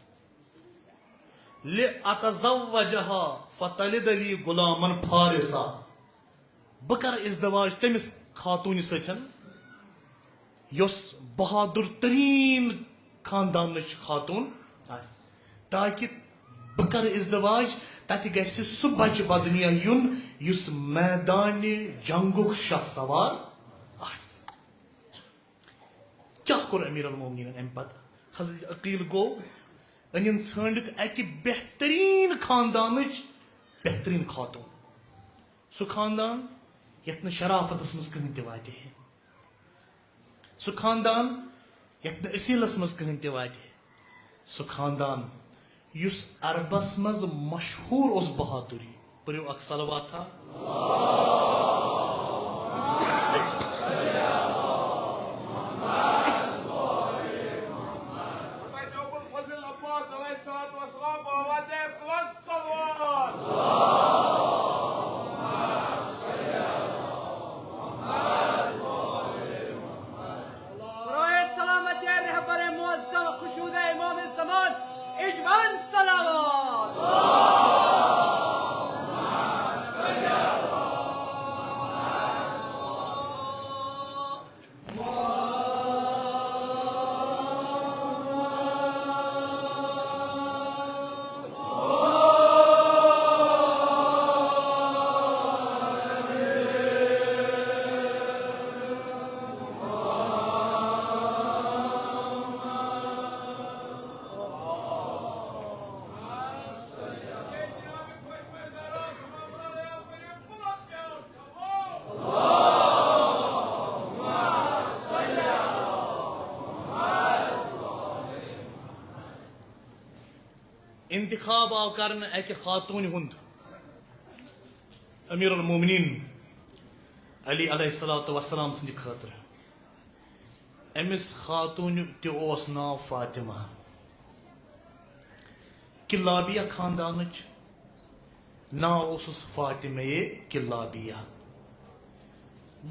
لِأَتَزَوَّجَهَا فَتَلِدَ لِي غُلَامًا فَارِسًا۔ بہٕ کرٕ ازدواج تٔمِس خاتوٗنہِ سۭتۍ، یۄس بہادر تریٖن خاندانٕچ خاتوٗن آسہِ، تاکہِ بہٕ کرٕ ازدواج، تتہِ گژھِ سُہ بچہِ بدنیا یُن، یُس میدانہِ جنگُک شاہ سوار آسہِ۔ کیٛاہ کوٚر امیر المومنینن امہِ پتہٕ؟ حضرت عقیل گوٚو أنِن ژھٲنڈِتھ اکہِ بہتریٖن خاندانٕچ بہتریٖن خاتوٗن۔ سُہ خاندان یتھ نہٕ شرافتس منٛز کٕہٕنۍ تہِ واتہِ ہے۔ سُہ خاندان یتھ نہٕ اصیلس منٛز کٕہٕنۍ تہِ واتہِ ہے۔ سُہ خاندان یُس عربس منٛز مشہوٗر اوس بہادُری۔ پٔرِو اکھ صلواتھا۔ برائے سلامتی رہبر معظم خشود امام زمان اجمعین صلوات۔ انتخاب آو کرنہٕ اکہِ خاتوٗنہِ ہُنٛد امیر المومنین علی علیہ الصلوۃ والسلام سٕنٛدِ خٲطرٕ۔ أمِس خاتوٗنہِ تہِ اوس ناو فاطمہ، کلابیہ خاندانٕچ۔ ناو اوسُس فاطمہ کلابیہ۔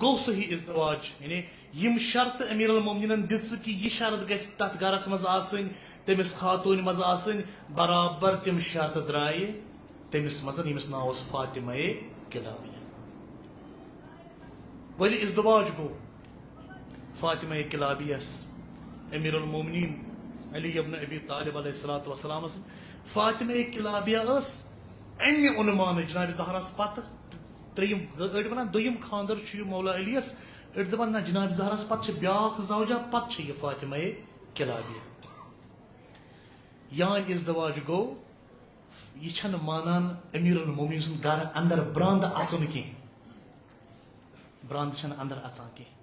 گوٚو صحیح ازدواج، یعنی یِم شرطہٕ امیر المومنینن دِژٕ کہِ یہِ شرط گژھِ تتھ گرس منٛز آسٕنۍ، تٔمِس خاتوٗنہِ منٛز آسٕنۍ، برابر تِم شرطہٕ درٛایہِ تٔمِس منٛز، ییٚمِس ناو اوس فاطمہ کلابیہ۔ ولی ازدواج گوٚو فاطمہ کلابیس امیر المومنین علی ابن ابی طالب علیہ الصلوۃ والسلام۔ فاطمہ کلابیہ ٲس امہِ عنوانہٕ جناب زہراس پتہٕ ترٛیٚیِم، أڑۍ ونان دوٚیِم خاندر چھُ یہِ مولا علیس، أڑۍ دپان نہ، جناب زہراس پتہٕ چھِ بیاکھ زوجہ، پتہٕ چھِ یہِ فاطمہ کلابیہ۔ یعنی ازدواج گوٚو، یہِ چھنہٕ مانان امیر المومنین سُنٛد گرٕ اندر براند اژُن کینٛہہ۔ براند چھنہٕ اندر اژان کینٛہہ۔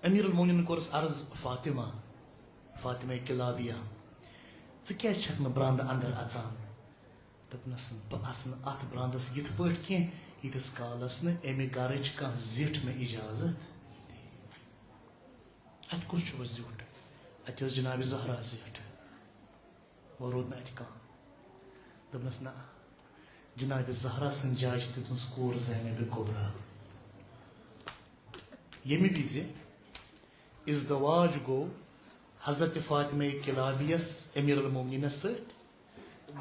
امیر المومنین کوٚرُس عرض، فاطمہ، فاطمہ کلابیہ، ژٕ کیازِ چھکھ نہٕ براند اندر اژان؟ دوٚپنس، بہٕ اژٕ نہٕ اتھ براندس یِتھ پٲٹھۍ کینٛہہ، ییٖتِس کالس نہٕ امہِ گرٕچ کانٛہہ زِٹھ مےٚ اجازت دِیہِ۔ اتہِ کُس چھُ وۄنۍ زیُٹھ؟ اتہِ ٲس جناب زہرا زیٹھ۔ وۄنۍ روٗد نہٕ اتہِ کانٛہہ۔ دوٚپنس، نہ، جناب زہرا سٕنٛز جاے چھِ تٔمۍ سٕنٛز کوٗر زینب کبریٰ۔ ییٚمہِ وِزِ ازدواج گوٚو حضرت فاطمہ کلابیس امیر المومنینس سۭتۍ،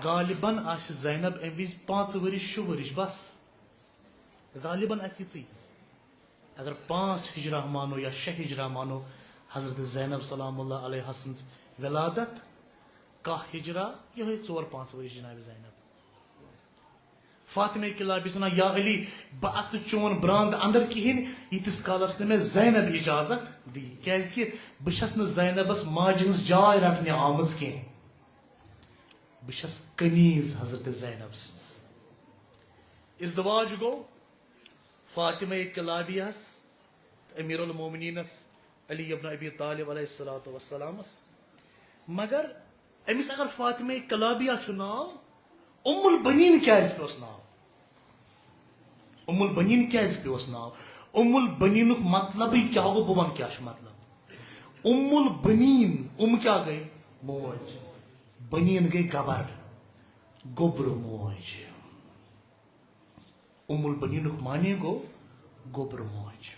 غالباً آسہِ زینب امہِ وِزِ پانٛژھ ؤرِش، شےٚ ؤرِش بس۔ غالباً آسہِ یِژٕے۔ اگر پانٛژھ ہجرہ مانو یا شےٚ ہجرہ مانو حضرت زینب سلام اللہ علیہ سٕنٛز ولادت، کاہ ہجرہ، یِہوٚے ژور پانٛژھ ؤرِش جناب زینب۔ فاطمہ کلابی چھِ وَنان، یا علی، بہٕ اَژٕ نہٕ چون براند اندر کِہیٖنۍ، ییٖتِس کالس نہٕ مےٚ زینب اجازت دی، کیازِ کہِ بہٕ چھَس نہٕ زینبس ماجہِ ہٕنٛز جاے رٹنہِ آمٕژ کینٛہہ۔ بہٕ چھَس کنیز حضرت زینب سٕنٛز۔ ازدواج گوٚو فاطمہ کلابیہس تہٕ امیر المومنینس علی ابن ابی طالب علیہ الصلوۃ والسلامس۔ مگر أمِس اگر فاطمہ کلابیہ چھُ ناو، ام البنین کیازِ پیوس ناو؟ ام البنین کیازِ پیوس ناو؟ ام البنینُک مطلبٕے کیٛاہ گوٚو؟ بہٕ وَنہٕ کیٛاہ چھُ مطلب۔ ام البنین، ام کیٛاہ گٔے؟ موج۔ بنین گٔے گبر، گوٚبرٕ موج۔ ام البنینُک معنی گوٚو گوٚبرٕ موج۔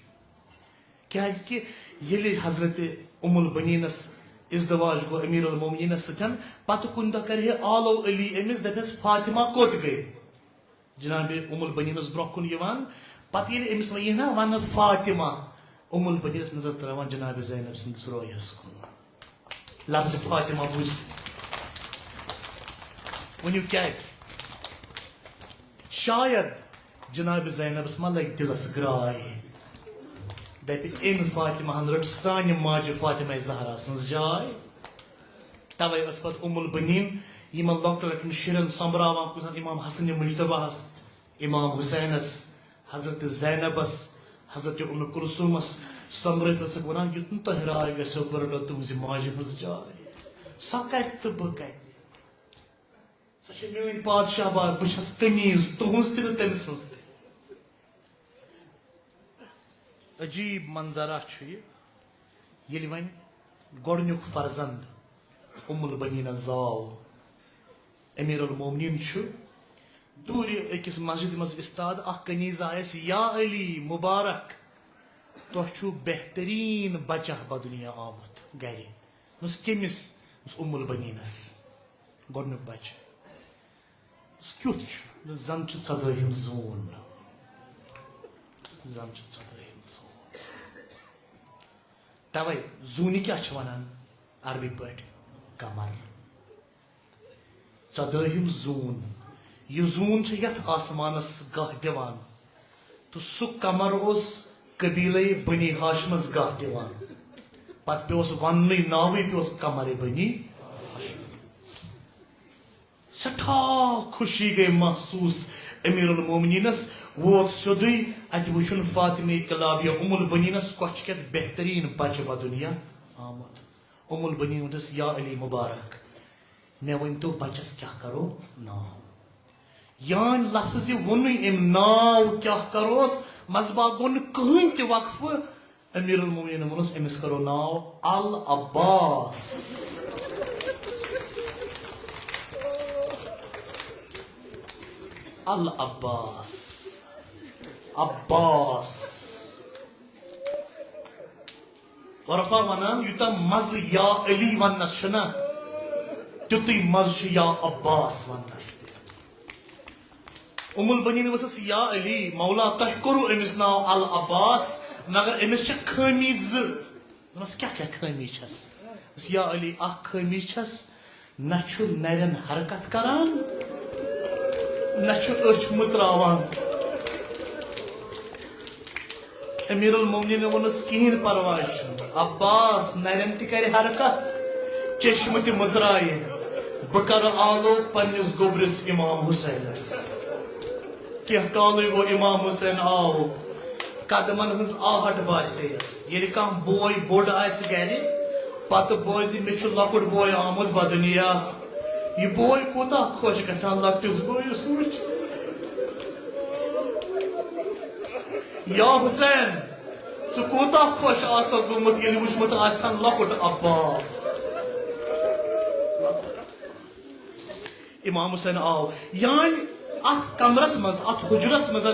کیازِ کہِ ییٚلہِ حضرت ام البنینس ازدواج گوٚو امیر المومنینس سۭتۍ، پتہٕ کُنہِ دۄہ کرِ ہے آلو علی أمِس، دپٮ۪س، فاطمہ کوٚت گٔے؟ جناب ام البنینس برونٛہہ کُن یِوان، پتہٕ ییٚلہِ أمِس وۄنۍ یی نا وننہٕ فاطمہ، ام البنینس نظر تراوان جناب زینب سٕنٛدِس رویس کُن۔ لفظ فاطمہ بوٗزِتھ ؤنِو کیازِ؟ شاید جناب زینبس ما لگہِ دلس گراے، دپہِ، أمۍ فاطمہ ہن رٔٹ سانہِ ماجہِ فاطمہ زہرا سٕنٛز جاے۔ توے ٲس پتہٕ ام البنین یِمن لۄکٹٮ۪ن لۄکٹٮ۪ن شُرٮ۪ن سۄمبراوان، کُنہِ ساتہٕ امام حسن مجتبیٰ ہس، امام حسینس، حضرت زینبس، حضرت ام کلثومس سۄمبرٲوِتھ ٲسٕکھ ونان، یُتھ نہٕ تۄہہِ راے گژھیو، بہٕ رٹو تُہنزِ ماجہِ ہٕنٛز جاے۔ سۄ کتہِ تہٕ بہٕ کتہِ؟ سۄ چھِ میٲنۍ پادشاہ بار، بہٕ چھس کنیز، تُہنٛز تہِ نہٕ تٔمۍ سٕنٛز تہِ۔ عجیب منظرہ چھُ یہِ، ییٚلہِ وۄنۍ گۄڈٕنیُک فرزند ام البنینس زاو، امیر المومنین چھُ دوٗرِ أکِس مسجدِ منٛز استاد، اکھ کنیز آیس، یا علی مبارک، تۄہہِ چھُو بہتریٖن بچہ بدنیا آمُت گرِ۔ دوٚپمَس، کٔمِس؟ دوٚپمَس، ام البنینس، گۄڈٕنیُک بچہ۔ دوٚپمَس، کیُتھ چھُ؟ دوٚپمَس، زن چھُ ژۄدٲہِم زوٗن۔ زن چھُ ژۄدٲہِم زوٗن۔ توے زوٗنہِ کیٛاہ چھِ ونان عربی پٲٹھۍ؟ قمر۔ ژۄدٲہِم زوٗن۔ یہِ زوٗن چھِ یتھ آسمانس گاہ دِوان۔ تہٕ سُہ قمر اوس قبیلے بنی ہاشمس گاہ دِوان۔ پتہٕ پیوس وننُے، ناوٕے پیوس قمر بنی ہاشم۔ سٮ۪ٹھاہ خوشی گٔے محسوٗس امیر المومنینس۔ ووت سیوٚدُے اتہِ وٕچھُن فاطمہ کلابیہ ام البنینس کۄچھِ کٮ۪تھ بہتریٖن بچہِ بدنیا آمُت۔ ام البنین ووٚنُس، یا علی مبارک، مےٚ ؤنۍ تو بچس کیٛاہ کرو ناو؟ یانۍ لفظ ووٚنُے أمۍ ناو کیٛاہ کروس؟ منٛزباگ گوٚو نہٕ کٕہٕنۍ تہِ وقفہٕ۔ امیر المومنین ووٚنُس، أمِس کرو ناو العباس۔ العباس۔ عباس۔ عرفا ونان، یوٗتاہ مزٕ یا علی وننس چھُنہ، تیُتُے مزٕ چھُ یا عباس وننس تہِ۔ ام البنین ؤژھٕس، یا علی، مولا، تۄہہِ کوٚروٕ أمِس ناو العباس، مگر أمِس چھِ خٲمی زٕ۔ دوٚپمس، کیٛاہ کیٛاہ خٲمی چھس؟ دوٚپمس، یا علی، اکھ خٲمی چھس، نہ چھُ نرٮ۪ن حرکت کران، نہ چھُ أچھ مُژراوان۔ امیر المومنین ووٚنُس، کِہیٖنۍ پرواے چھُنہٕ، عباس نرٮ۪ن تہِ کرِ حرکت، چشمہٕ تہِ مُژرایہِ، بہٕ کرٕ آلو پننِس گوٚبرِس امام حسینس۔ کینٛہہ کالٕے گوٚو امام حسین آو، قدمن ہٕنٛز آہٹ باسے یس۔ ییٚلہِ کانٛہہ بوے بوٚڑ آسہِ گرِ، پتہٕ بوزِ، مےٚ چھُ لۄکُٹ بوے آمُت بدُنیا، یہِ بوے کوٗتاہ خۄش گژھان لۄکٹِس بٲیِس وٕچھ۔ یا حسین، ژٕ کوٗتاہ خۄش آسکھ گوٚمُت، ییٚلہِ وٕچھمُت آسہِ ہن لۄکُٹ عباس۔ امام حسین آو، یعنی اتھ کمرس منٛز، اتھ حجرس منٛز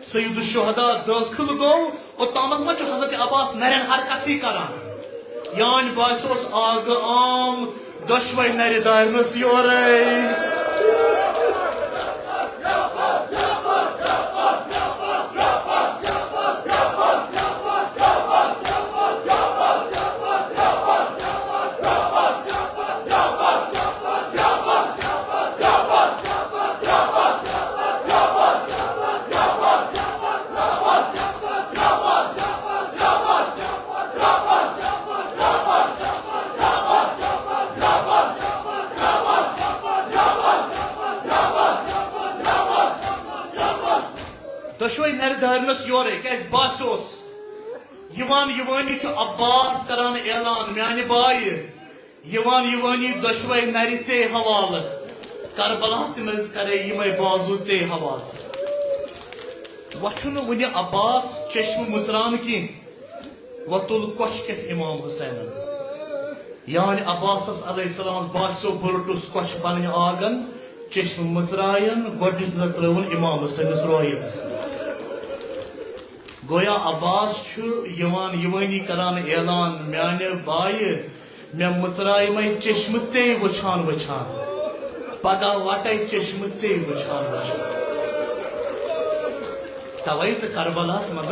سید الشہداء دٲخل گوٚو، اوٚتامتھ ما چھُ حضرت عباس نرٮ۪ن حرکتھٕے کران؟ یعنی باسیوس آگہٕ عام دۄشوے نرِ دارنس یورے۔ دۄشوے نرِ دارنس یورے، کیازِ باسیوس یِوان یِوانی چھُ عباس کران اعلان، میانہِ بایہِ، یِوان یِوانی دۄشوے نرِ ژے حوالہٕ۔ کربلاہس تہِ منٛز کرے یِمے بازو ژے حوالہٕ۔ وۄنۍ چھُنہٕ وُنہِ عباس چشمہٕ مُژران کینٛہہ۔ وۄنۍ تُل کۄچھ کیتھ امام حسینن۔ یعنی عباسس علیہ السلامس باسیو، بہٕ روٚٹُس کۄچھ پنٕنۍ آگن، چشمہٕ مُژرایَن، گۄڈٕنِچ نظر ترٲوٕن امام حسینس رویس۔ گویا عباس چھُ یِوان یِوٲنی کران اعلان، میانہِ بایہِ، مےٚ مُژرایہِ مے چشمہٕ ژے وٕچھان وٕچھان، پگاہ وٹے چشمہٕ ژے وٕچھان وٕچھان۔ توے تہٕ کربلاہس منٛز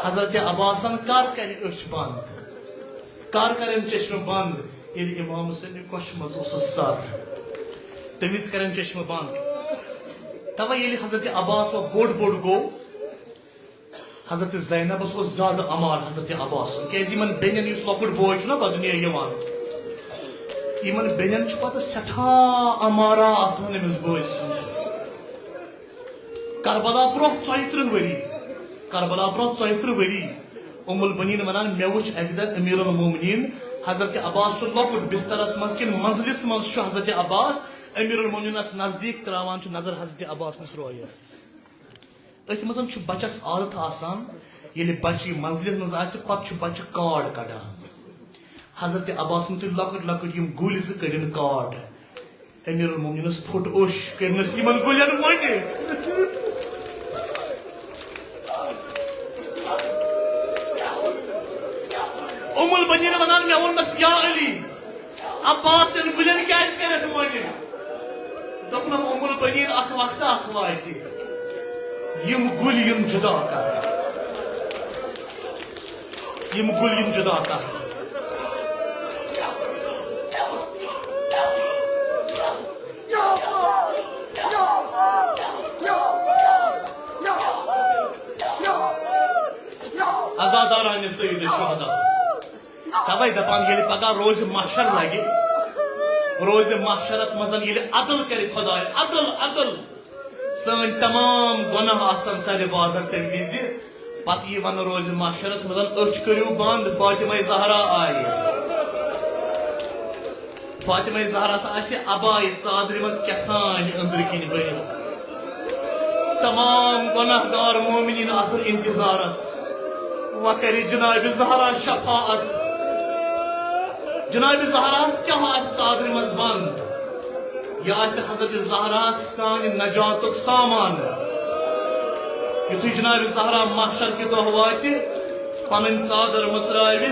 حضرت عباسن کر کرِ أچھ بنٛد؟ کر کرن چشمہٕ بنٛد؟ ییٚلہِ امام حسین کۄچھِ منٛز اوسُس سر، تمہِ وِزِ کرن چشمہٕ بنٛد۔ توے ییٚلہِ حضرت عباس وۄنۍ بوٚڑ بوٚڑ گوٚو، حضرت زینبس اوس زیادٕ امار حضرت عباس سُنٛد، کیازِ یِمن بیٚنٮ۪ن یُس لۄکُٹ بوے چھُنہ پتہٕ دُنیا یِوان، یِمن بیٚنٮ۪ن چھُ پتہٕ سٮ۪ٹھاہ امارا آسان أمِس بٲے سُنٛد۔ کربلا برونٛہہ ژۄیہِ ترٕٛہ ؤری، کربلا برونٛہہ ژۄیہِ ترٕٛہ ؤری، ام البنین ونان، مےٚ وُچھ اکہِ دۄہ امیر المومنین، حضرت عباس چھُ لۄکُٹ بسترس منٛز کِنہٕ منزلِس منٛز چھُ حضرت عباس، امیر المومنینس نزدیٖک تراوان چھُ نظر حضرت عباس نِس رویس۔ أتھۍ منٛز چھُ بچس عادت آسان، ییٚلہِ بچہِ یہِ منزلہِ منٛز آسہِ، پتہٕ چھُ بچہِ کارڈ کڑان۔ حضرت عباسن تُلۍ لۄکٕٹۍ لۄکٕٹۍ یِم گُلۍ زٕ، کٔڑِن کارڈ۔ امیر المومنینس پھُٹ اوٚش، کٔرنس یِمن گُلٮ۪ن مۄنڈِ۔ ام البنین ونان، مےٚ ووٚنمس، یا علی، عباس تیٚلہِ گُلٮ۪ن کیازِ کٔرِتھ مۄنہِ؟ دوٚپنم، ام البنین، اکھ وقتہ اکھ واتہِ، یِم گُلۍ یِن جدا کرنہٕ۔ یِم گُلۍ یِن جدا کرنہٕ۔ عزادارانِ سید الشہداء۔ توے دپان، ییٚلہِ پگاہ روزِ محشر لگہِ، روزِ محشرس منٛز ییٚلہِ عدل کرِ خداے، عدل، عدل، سٲنۍ تمام گۄناہ آسن سرِ بازر تمہِ وِزِ، پتہٕ یی ونہٕ روزِ محشرس منٛز، أچھ کٔرِو بنٛد، فاطمہ زہرا آیہِ۔ فاطمہ زہرا آسہِ عبایہِ ژادرِ منٛز کیٛاہ تام أنٛدرٕ کِنۍ بٔرِتھ۔ تمام گۄناہ گار مومنیٖن آسن انتظارس، وۄنۍ کرِ جناب زہرا شفاعت۔ جناب زہراہس کیٛاہ آسہِ ژادرِ منٛز بنٛد؟ یہِ آسہِ حضرت زہرا سانہِ نجاتُک سامان۔ یُتھُے جناب زہرا محشر کہِ دۄہ واتہِ، پنٕنۍ ژادر مٕژراوِ،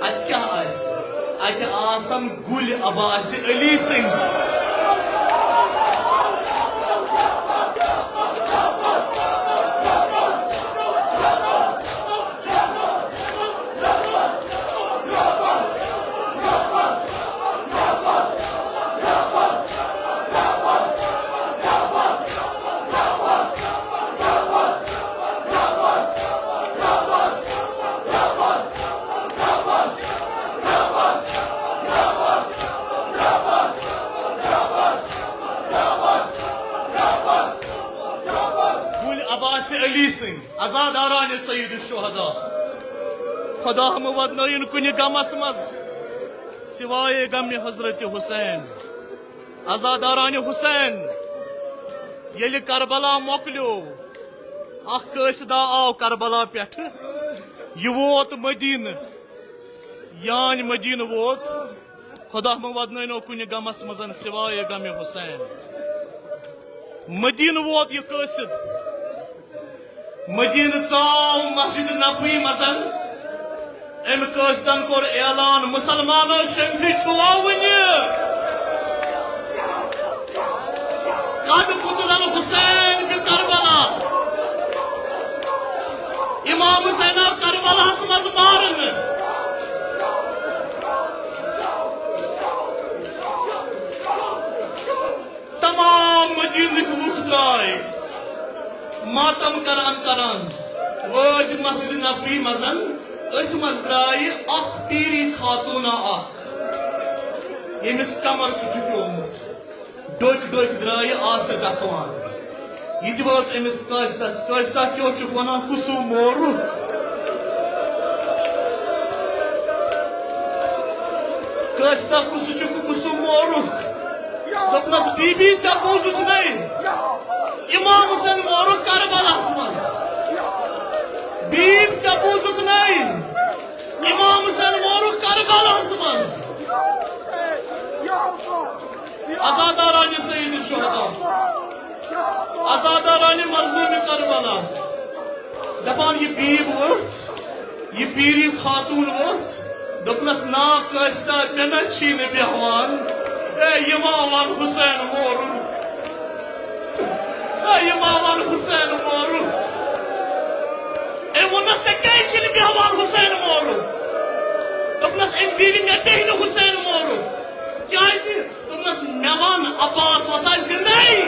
اتہِ کیٛاہ آسہِ؟ اتہِ آسن گُلۍ عباسِ علی سٕنٛدۍ۔ گُلۍ عباسِ علی سٕنٛدۍ، عزادارانِ سید الشہداء۔ خدا مہٕ وۄدنٲیِن کُنہِ غمس منٛز سوائے غمِ حضرت حسین۔ عزادارانِ حسین، ییٚلہِ کربلا مۄکلیو، اکھ قٲصدا آو کربلا پٮ۪ٹھٕ، یہِ ووت مدینہٕ۔ یانۍ مدینہٕ ووت، خدا مہٕ وۄدنٲینو کُنہِ غمس منٛز سوائے غمِ حسین۔ مدینہٕ ووت یہِ قٲصد۔ مدینہٕ ژاو مسجد نبوی منٛز۔ أمۍ قٲصدن کوٚر اعلان، مسلمانو، شمبرِ چھُوا وُنہِ؟ قد قتل الحسین بکربلا۔ امام حسین آو کربلاہس منٛز مارنہٕ۔ تمام مدینٕکۍ لوٗکھ درٛاے ماتم کران کران، وٲتۍ مسجد نبوی منٛز۔ أتھۍ منٛز درٛایہِ اکھ پیٖری خاتوٗنا اکھ، ییٚمِس کمر چھُ جُٹیومُت۔ ڈوٚکۍ ڈوٚکۍ درٛایہِ آسہٕ ڈکوان۔ یہِ تہِ وٲژ أمِس قٲصدس۔ قٲصدا، کیٛاہ چھُکھ ونان؟ کُسُم مورُکھ؟ قٲصدا، کُس چھُکھ، کُسُم مورُکھ؟ دوٚپنس، بی بی، ژےٚ بوٗزُتھ نے؟ امام حسین مورُکھ کربلاہس منٛز۔ بیٖب، ژےٚ بوٗزُتھ نے؟ امام حسین مورُکھ کربلاہس منٛز۔ عزادارانِ سید الشہداء، عزادارانِ مظلومِ کربلا، دپان، یہِ بیٖب ؤژھ، یہِ پیٖری خاتوٗن ؤژھ، دوٚپنس، نا قٲصدا، مےٚ نہ چھی نہٕ بیہوان۔ اے، یہِ ما ون حسین مورُن۔ اے، یہِ ما ون حسین مورُن۔ أمۍ ووٚننس، ژےٚ کیازِ چھی نہٕ بیہوان حسین مورُن؟ دوٚپنس، أمۍ بیٖبہِ، مےٚ بیہہِ نہٕ حسین مورُن۔ کیازِ؟ دوٚپنس، مےٚ وَن، عباس وسا زِندَے؟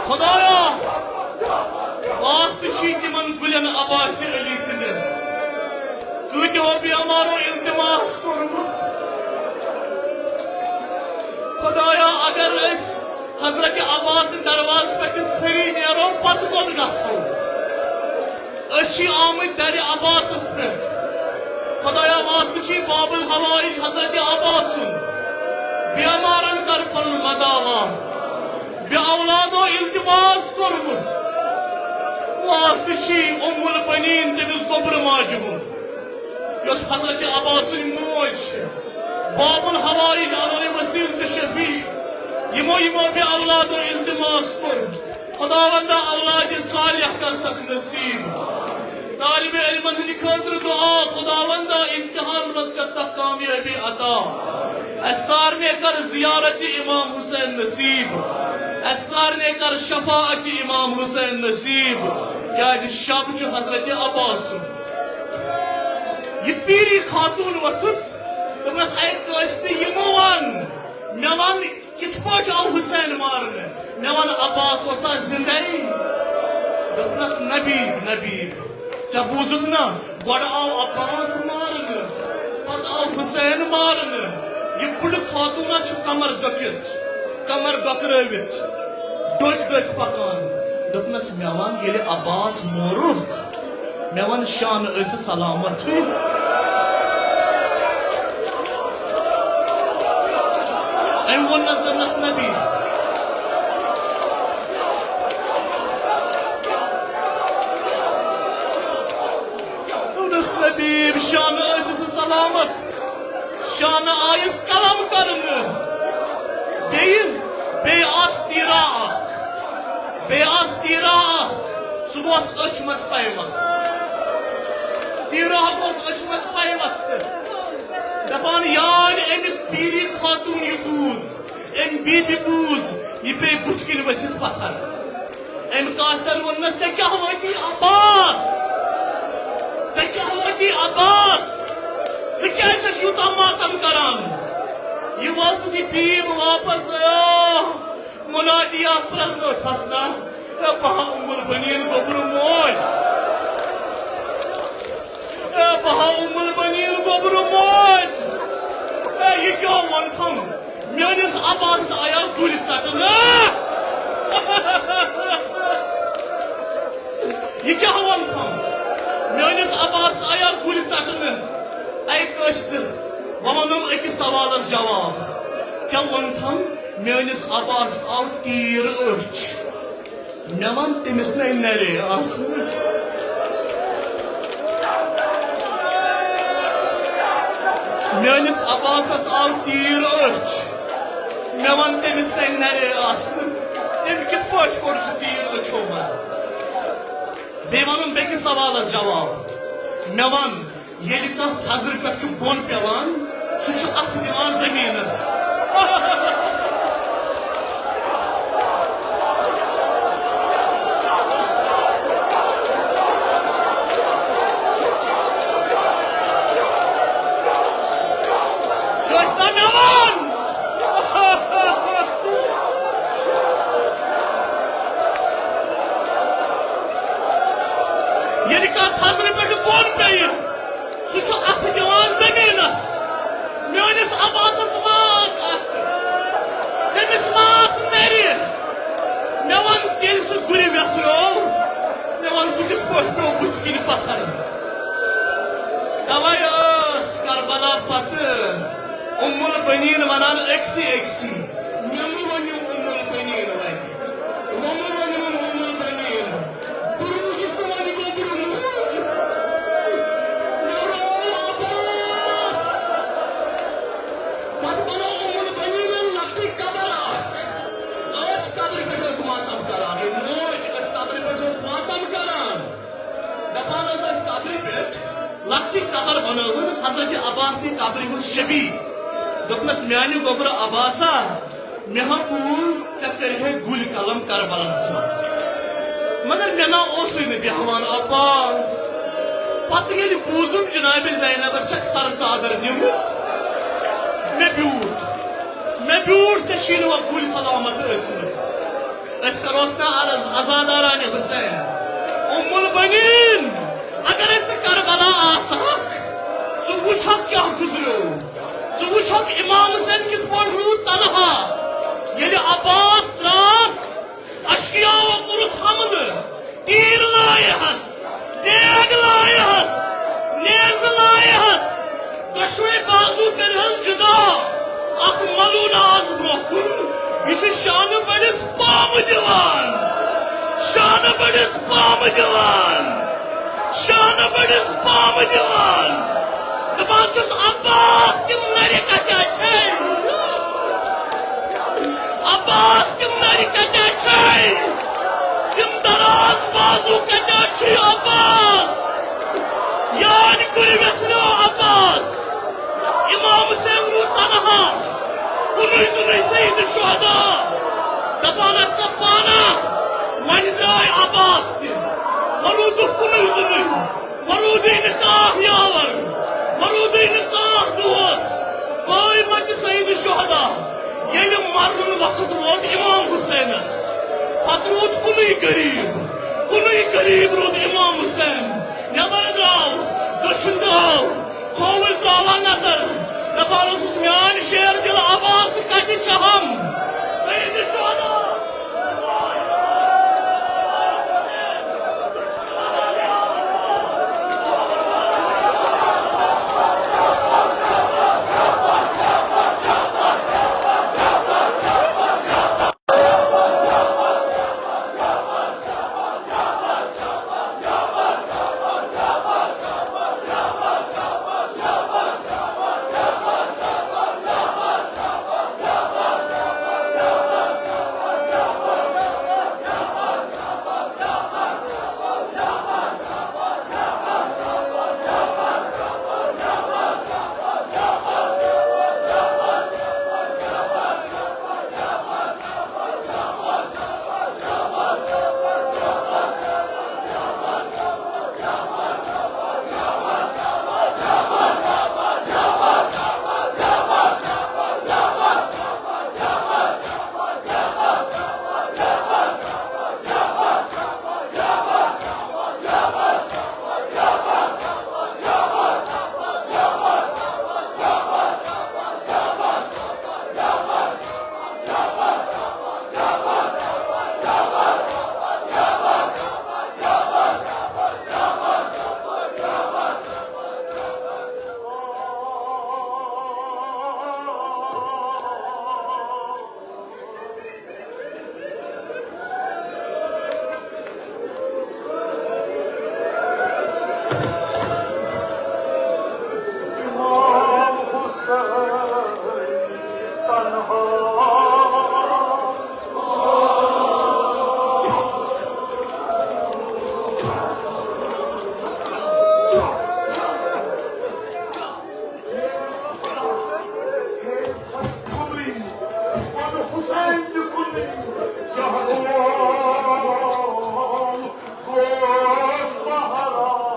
خدایا، واسطہٕ چھی تِمن گُلٮ۪ن عباسِ علی سٕنٛدٮ۪ن۔ کۭتیو بیمارو التماس کوٚرمُت۔ خدایا، اگر أسۍ حضرت عباس سٕنٛدِ دروازٕ پٮ۪ٹھ ژھٔری نیرو، پتہٕ کوٚت گژھو؟ أسۍ چھِ آمٕتۍ درِ عباسس پٮ۪ٹھ۔ خدایا، واسطہٕ چھی باب الحوائج حضرت عباس سُنٛد۔ بیمارن کر پنُن مداوا۔ بے اولادو التماس کوٚرمُت۔ واسطہٕ چھی ام البنین، تٔمِس گوٚبرٕ ماجہِ ہُنٛد، یۄس حضرت عباس سٕنٛز موج چھِ۔ باب الحوائج، ارواح وسیل تہٕ شفیع، یِمو، یِمو بے اولادو التماس کوٚر۔ خداوندا، اولاد صالح کر تک نصیب۔ طالب علمن ہٕنٛدِ خٲطرٕ دعا، خداوندا، امتحان منٛز کر تک کامیٲبی عطا۔ اسہِ سارنٕے کر زیارت امام حسین نصیب۔ اسہِ سارنٕے کر شفاعت امام حسین نصیب۔ کیازِ شب چھُ حضرت عباس سُنٛد۔ یہِ پیٖری خاتوٗن ؤژھٕس، دوٚپنس، اے قٲصدِ، یِمو وَن، وَن، کِتھ پٲٹھۍ آو حسین مارنہٕ؟ مےٚ وَن، عباس اوسا زِندَے؟ دوٚپنَس، نبی، نبی، ژےٚ بوٗزُتھ نا؟ گۄڈٕ آو عباس مارنہٕ، پتہٕ آو حسین مارنہٕ۔ یہِ بُڈٕ خاتوٗنا چھُ کمر ڈۄکِتھ، کمر ڈۄکرٲوِتھ، ڈۄکۍ ڈۄکۍ پکان۔ دوٚپنس، مےٚ وَن، ییٚلہِ عباس مورُکھ، مےٚ وَن، شانہٕ ٲسہِ سلامتھٕے۔ أمۍ ووٚننس، دوٚپنس، نبی، دوٚپنس، نبی، شانہٕ ٲسِس نہٕ سلامت، شانہٕ آیس قلم کرنہٕ۔ بیٚیہِ، بیٚیہِ آس تیٖرا اکھ، بیٚیہِ آس تیٖرا اکھ، سُہ گوٚژھ أچھ منٛز پیوستہٕ۔ تیٖرا گوٚژھ أچھ منٛز پیوستہٕ۔ دپان، یار، أمۍ پیٖری خاتوٗن یہِ بوٗز، أمۍ بی بی بوٗز، یہِ پیٚیہِ بُتھِ کِنۍ ؤسِتھ پتھر۔ أمۍ قاصدن ووٚننس، ژےٚ کیٛاہ وٲتی عباس؟ ژےٚ کیٛاہ وٲتی عباس؟ ژٕ کیٛازِ چھکھ یوٗتاہ ماتم کران؟ یہِ وٲژٕس یہِ بیٖب واپس، آہ، منادی اکھ پرزنٲوتھس نا، اے بہا ام البنین گوٚبرٕ موج۔ اے بہا ام البنین گوٚبرٕ موج۔ اے یہِ کیٛاہ ووٚنتھم؟ میٲنِس عباسس آیا گُلۍ ژٹنہٕ۔ یہِ کیٛاہ ووٚنتھم؟ میٲنِس عباسس آیا گُلۍ ژٹنہٕ۔ اے قٲصدٕ، بہٕ وَنَم أکِس سوالس جواب۔ ژےٚ ووٚنتھم، میٲنِس عباسس آو تیٖر أچھ۔ مےٚ وَن، تٔمِس نے نَرے آسہٕ۔ میٲنِس عباسس آو تیٖر أچھ۔ مےٚ وَن، تٔمِس نے نَرے آسہٕ۔ تٔمۍ کِتھ پٲٹھۍ کوٚر سُہ تیٖر أچھو منٛز؟ بیٚیہِ وَنُن بیٚکِس سوالس جواب۔ مےٚ وَن، ییٚلہِ کانٛہہ تھزرٕ پٮ۪ٹھ چھُ بۄن پٮ۪وان، سُہ چھُ اَتھٕ دِوان زٔمیٖنَس۔ کٲنٛسہِ تام مےٚ وَن۔ ییٚلہِ کانٛہہ تھزرٕ پٮ۪ٹھ بۄن پیٚیہِ، سُہ چھُ اَتھٕ دِوان زٔمیٖنَس۔ میٲنِس عباسَس ما ٲس اَتھٕ؟ تٔمِس ما ٲس نَرِ؟ مےٚ وَن، ییٚلہِ سُہ گُرِ وٮ۪سریو، مےٚ وَن، سُہ کِتھ پٲٹھۍ پیوٚو بُتھِ کِنۍ پَتھر؟ تَوَے ٲس کربلا پَتہٕ اُم البنیٖن وَنان أکسٕے أکسٕے، مےٚ مہٕ ؤنِو اُم البنیٖن وۄنۍ۔ مےٚ مہٕ ؤنِو اُم البنیٖن۔ بہٕ روٗزُس نہٕ وۄنۍ گوٚبرٕ موج۔ مےٚ روو عباس۔ پتہٕ بنوو اُم البنیٖنن لۄکٹٕے قبر اکھ۔ أتھۍ قبرِ پٮ۪ٹھ ٲس ماتم کران۔ یہِ موج أتھۍ قبرِ پٮ۪ٹھ ٲس ماتم کران۔ دپان ٲس أتھۍ قبرِ پٮ۪ٹھ، لۄکٹٕے قبر بنٲوٕن حضرت عباس نہِ قبرِ ہُنٛد شبیہ۔ دوٚپنس، میانہِ گوٚبرٕ عباسا، مےٚ ہا بوٗز، ژےٚ کٔرۍ ہے گُلۍ قلم کربلاہس منٛز، مگر مےٚ نا اوسُے نہٕ بیہوان عباس۔ پتہٕ ییٚلہِ بوٗزُم جناب زینبس چھکھ سر ژادر نِمٕژ، مےٚ بیوٗٹھ، مےٚ بیوٗٹھ، ژےٚ چھی نہٕ وۄنۍ گُلۍ سلامت ٲسمٕتۍ۔ أسۍ کروس نا عرض عزادارانِ حسین، ام البنین، اگرے ژٕ کربلا آسہکھ، ژٕ وٕچھکھ کیٛاہ گُزریو۔ ژٕ وٕچھکھ امام حسین کِتھ پٲٹھۍ روٗد تنہا۔ ییٚلہِ عباس دراس، اشقیاہو کوٚرُس حملہٕ، تیٖر لایہس، ڈیگ لایہس، نیزٕ لایہس، دۄشوے بازو کٔرہس جدا۔ اکھ ملوٗل آس برونٛہہ کُن، یہِ چھُ شانہٕ بٔڑِس پامہٕ دِوان، شانہٕ بٔڑِس پامہٕ دِوان۔ شانہٕ بٔڑِس پامہٕ دِوان۔ دَپان چھُس، عباس، تِم نَرِ کَتہِ چھے؟ عباس، تِم نَرِ کَتہِ چھے؟ تِم دراز بازو کَتہِ چھِ عباس؟ یاد کُرِ ویسنو عباس۔ امام حسین روٗد تنہا، کُنُے زُنُے سید شہدا۔ دَپان ٲسۍ نہ پانہ، وۄنۍ درٛاے عباس تہِ۔ وۄنۍ روٗدُکھ کُنُے زُنُے۔ وۄنۍ روٗدُے نہٕ کانٛہہ یاور، وۄنۍ روٗدُے نہٕ کانٛہہ دوس۔ بٲے مۄتہِ سید شہدا۔ روٗد کُنُے غریٖب، کُنُے غریٖب روٗد امام حسین۔ نٮ۪بر درٛاو، دٔچھُن درٛاو، کھووُر ترٛاوان نظر، دپان اوسُس، میٲنۍ شیر دِل عباس کتہِ چھہم؟ سید شہدا۔ امام حسین تنہا۔ حسین تہِ کُنُے، کیٛاہ گوٚو؟ گوس بہرام۔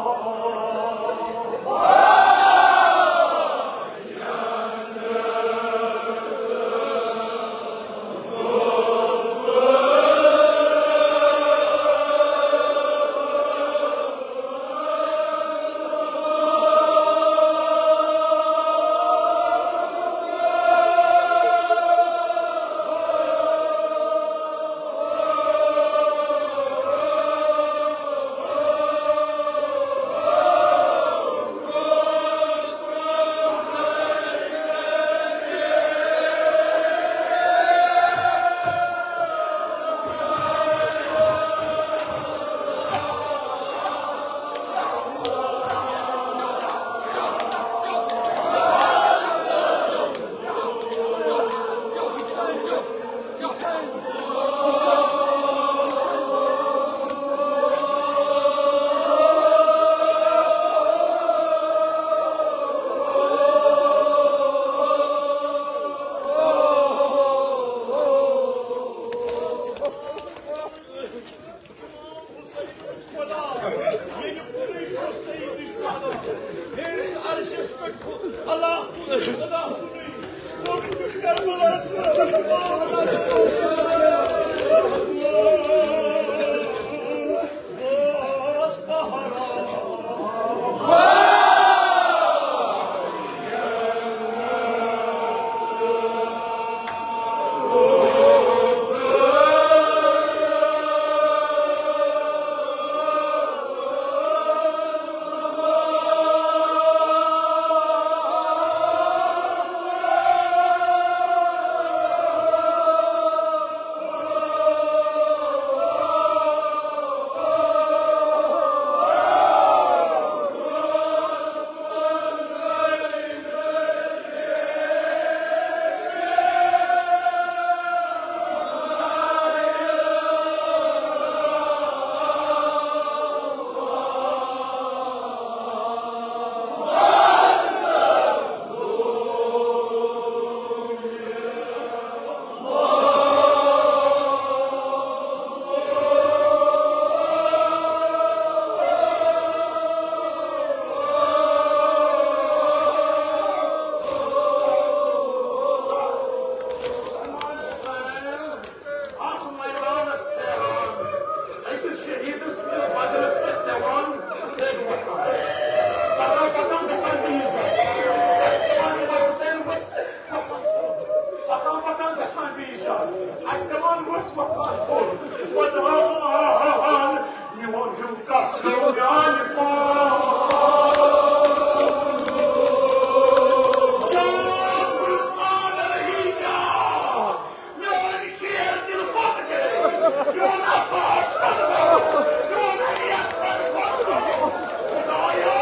وَدان میون ہیوٗ کَس گوٚو میانہِ پاو۔ یا گُلزار علی جان، میٲنۍ شیر دِل پَتھ گٔے، میون عباس پَتھ گوٚو، میون علی اکبر پَتھ گوٚو۔ خدایا،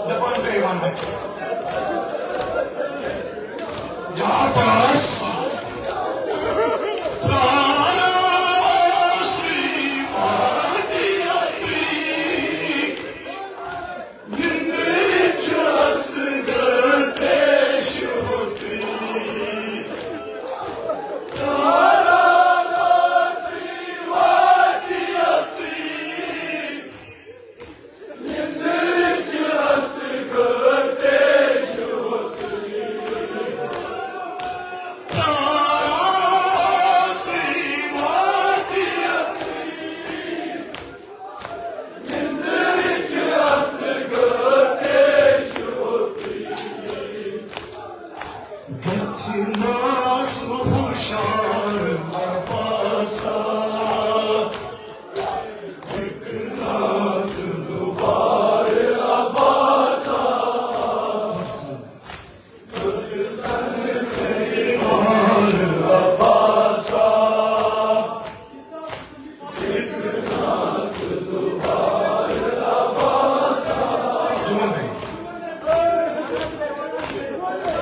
دپان گٔے وننہٕ کہِ یا عباس، پرٛانَس وادی اَپری، نِندٕر چھُ اَسہٕ گردش ہوتی۔ گژھِ ناز ہُشار عباسا،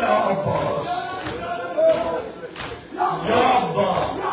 یا عباس، یا عباس۔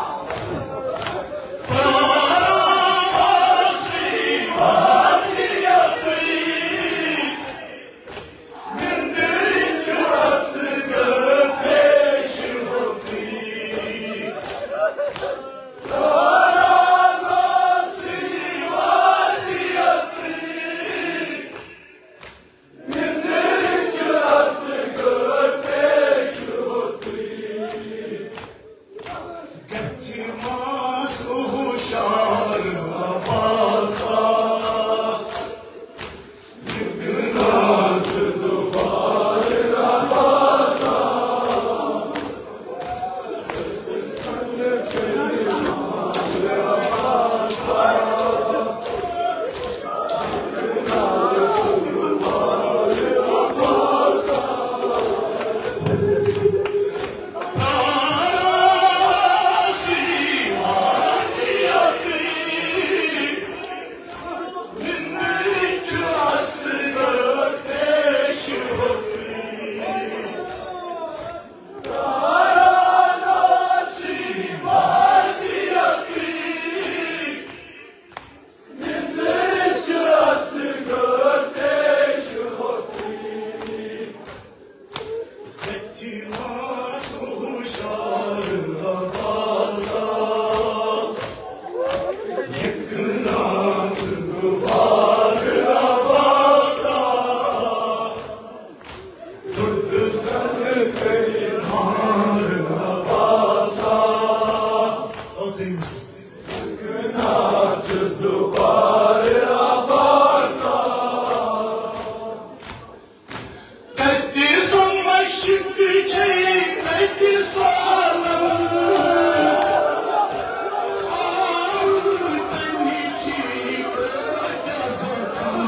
کتہِ سۄ مشق چھے، کتہِ سۄ عالم؟ آو تمِچی کٲتیٛاہ زخم۔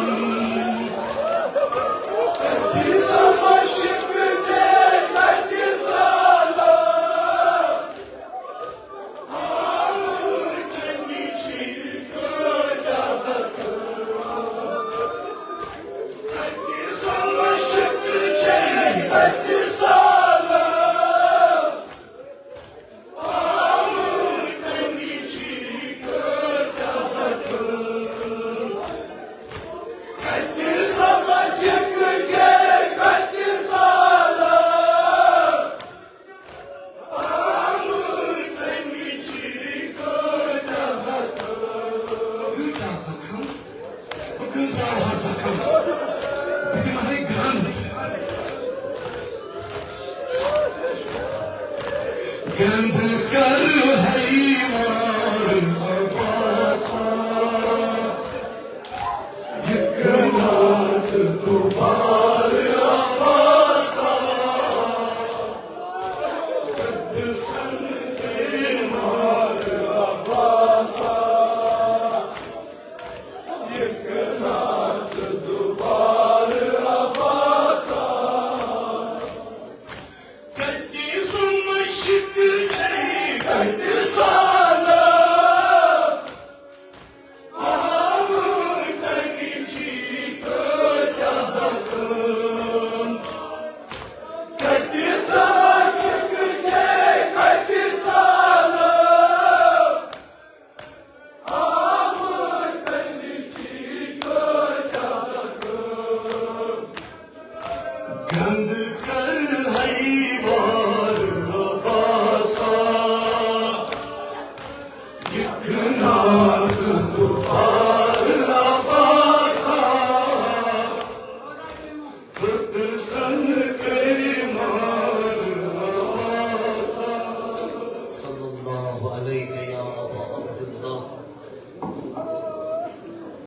کتہِ سۄ مشق چھے، کتہِ سۄ عالم؟ کۭتیٛاہ زخم، بہٕ کۭژاہ زخم، بہٕ دِمہٕ ہاے گرٛنٛد۔ گرٛنٛد کر ہاے وار عباسا، یہِ کٕناتھ دوبارٕ عباسا۔ گرٛنٛد کر ہاے وار عباسا، یہِ کٕناتھ دوبارٕ عباسا۔ صلی اللہ علیک یا ابا